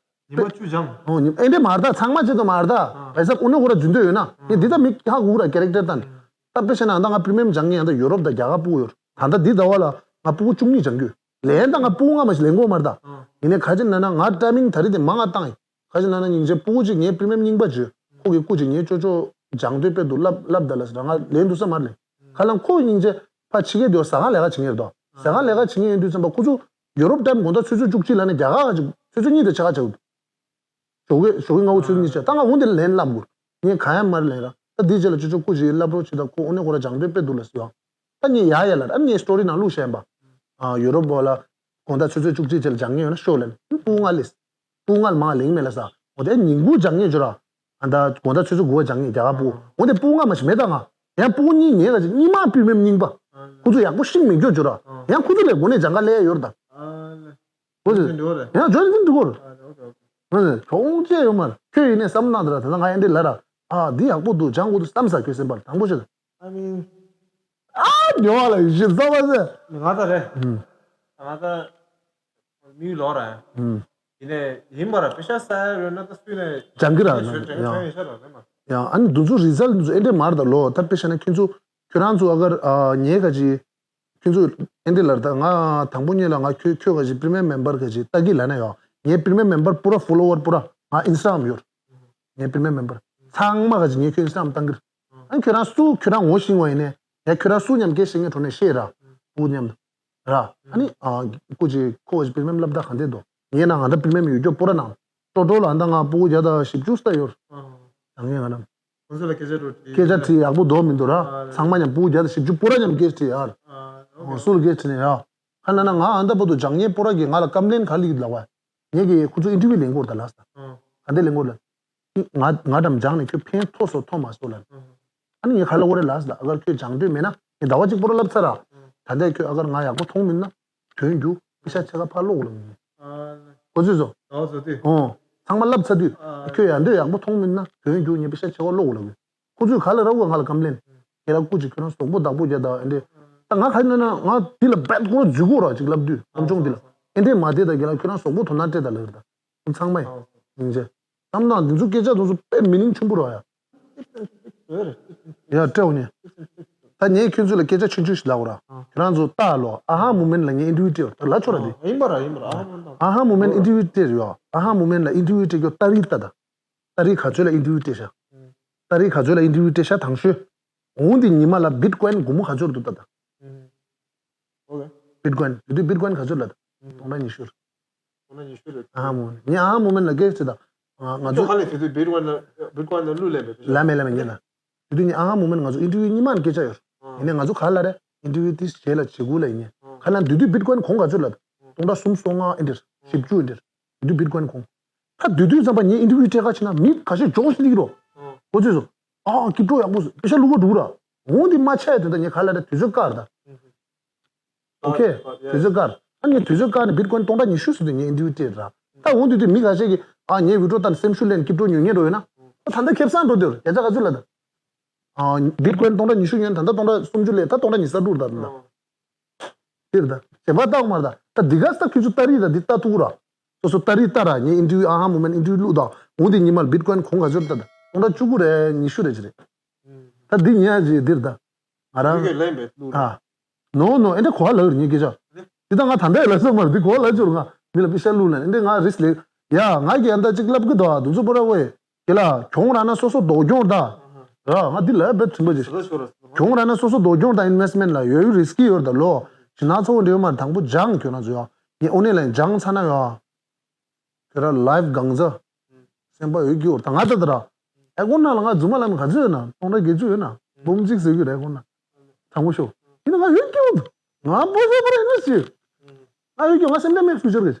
ཉི་མ་བཅུ་སྦྱང་། ཨོ་ཉི་ཨེ་འདྲས་མར་ད་ཚང་མ་བྱེད་དོ་མར་ད་ཨ་བས་ས་ཨུ་ནུ་ཁོ་ར་རྫུན་འདོད་ཡོད་ན་ངས་འདི་ད་མི་ཧ་གོ་ར་ཀེ་རེག་ཊར་ད་ནི་ད་དཔེ་བཤད་ན་ཨ་ད་ང་པི་རི་མེམ་སྦྱང་ངས་ཨ་ད་ཡུ་རོབ་ད་རྒྱ་གར་སྤུ་གུ་ཡོད་ད་ད་འདི་ཟླ་བ་ལ་ང་སྤུ་གུ་བཅུ་གཉིས་སྦྱང་རྒྱུ་ལན་ད་ང་སྤུ་གུ་ལྔ་མ་ཞིག་ལེན་གོ་མར་ད་ཡིན་ནའི་ག་ཅི་ན་ན་ང་ཊའི་མིང་ད་རེས་དེ་མང་ང་བཏང་ཡིན། ཁ་ཅིག་ན་ན་སྙིང་རྗེ་སྤུ་གུ་གཅིག་ངའི་པི་རི་མེམ་རྙིང་པ་བརྗོད། ཁོ་གི་སྐུ་གཅིག་ངའི་ཅོ་ཅོ་སྦྱང་འདོད་དཔེ་འདུག་ལབ་ལབ་ད་ལ་ཟེར་ང་ལན་འདུག་ས་མར་ལེན། ཁ་ལང་ཁོ་སྙིང་རྗེ་ཕ་ཕྱི་རྒྱལ་དུ་ཟ་ཁང་ལས་ཀ་བྱེད་ངེས་རེད་དོ། ཟ་ཁང་ལས་ཀ་བྱེད་ངེས་ཡིན་དུས་ཙམ་པ་ཁོ་ཚོ་ཡུ་རོབ་ཊའིམ་དགོང་དག་ཆུ་ཚོད་བཅུ་གཅིག་ལ་ནི་རྒྱ་གར་གཅིག་ཆུ་ཚོད་གཉིས་དེ་ཆ་ག་ཆགས་འདུག་ཞོགས་ཀས་ཞོགས་ཀས་སྔ་པོ་ཆུ་ཚོད་གཉིས་ཆགས་ད་ང་འོང་དེ་ལ་ལན་ལབ་དགོས། ངས་གང་ཡང་མར་ལེན་ར་ད་འདིའི་རྗེས་ལ་ཅོ་ཅོ་སྐུ་གཅིག་ལབ་རོགས་བྱེད་ད་ཁོ་འོ་ནས་ཁོ་ར་སྦྱང་འདོད་དཔེ་འདུག་ལ་ཟེར་བ། ད་ངས་ཡ་ཡ་ལ་ཨ་ངའི་སི་ཊོ་རི་ནང་བླུགས་བཞག་ཡིན་པ། ཨ་ཡུ་རོབ་བོ་ལ་དགོང་དག་ཆུ་ཚོད་བཅུ་གཅིག་ཅིག་ལ་སྦྱང་ངེས་ཡོད་ན་ཤོག་ལབ་ནས་སྤུ་གུ་ལྔ་ལས། སྤུ་གུ་ལྔ་ལ་མང་ལེན་མེད་ལ་ས། འོ་དེ་ཉིན་གུང་སྦྱང་ངེས་བྱོས་ར། ཨ་ད་དགོང་དག་ཆུ་ཚོད་དགུ་པ་སྦྱང་ངེས་རྒྱ་གར་སྤུ་གུ། འོ་དེ་སྤུ་གུ་ལྔ་མ་ཞིག་མེད་ད་ང་། ཡང་སྤུ་གུ་གཉིས་ངའི་ག་ཅིག་གཉིས་མ་པི་མེམ་རྙིང་པ། ཁོ་ཚོ་ཡག་པོ་ཤིང་མི་འགྱོ་བྱོས་ར། ཡང་ཁོ་ཚོ་ལས་འགོ་ནས་སྦྱང་ག་ལས་ཡོད་ར་ད། འོ་དེ། ཡང་ཇོན་ཕིན་འགྲོ་གོ་ར། ཁྱོད་ཡིན་ནས་བསམ་ན་ད་ར་ད་ང་ཡང་འདི་ལ་ར། ཨ་འདི་ཡག་པོ་འདུག་སྦྱང་དགོས་འདུག་བསམ་ས་ཁྱོད་སེམས་པར་དང་པོ་བྱོས། I mean ཨ་ཉོ་བ་ལ་ཡིད་ཆེས་བསམ་པ་ཟེར། ང་ད་རེད། ང་ད་མི་ལོག་ར། ཡིན་ནས་ཡིན་པ་ར་པེ་ཤ་ས་ཡ་རོལ་ན་ད་སུས་ནས་ཅང་གི་ར་ཡིན་ན་ཤོད་དྲན་ཡང་ཤ་ར་རེད་མ། ཡང་ཨ་ནི་འདི་ཚོ་རི་ཛལ་འདི་ཚོ་ཨེ་འདྲས་མར་ད་ལོ་ད་དཔེ་བཤད་ན་ཁྱོད་ཚོ་ཁྱོད་རང་ཚོ་ཨ་གར་ཨ་ཉེ་ག་ཅི་ཁྱོད་ཚོ་ཨེ་འདྲས་ལར་ད་ང་དང་པོ་ཉེ་ལ་ང་ཁྱོད་ཁྱོད་ག་ཅི་པི་རི་མེམ་མེམ་བར་ག་ཅི་ལྟ་གི་ལ་ན་ཡོ་ངའི་པི་རི་མེམ་མེམ་བར་པུ་ར་ཕོ་ལོ་ཝར་པུ་ར་ང་ཨིན་སི་ཊ་གྷ་རམ་ཡོད་ངའི་པི་རི་མེམ་མེམ་བར་ཚང་མ་ག་ཅི་ངས་ཁྱོད་ཨིན་སི་ཊ་གྷ་རམ་བཏང་གི་རེད། ཨ་ཁྱོད་རང་སུ་ཁྱོད་རང་ངོ་ཤེས་པ་ཡིན་ནས་ཡ་ཁྱོད་རང་སུ་མཉམ་སྐད་བཤད་མཁན་གྲོགས་ནས་བཤད་ར། སྤུ་མཉམ་དུ་ར། ཨ་ནི་ཨ་སྐུ་མཁྱེན་ཁོ་བ་ཅིག་པི་རི་མེམ་སློབ་གྲྭ་ག་འདྲས་འདུག་ངས་ན་ང་ད་པི་རི་མེམ་ཡོད་རྒྱུ་སྤུ་ར་ནང་ཀྲོ་ཀྲོ་ལ་ཨ་ད་ང་སྤུ་གུ་བརྒྱ་དང་བཞི་བཅུ་ཙམ་ཡོད། ཨ་ད་ངས་ང་ནམ་ཁོང་ཚོ་ལ་སྐད་ཆ་འགྲོ་དྲིས་སྐད་ཆ་དྲིས་ཡག་པོ་འདུག་མི་འདུག་ར། ཨ་ཚང་མ་མཉམ་སྤུ་གུ་བརྒྱ་དང་བཞི་བཅུ་སྤུ་ར་མཉམ་སྐད་དྲིས་ཡ། ཨ་ཨོ་སུ་ལ་སྐད་དྲིས་ནས་ཡ། ཁ་ན་ན་ང་ཨ་ད་བར་དུ་སྦྱང་མཁན་སྤུ་ར་གིས་ང་ལ་ཀམ་པི་ལེན་ག་ལི་ལབ་པ། ངས་ཀྱིས་ཁོ་ཚོ་ཨིན་ཊར་བིའུ་ལེན་དགོས་རེད་ད་ལབ་ས། ཨ་ག་འདྲས་ལེན་དགོས་ལབ། ང་ང་འགྲམ་སྦྱངས་ནས་ཁྱོད་ཕན་ཐོགས་སོ་ཐོགས་མ་སོ་ལབ། ཨ་ནི་ངས་ག་ལབ་དགོས་རེད་ལབ་ཟེར་ད་ཨ་གར་ཁྱོད་སྦྱང་འདོད་མེད་ན་ངས་ཟླ་བ་གཅིག་པོ་ར་བསླབ་ཚར་ར། ད་ལྟ་ཁྱོད་ཨ་གར་ང་ཡག་པོ་མཐོང་མིན་ན་དོན་རྒྱུ་པེ་ཤ་ཕྱེད་ཀ་ཕར་སློག་དགོས་ལབ་མིན། གོ་ཚོད་སོང་། ཨོ་ཚང་མ་བསླབ་ཚར་དུས་ཁྱོད་ཡག་འདོད་ཡག་པོ་མཐོང་མིན་ན་དོན་རྒྱུ་ངས་པེ་ཤ་ཕྱེད་ཀ་སློག་དགོས་ལབ་མིན། ཁོ་ཚོས་ག་ལ་ར་བ་ང་ལ་ཀམ་པི་ལེན། ཁྱེད་རང་སྐུ་མཁྱེན་ཁྱོད་རང་གཟུགས་པོ་བདག་པོ་རྒྱག་དང་ཨེ་འདྲས། ད་ང་ག་ནས་ན་ང་འདི་ལ་རྦད་ཁོ་རང་འཛུལ་གོ་ར་ཅིག་ལབ་དུས་ཨམ་ཅོང་འདི་ལ་ཨེ་འདྲས་མ་བསྡད་ད་རྒན་ལགས་ཁྱོད་རང་གཟུགས་པོ་དོ་སྣང་སྤྲད་ད་ལབ་རེད་ད། ཚང་མ་ཡིན་ཅེ། བསམ་སྟངས་འདི་ཚོ་སྐད་ཆ་དེ་ཚོ་དཔེ་མི་ནིང་ཆེན་པོ་ར་ཡ། ཡ་སྤྲད་འོ་ནི། ད་ངས་ཁྱོད་ཚོ་ལ་སྐད་ཆ་ཆུང་ཆུང་ཞིག་ལབ་ར། ཁྱོད་རང་ཚོ་ལྟ་ལོ་ཨ་ཧ་མུ་མེན་ལ་ངས་ཨིན་ཊར་བིའུ་སྤྲད་ད་ལབ་ཆོག་ར་དེ། ཡིན་པ་ར་ཡིན་པ་ར་ཨ་ཧ་མུ་མེན་ཨ་ཧ་མུ་མེན་ཨིན་ཊར་བིའུ་སྤྲད་རེད་ཡ། ཨ་ཧ་མུ་མེན་ལ་ཨིན་ཊར་བིའུ་སྤྲད་རྒྱུ་ཏ་རིག་ལྟ་ད། ཏ་རིག་ག་ཚོད་ལ་ཨིན་ཊར་བིའུ་སྤྲད་ཤག་ཏ་རིག་ག་ཚོད་ལ་ཨིན་ཊར་བིའུ་སྤྲད་ཤག་དང་ཤོས། འོང་དེ་ཉི་མ་ལ་བིཊ་ཀོ་ཡིན་སྒོར་མོ་ག་ཚོད་འདུག་ལྟ་ད། ཨོ་ཁེ། བིཊ་ཀོ་ཡིན་དེ་དུས་བིཊ་ཀོ་ཡིན་ག་ཚོད་ལ་ད། སྟོང་ཕྲག་ཉི་ཤུ་རེད། སྟོང་ཕྲག་ཉི་ཤུ་རེད། ཨ་ཧ་མུ་མེན་ངས་ཨ་ཧ་མུ་མེན་ལ་སྐད་ཆ་ད། ང་ཚོ་ཚོ་ག་ལས་དེ་དུས་བིཊ་ཀོ་ཡིན་ལ་ བི་ཊི་ཀོ་ཡིན་ནང་བླུགས་ལེན་པའི་ཕུལ་ལ་མེ་ལ་མེ་ཉེ་ན། དེ་དུས་ཉེ་ཨ་ཧ་མུ་མེན་ང་ཚོ་ཨིན་ཊར་བིའུ་གཉིས་མ་ནས་སྐད་ཆ་ཡོད། ཡིན་ནའི་ང་ཚོ་ག་ལ་རེད། ཨིན་ཊར་བིའུ་དེ་བྱེད་ལ་བྱེད་དགོས་ལ་ཡིན་ནའི། ག་ལ་དེ་དུས་བི་ཊི་ཀོ་ཡིན་གོང་ག་ཚོད་ལ། སྟོང་ཕྲག་སུམ་སོ་ལྔ་ཨིན་ཊར་བཞི་བཅུ་ཨིན་ཊར། དེ་དུས་བི་ཊི་ཀོ་ཡིན་གོང་། ད་དེ་དུས་ཙམ་པ་ཉེ་ཨིན་ཊར་བིའུ་སྤྲད་ཁ་ཕྱིན་ན་མི་ཁ་ཤས་ཇོག་ཤི་ལིག་རོ། ཁོ་ཚོས་སོ། ཨ་ཀིབ་ཀྲོ་ཡག་པོ་སོ་པེ་ཤ་བླུག་ག་འགྲོ་ར། འོང་དེ་མ་ཆད་དེ་ད་ཉེ་ག་ལ་རེད་དུས་ཚོད་བཀར་ད། ཨོ་ཁེ། དུས་ཚོད་བཀར། ཨ་ནི་དུས་ཚོད་བཀར་ནས་བི་ཊི་ཀོ་ཡིན་སྟོང་ཕྲག་ཉི་ཤུ་ཟེར་དུས་ངས་ཨིན་ཊར་བིའུ་སྤྲད་ར། ད་འོང་དུས་དུས་མི་ཁ་ཤས་ཀྱིས་ཨ་ངས་བི་ཌིའོ་ལྟ་ནས་སེམས་ཤུགས་ལེན་སྐྱིད་སྤྲོ་ཉོ་ཉན་འགྲོ་ཡོད་ན། ཨ་ད་ལྟ་ཁེ་བཟང་འགྲོ་དུས་ར་བརྒྱ་ཆ་ག་ཚོད་ལ་ད། ཨ་བི་ཊི་ཀོ་ཡིན་སྟོང་ཕྲག་ཉི་ཤུ་ཉོས་ད་ལྟ་སྟོང་ཕྲག་སུམ་ཅུ་ལས་ད་སྟོང་ཕྲག་ཉི་ཤུ་རྩ་དྲུག་ད་ད། དེར་ད་བྱེད་པ་ལྟ་མར་ད་ད་འདི་ག་ས་ཁྱོད་ཚོ་ལྟ་རིས་ད་འདི་ལྟ་ཐུག་ར། སོ་སོ་ལྟ་རིས་ལྟ་ར་ངས་ཨིན་ཊར་བིའུ་ཨ་ཧ་མུ་མེན་ཨིན་ཊར་བིའུ་བླུག་ད་འོང་དེ་ཉི་མར་བི་ཊི་ཀོ་ཡིན་གོང་ག་ཚོད་ད་ད་སྟོང་ཕྲག་བཅུ་དགུ་རེད་ཉི་ཤུ་རེད་ཅི་རེད། ད་འདི་ཉེ་ཨ་ཅི་འདིར་ད། ང་རང་། མི་གིས་ལེན་པའི་བླུགས་ར། ཨ། ནོ་ནོ་ཨེ་འདྲ་གོ་བ་ལག་རིང་གི་ཅག་འདི་ད་ང་ད་ལྟ་ཡི་ལ་སོ་མར་འདི་གོ་བ་ལག་ཅོར་ང་མི་ལ་པི་ཤ་བླུགས་ལ་ཨེ་འདྲ་ང་རིས་ལེ། ཡ་ང་གི་ཨ་འདྲ་ཅིག་ལབ་གི་འདུག་ཨ་དུ་ཚོ་པོ་ར་ཝེ། གི་ལ་གྱོང་ར་ན་སོ་སོ་ལྡོག་གྱོང་ད། ར་ང་འདི་ལ་བེད་ཚིམ་པ་ཅིག་གྱོང་ར་ན་སོ་སོ་ལྡོག་གྱོང་ད་ཨིན་ཝེ་སི་མེན་ལ་ཡོད་ཡོད་རིས་ཀི་ཡོད་ད་ལོ། ཇི་ན་ཚོ་འདྲེ་མར་དང་པོ་ཇང་གྱོང་ན་ཚོ་ཡ། ངས་ཨོ་ནེ་ལན་ཇང་ཚ་ན་ཡ། ཁྱོད་ར་ལའིབ་གང་ཟ། སེམས་པ་ཡོད་ཀྱི་འོར་ད་ང་ད་ད་ར། ཨེ་ཀོན་ན་ལ་ང་རྫུན་མ་ལ་མི་ག་ཚོད་ཡོད་ན་སྟོང་ཕྲག་བརྒྱད་ཅུ་ཡོད་ན་འབུམ་གཅིག་ཟེར་གྱི་རེད་ཨེ་ཀོན་ན། དྲང་པོ་ཤོད། ཡིན་ན་ང་ཡོད་ཀྱི་འོར། ང་པོ་ཟེར་པ་ར་ཡིན་ན་ཅི། ང་ཡོད་ཀྱི་ང་སེམས་ཁྲལ་མེད་ཕིའུ་ཅར་གི།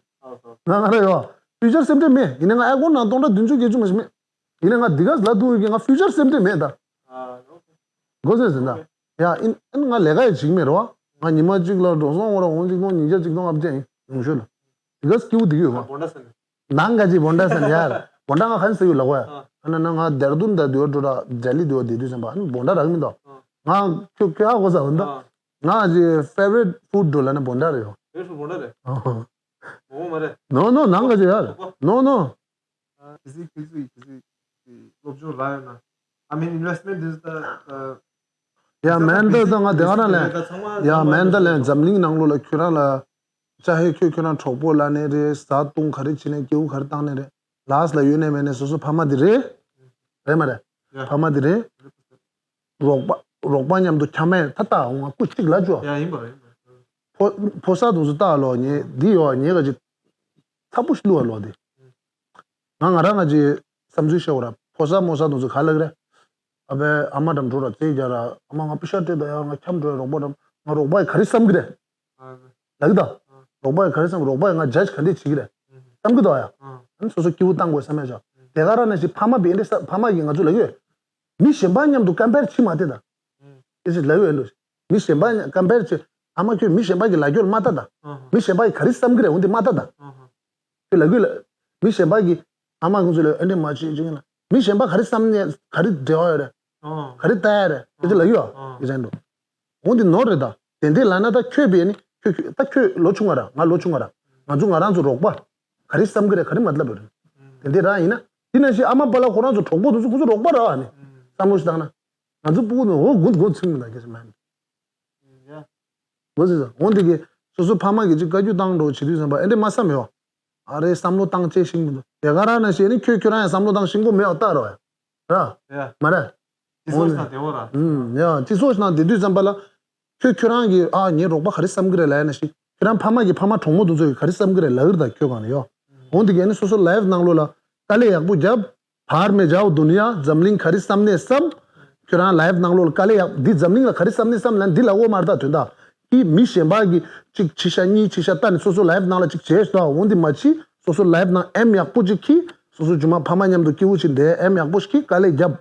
ང་ང་ར་ཡོད། ཕིའུ་ཅར་སེམས་ཁྲལ་མེད་ཡིན་ན་ང་ཨེ་ཀོན་ན་སྟོང་ཕྲག་བདུན་ཅུ་བརྒྱད་ཅུ་མ་ཞིག་མེད། ཡིན་ན་ང་འདི་ག་ལ་འདུག་ཡོད་ཀྱི་ང་ཕིའུ་ཅར་སེམས་ཁྲལ་མེད་ད། གོ་སོང་ཟིན་ད། ཡ་ཨིན་ཨིན་ང་ལས་ཀ་ཡི་ཅིག་མེད་རོ། ང་ཉི་མ་གཅིག་ལ་འགྲོ་སོང་བར་འོང་གཅིག་སྟོང་ཉིས་བརྒྱ་གཅིག་སྟོང་ལྔ་བརྒྱ་ཡིན་ཡོང་ཤོད་ལ། དེ་ག་སྐྱིའུ་དེ་གི་ཡོད་མ། ནང་ག་ཅིག་བོན་ད་སན་ཡར། བོན་ད་ང་ཁན་སེ་ཡོད་ལ་གོ་ཡ། ཨ་ན་ན་ང་དེར་དུན་ད་དུ་འགྲོ་ར་ཇ་ལི་དུ་དེ་དུས་ཙམ་པ་ཨ་ནི་བོན་ད་རག་མི་འདུག་ང་ཁྱོད་ཁྱོད་ཧ་གོ་ས་བོན་ད། ང་ཅི་ཕེ་ཝ་རིཊ་ཕུཌ་འགྲོ་ལ་ན་བོན་ད་རེད་ཡོ། ཕེ་ཝ་རིཊ་ཕུཌ་བོན་ད་རེད། ཨོ་ཧོ། མོ་མ་རེད། ནོ་ནོ་ནང་ག་ཅིག་ཡར། ནོ་ནོ། ཨ་ཁི་སི་ཁི་སི་ཁི་སི་སློབ་སྦྱོང་ལ་ཡོད་ན། I mean investment འདི་ད་ཡ་མེན་ད་ད་ང་དེ་ག་རང་ལེན། ཡ་མེན་ད་ལེན་འཛམ་གླིང་ནང་ལོགས་ལ་ཁྱོད་རང་ལ་ཅ་ཧེ་ཁྱོད་ཁྱོད་རང་གྲོགས་པོ་ལ་ནས་རེད་བཟའ་བཏུང་ག་རེ་བྱེད་ནས་སྐྱེ་བོ་ག་རེ་བཏང་ནས་རེད་ལགས་ལ་ཡོད་ནས་མེད་ནས་སོ་སོ་ཕ་མ་དེ་རེད། རེད་མ་རེད། ཕ་མ་དེ་རེད། རོགས་པ་རོགས་པ་མཉམ་དུ་ཁྱམས་མེད་ད་ལྟ་འོང་བ་སྐུ་གཅིག་ལ་བཅོ། ཡ་ཡིན་པ་རེད། ཕོ་ཕོ་གསར་དུ་སུ་ལྟ་ལོ་ཉེ་འདི་ཡོ་ཉེ་ག་ཅིག་ཚ་པོ་ཞིག་བླུ་བ་ལོ་དེ། ང་ང་རང་ང་ཅིག་བསམ་ཚུལ་བཤད་འོ་ར་ཕོ་གསར་མོ་གསར་དུ་སུ་ག་ལ་གི་རེད། ཨ་ཕའི་ཨ་མ་འགྲམ་འགྲོ་ར་རྩེ་རྒྱ་ར་ཨ་མ་ང་པི་ཤ་སྤྲད་ད་ཡ་ང་ཁྱམས་འགྲོ་ཡ་རོགས་པ་འགྲམ་ང་རོགས་པ་ཡི་ག་རེ་བསམ་གི་རེད། ལ་གི་ད། རོགས་པ་ཡི་ག་རེ་བསམ་རོགས་པ་ཡི་ང་ཇ་ཇི་ག་འདྲས་བྱེད་གི་རེད། བསམ་གི་ད་ཡ། ཨ་ནི་སོ་སོ་སྐྱིད་པོ་བཏང་དགོས་བསམ་ཡ་ཅག་དེ་ག་ར་ན་ཞིག་ཕ་མ་བི་ཨེ་འདྲས་ཕ་མ་གི་ང་ཚོ་ལ་གི་ཡོད། མི་གཞན་པ་མཉམ་དུ་ཀམ་པེར་བྱེད་མ་དེ་དང་། དེ་ཚོ་ལབ་ཡོད་འགྲོ། མི་གཞན་པ་ཀམ་པེར་བྱེད། ཨ་མ་ཁྱོད་མི་གཞན་པ་གི་ལབ་རྒྱུར་མ་ལྟ་དང་། མི་གཞན་པ་གི་ག་རེ་བསམ་གི་རེད་འོན་ཏེ་མ་ལྟ་དང་། ཁྱོད་ལབ་དགོས་ལ། མི་གཞན་པ་གི་ཨ་མ་ཁོང་ཚོ་ལ་ཨེ་འདྲས་མ་བྱེད་ཅིག་ཡིན་ན། མི་གཞན་པ་ག་རེ་བསམ་ནས་ག་རེ་འབྲེལ་བ་ཡོད་རེད། ག་རེ་ལྟ་ཡ་རེད། དེ་ཚོ་ལབ་ཡོད་ཨ། དེ་ཚོ་འགྲོ། འོན་ཏེ་ནོར་རེད་ད། དེ་འདྲས་ལབ་ན་ད་ཁྱོད་བས་ནི་ཁྱོད་ཁྱོད་ད་ཁྱོད་ལོ་ཆུང་བ་ར་ང་ལོ་ཆུང་བ་ར། ང་ཚོ་ང་རང་ཚོ་རོགས་པ། ག་རེ་བསམ་གི་རེད་ག་རེ་མ་ལབ་རེད། དེ་འདྲས་ར་ཡིན་ན། དེ་ནང་བཞིན་ཨ་མ་པ་ལགས་ཁོ་རང་ཚོ་གྲོགས་པོ་དེ་ཚོ་ཁོ་ཚོ་རོགས་པ་ར་ཨ་ནི། བསམ་བློ་ཞིག་བཏང་ན། ང་ཚོ་སྤུ་གུ་ནི་འོ་དགུ་འདི་གོ་ཚིམ་མི་ལ་སྐད་ཆ་མ་ཡིན། ཡ། འོ་ཟེར་ཟེར་འོ་འདི་གི་སོ་སོ་ཕ་མ་གི་ཅིག་བཀའ་བཀྱོན་བཏང་འགྲོ་བྱེད་དུས་ཙམ་པ་ཨེ་འདྲས་མ་བསམ་ཡོད། ཨ་རེ་བསམ་བློ་བཏང་བྱེད་ཤིང་མི་འདུག་དེ་ག་ར་ན་བྱས་ནི་ཁྱོད་ཁྱོད་རང་ཡང་བསམ་བློ་བཏང་ཤིང་གོ་མེད་པ་ལྟ་རོགས་ཡ། ར། ཡ། མ་ར། ཅི་སོགས་ཤིག་དང་དེ་འོ་ར། ཡ་ཅི་སོགས་ཤིག་དང་དེ་དུས་ཙམ་པ་ལ། ཁྱོད་ཁྱོད་རང་གིས་ཨ་ངའི་རོགས་པ་ག་རེ་བསམ་གི་རེད་ལབ་ཡ་ན་ཞིག་ཁྱོད་རང་ཕ་མ་གི་ཕ་མ་གྲོགས་མོ་དེ་ཚོ་གི་ག་རེ་བསམ་གི་རེད་ལབ་གི་རེད་ད་ཁྱོད་གང་ལ་ཡོད། འོ་འདི་ག་ནི་སོ་སོ་ལའིབ་ནང་ལོགས་ལ་དཀའ་ལས་ཡག་པོ་རྒྱབ། བར་མེ་ཇའོ་དུ་ནི་ཡ་འཛམ་གླིང་ག་རེ་བསམ་ནས་བསམ། ཁྱོད་རང་ལའིབ་ནང་ལོགས་ལ་དཀའ་ལས་ཡག་འདི་འཛམ་གླིང་ལ་ག་རེ་བསམ་ནས་བསམ་ལ་འདི་ལ་འོ་མར་ད་དོན་དག་གི་མི་གཞན་པ་གི་གཅིག་ཕྱི་ཤ་གཉིས་ཕྱི་ཤ་ལྟ་ནས་སོ་སོ་ལའིབ་ནང་ལ་གཅིག་བྱས་ཤ་འོ་འདི་མ་ཕྱི་སོ་སོ་ལའིབ་ནང་ཨེམ་ཡག་པོ་གཅིག་གི་སོ་སོ་ཇུ་མ་ཕ་མ་མཉམ་དུ་སྐྱིད་པོ་ཕྱིན་དེ་ཨེམ་ཡག་པོ་ཞིག་གི་དཀའ་ལས་རྒྱབ།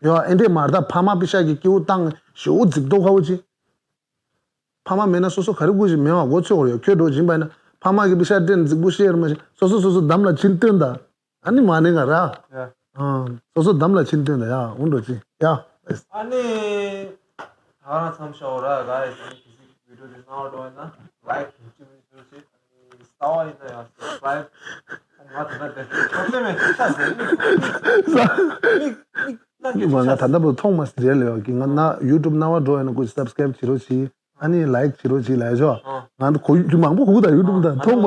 ཡོ་ཨེ་འདྲས་མར་ད་ཕ་མ་པི་ཤ་གི་སྐྱིད་པོ་བཏང་ཞེ་པོ་རྫིག་མདོག་ཁ་པོ་ཅིག་ཕ་མ་མེད་ན་སོ་སོ་ག་རེ་དགོས་ཞིག་མེད་པ་མགོ་ཚོས་འོར་ཡོད་ཁྱོད་འགྲོ་སྦྱིན་པ་ཡིན་ན་ཕ་མ་གི་པི་ཤ་སྤྲད་རྫིག་པོ་བཤད་རུ་མ་ཤེས་སོ་སོ་སོ་སོ་འདམ་ལ་ཕྱིན་སྟོན་ད། ཨ་ནི་མ་ནི་ང་ར། ཡ། ཨ། སོ་སོ་འདམ་ལ་ཕྱིན་སྟོན་ད་ཡ་འུན་འགྲོ་ཅི་ཡ། ཨ་ནི། ད་རང་མཚམས་ཤོག་ར་ག་ཡི་ཟིན་གི་ཟིག་བི་ཌིའོ་དེ་སྣང་བ་འགྲོ་ཡིན་ན་ལའིཀ་ཞུ་ཅི་མི་ཞུ་ཅི་ཨ་ནི་རྩ་བ་ཡིན་ན་ཡང་སབ་སི་ཀ་རའིབ་ང་དེ་ན་དེ་ཁོ་ལྟད་མེད་ཅི་ཤ་ཟེར་ནི་མིག་མིག་ང་ད་ལྟ་བུ་མཐོང་མ་སི་རེད་ལེ་ཡོ་གི་ང་ན་ཡུ་ཊུབ་སྣང་བ་འགྲོ་ཡིན་ན་ཁོ་སབ་སི་ཀ་རའིབ་བྱེད་རོགས་གྱིས། ཨ་ནི་ལའིཀ་བྱེད་རོགས་གྱིས་ལབ་ཤོག་ང་ཁོ་ཡུ་ཊུབ་མང་པོ་གུག་དང་ཡུ་ཊུབ་དང་མཐོང་མ་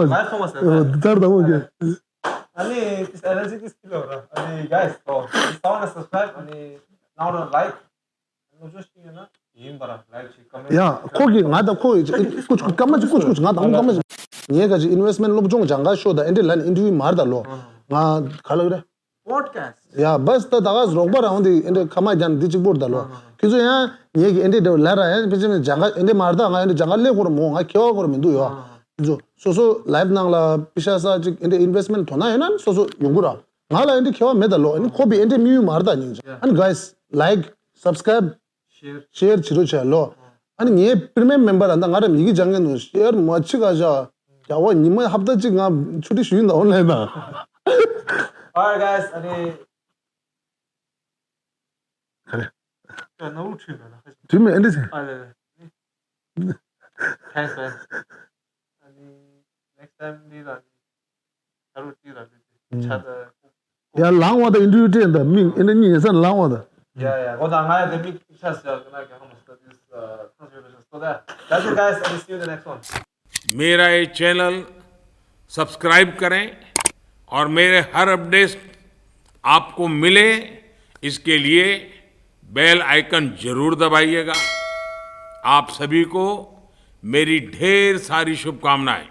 སི་ཚར་དང་པོ་གི་ཨ་ནི་this allergy this kilo ར། ཨ་ནི་guys, oh, if you wanna subscribe, ཨ་ནི་now don't like, ཨ་ནི་ཅོ་ཤི་ཡོད་ན་ཡིན་པ་ར་like ཅིག་comment ཡ་ཁོ་གི་ང་དང་ཁོ་ཡི་ཀུ་ཅི་ཀུ་ཀ་མ་ཅི་ཀུ་ཅི་ཀུ་ཅི་ང་དང་ཀ་མ་ཅི་ངས་ག་ཅི་ཨིན་ཝེ་སི་མེན་ཊི་སློབ་སྦྱོང་སྦྱང་ག་ཤོག་དང་ཨེ་འདྲས་ལ་ནི་ཨིན་ཊར་བིའུ་མར་ད་ལོ་ང་ག་ལ་གི་རེད། podcast. ཡ་བས་ད་ད་ག་རོགས་པ་རང་འདི་ཨེ་འདྲ་ཁ་མ་རྒྱན་འདི་གཅིག་པོར་ད་ལོ། ཁྱེད་ཚོ་ཡང་ངེད་ཀྱི་ཨེ་འདྲ་འདྲ་ལ་ར་ཡང་ཕལ་ཆེར་ནས་ཇང་ག་ཨེ་འདྲ་མར་ད་ང་ཨེ་འདྲ་ཇང་ག་ལས་ཁོར་མོ་ང་ཁེ་བ་ཁོར་མི་འདུག་ཡོ། ཁྱེད་ཚོ་སོ་སོ་ལའིབ་ནང་ལ་པི་ཤ་ས་ཅིག་ཨེ་འདྲ་ཨིན་ཝེསི་མེན་ཊི་དོ་ན་ཡོད་ན་སོ་སོ་ཡོང་གི་ར། ང་ལ་ཨེ་འདྲ་ཁེ་བ་མེད་ད་ལོ། ཨ་ནི་ཁོ་པི་ཨེ་འདྲ་དམིགས་ཡུལ་མར་ད་ཉིན་ཅིག་ཨ་ནི་གྷའི་སི་ལའིཀ་སབ་སི་ཀ་རའིབ་ཤེར་བྱེད་རོགས་བྱས་ལོ། ཨ་ནི་ངའི་པི་རི་མི་ཡམ་མེམ་བར་ད་ང་ར་མི་གི་སྦྱང་ངན་ནོ་ཤེར་མ་ཆི་ག་ཤ་རྒྱ་བ་ཉི་མ་ཧབ་ད་ཅིག་ང་ཆུ་ཏི་ཞུ་ཡིན་ད་ཨོན་ལན་ན། Alright, guys. ཨ་ནི་ཁ་རེ། ཡ་ནོར་བུ་ཁྲུས་མེད་ན། ཁྲུས་མེད་ཨེ་འདྲ་ཟེར། ཨ་ལེ་ལེ། Thanks, man. ཨ་ནི་next time འདི་ལ་ནི་ཁ་རུ་ཅིག་ལ་ནི་ཆ་ད། ཡ་ལང་བ་ད་ཨིན་ཊར་བིའུ་སྤྲད་ད་མིག་ཨེ་འདྲ་གཉིས་ཡ་ས་ལང་བ་ད། Yeah, yeah. ཁོ་ད་ང་ཡ་དེ་མིག་ཆ་ཟེར་གི་ན་ག་ཧ་མ་སོ། This uh, conservation. So that, that's it, guys. I will see you in the next one. मेरा ये channel subscribe करें और मेरे हर अपडेट आपको मिले, इसके लिए bell icon जरूर दबाइएगा। आप सभी को मेरी ढेर सारी शुभकामनाएं।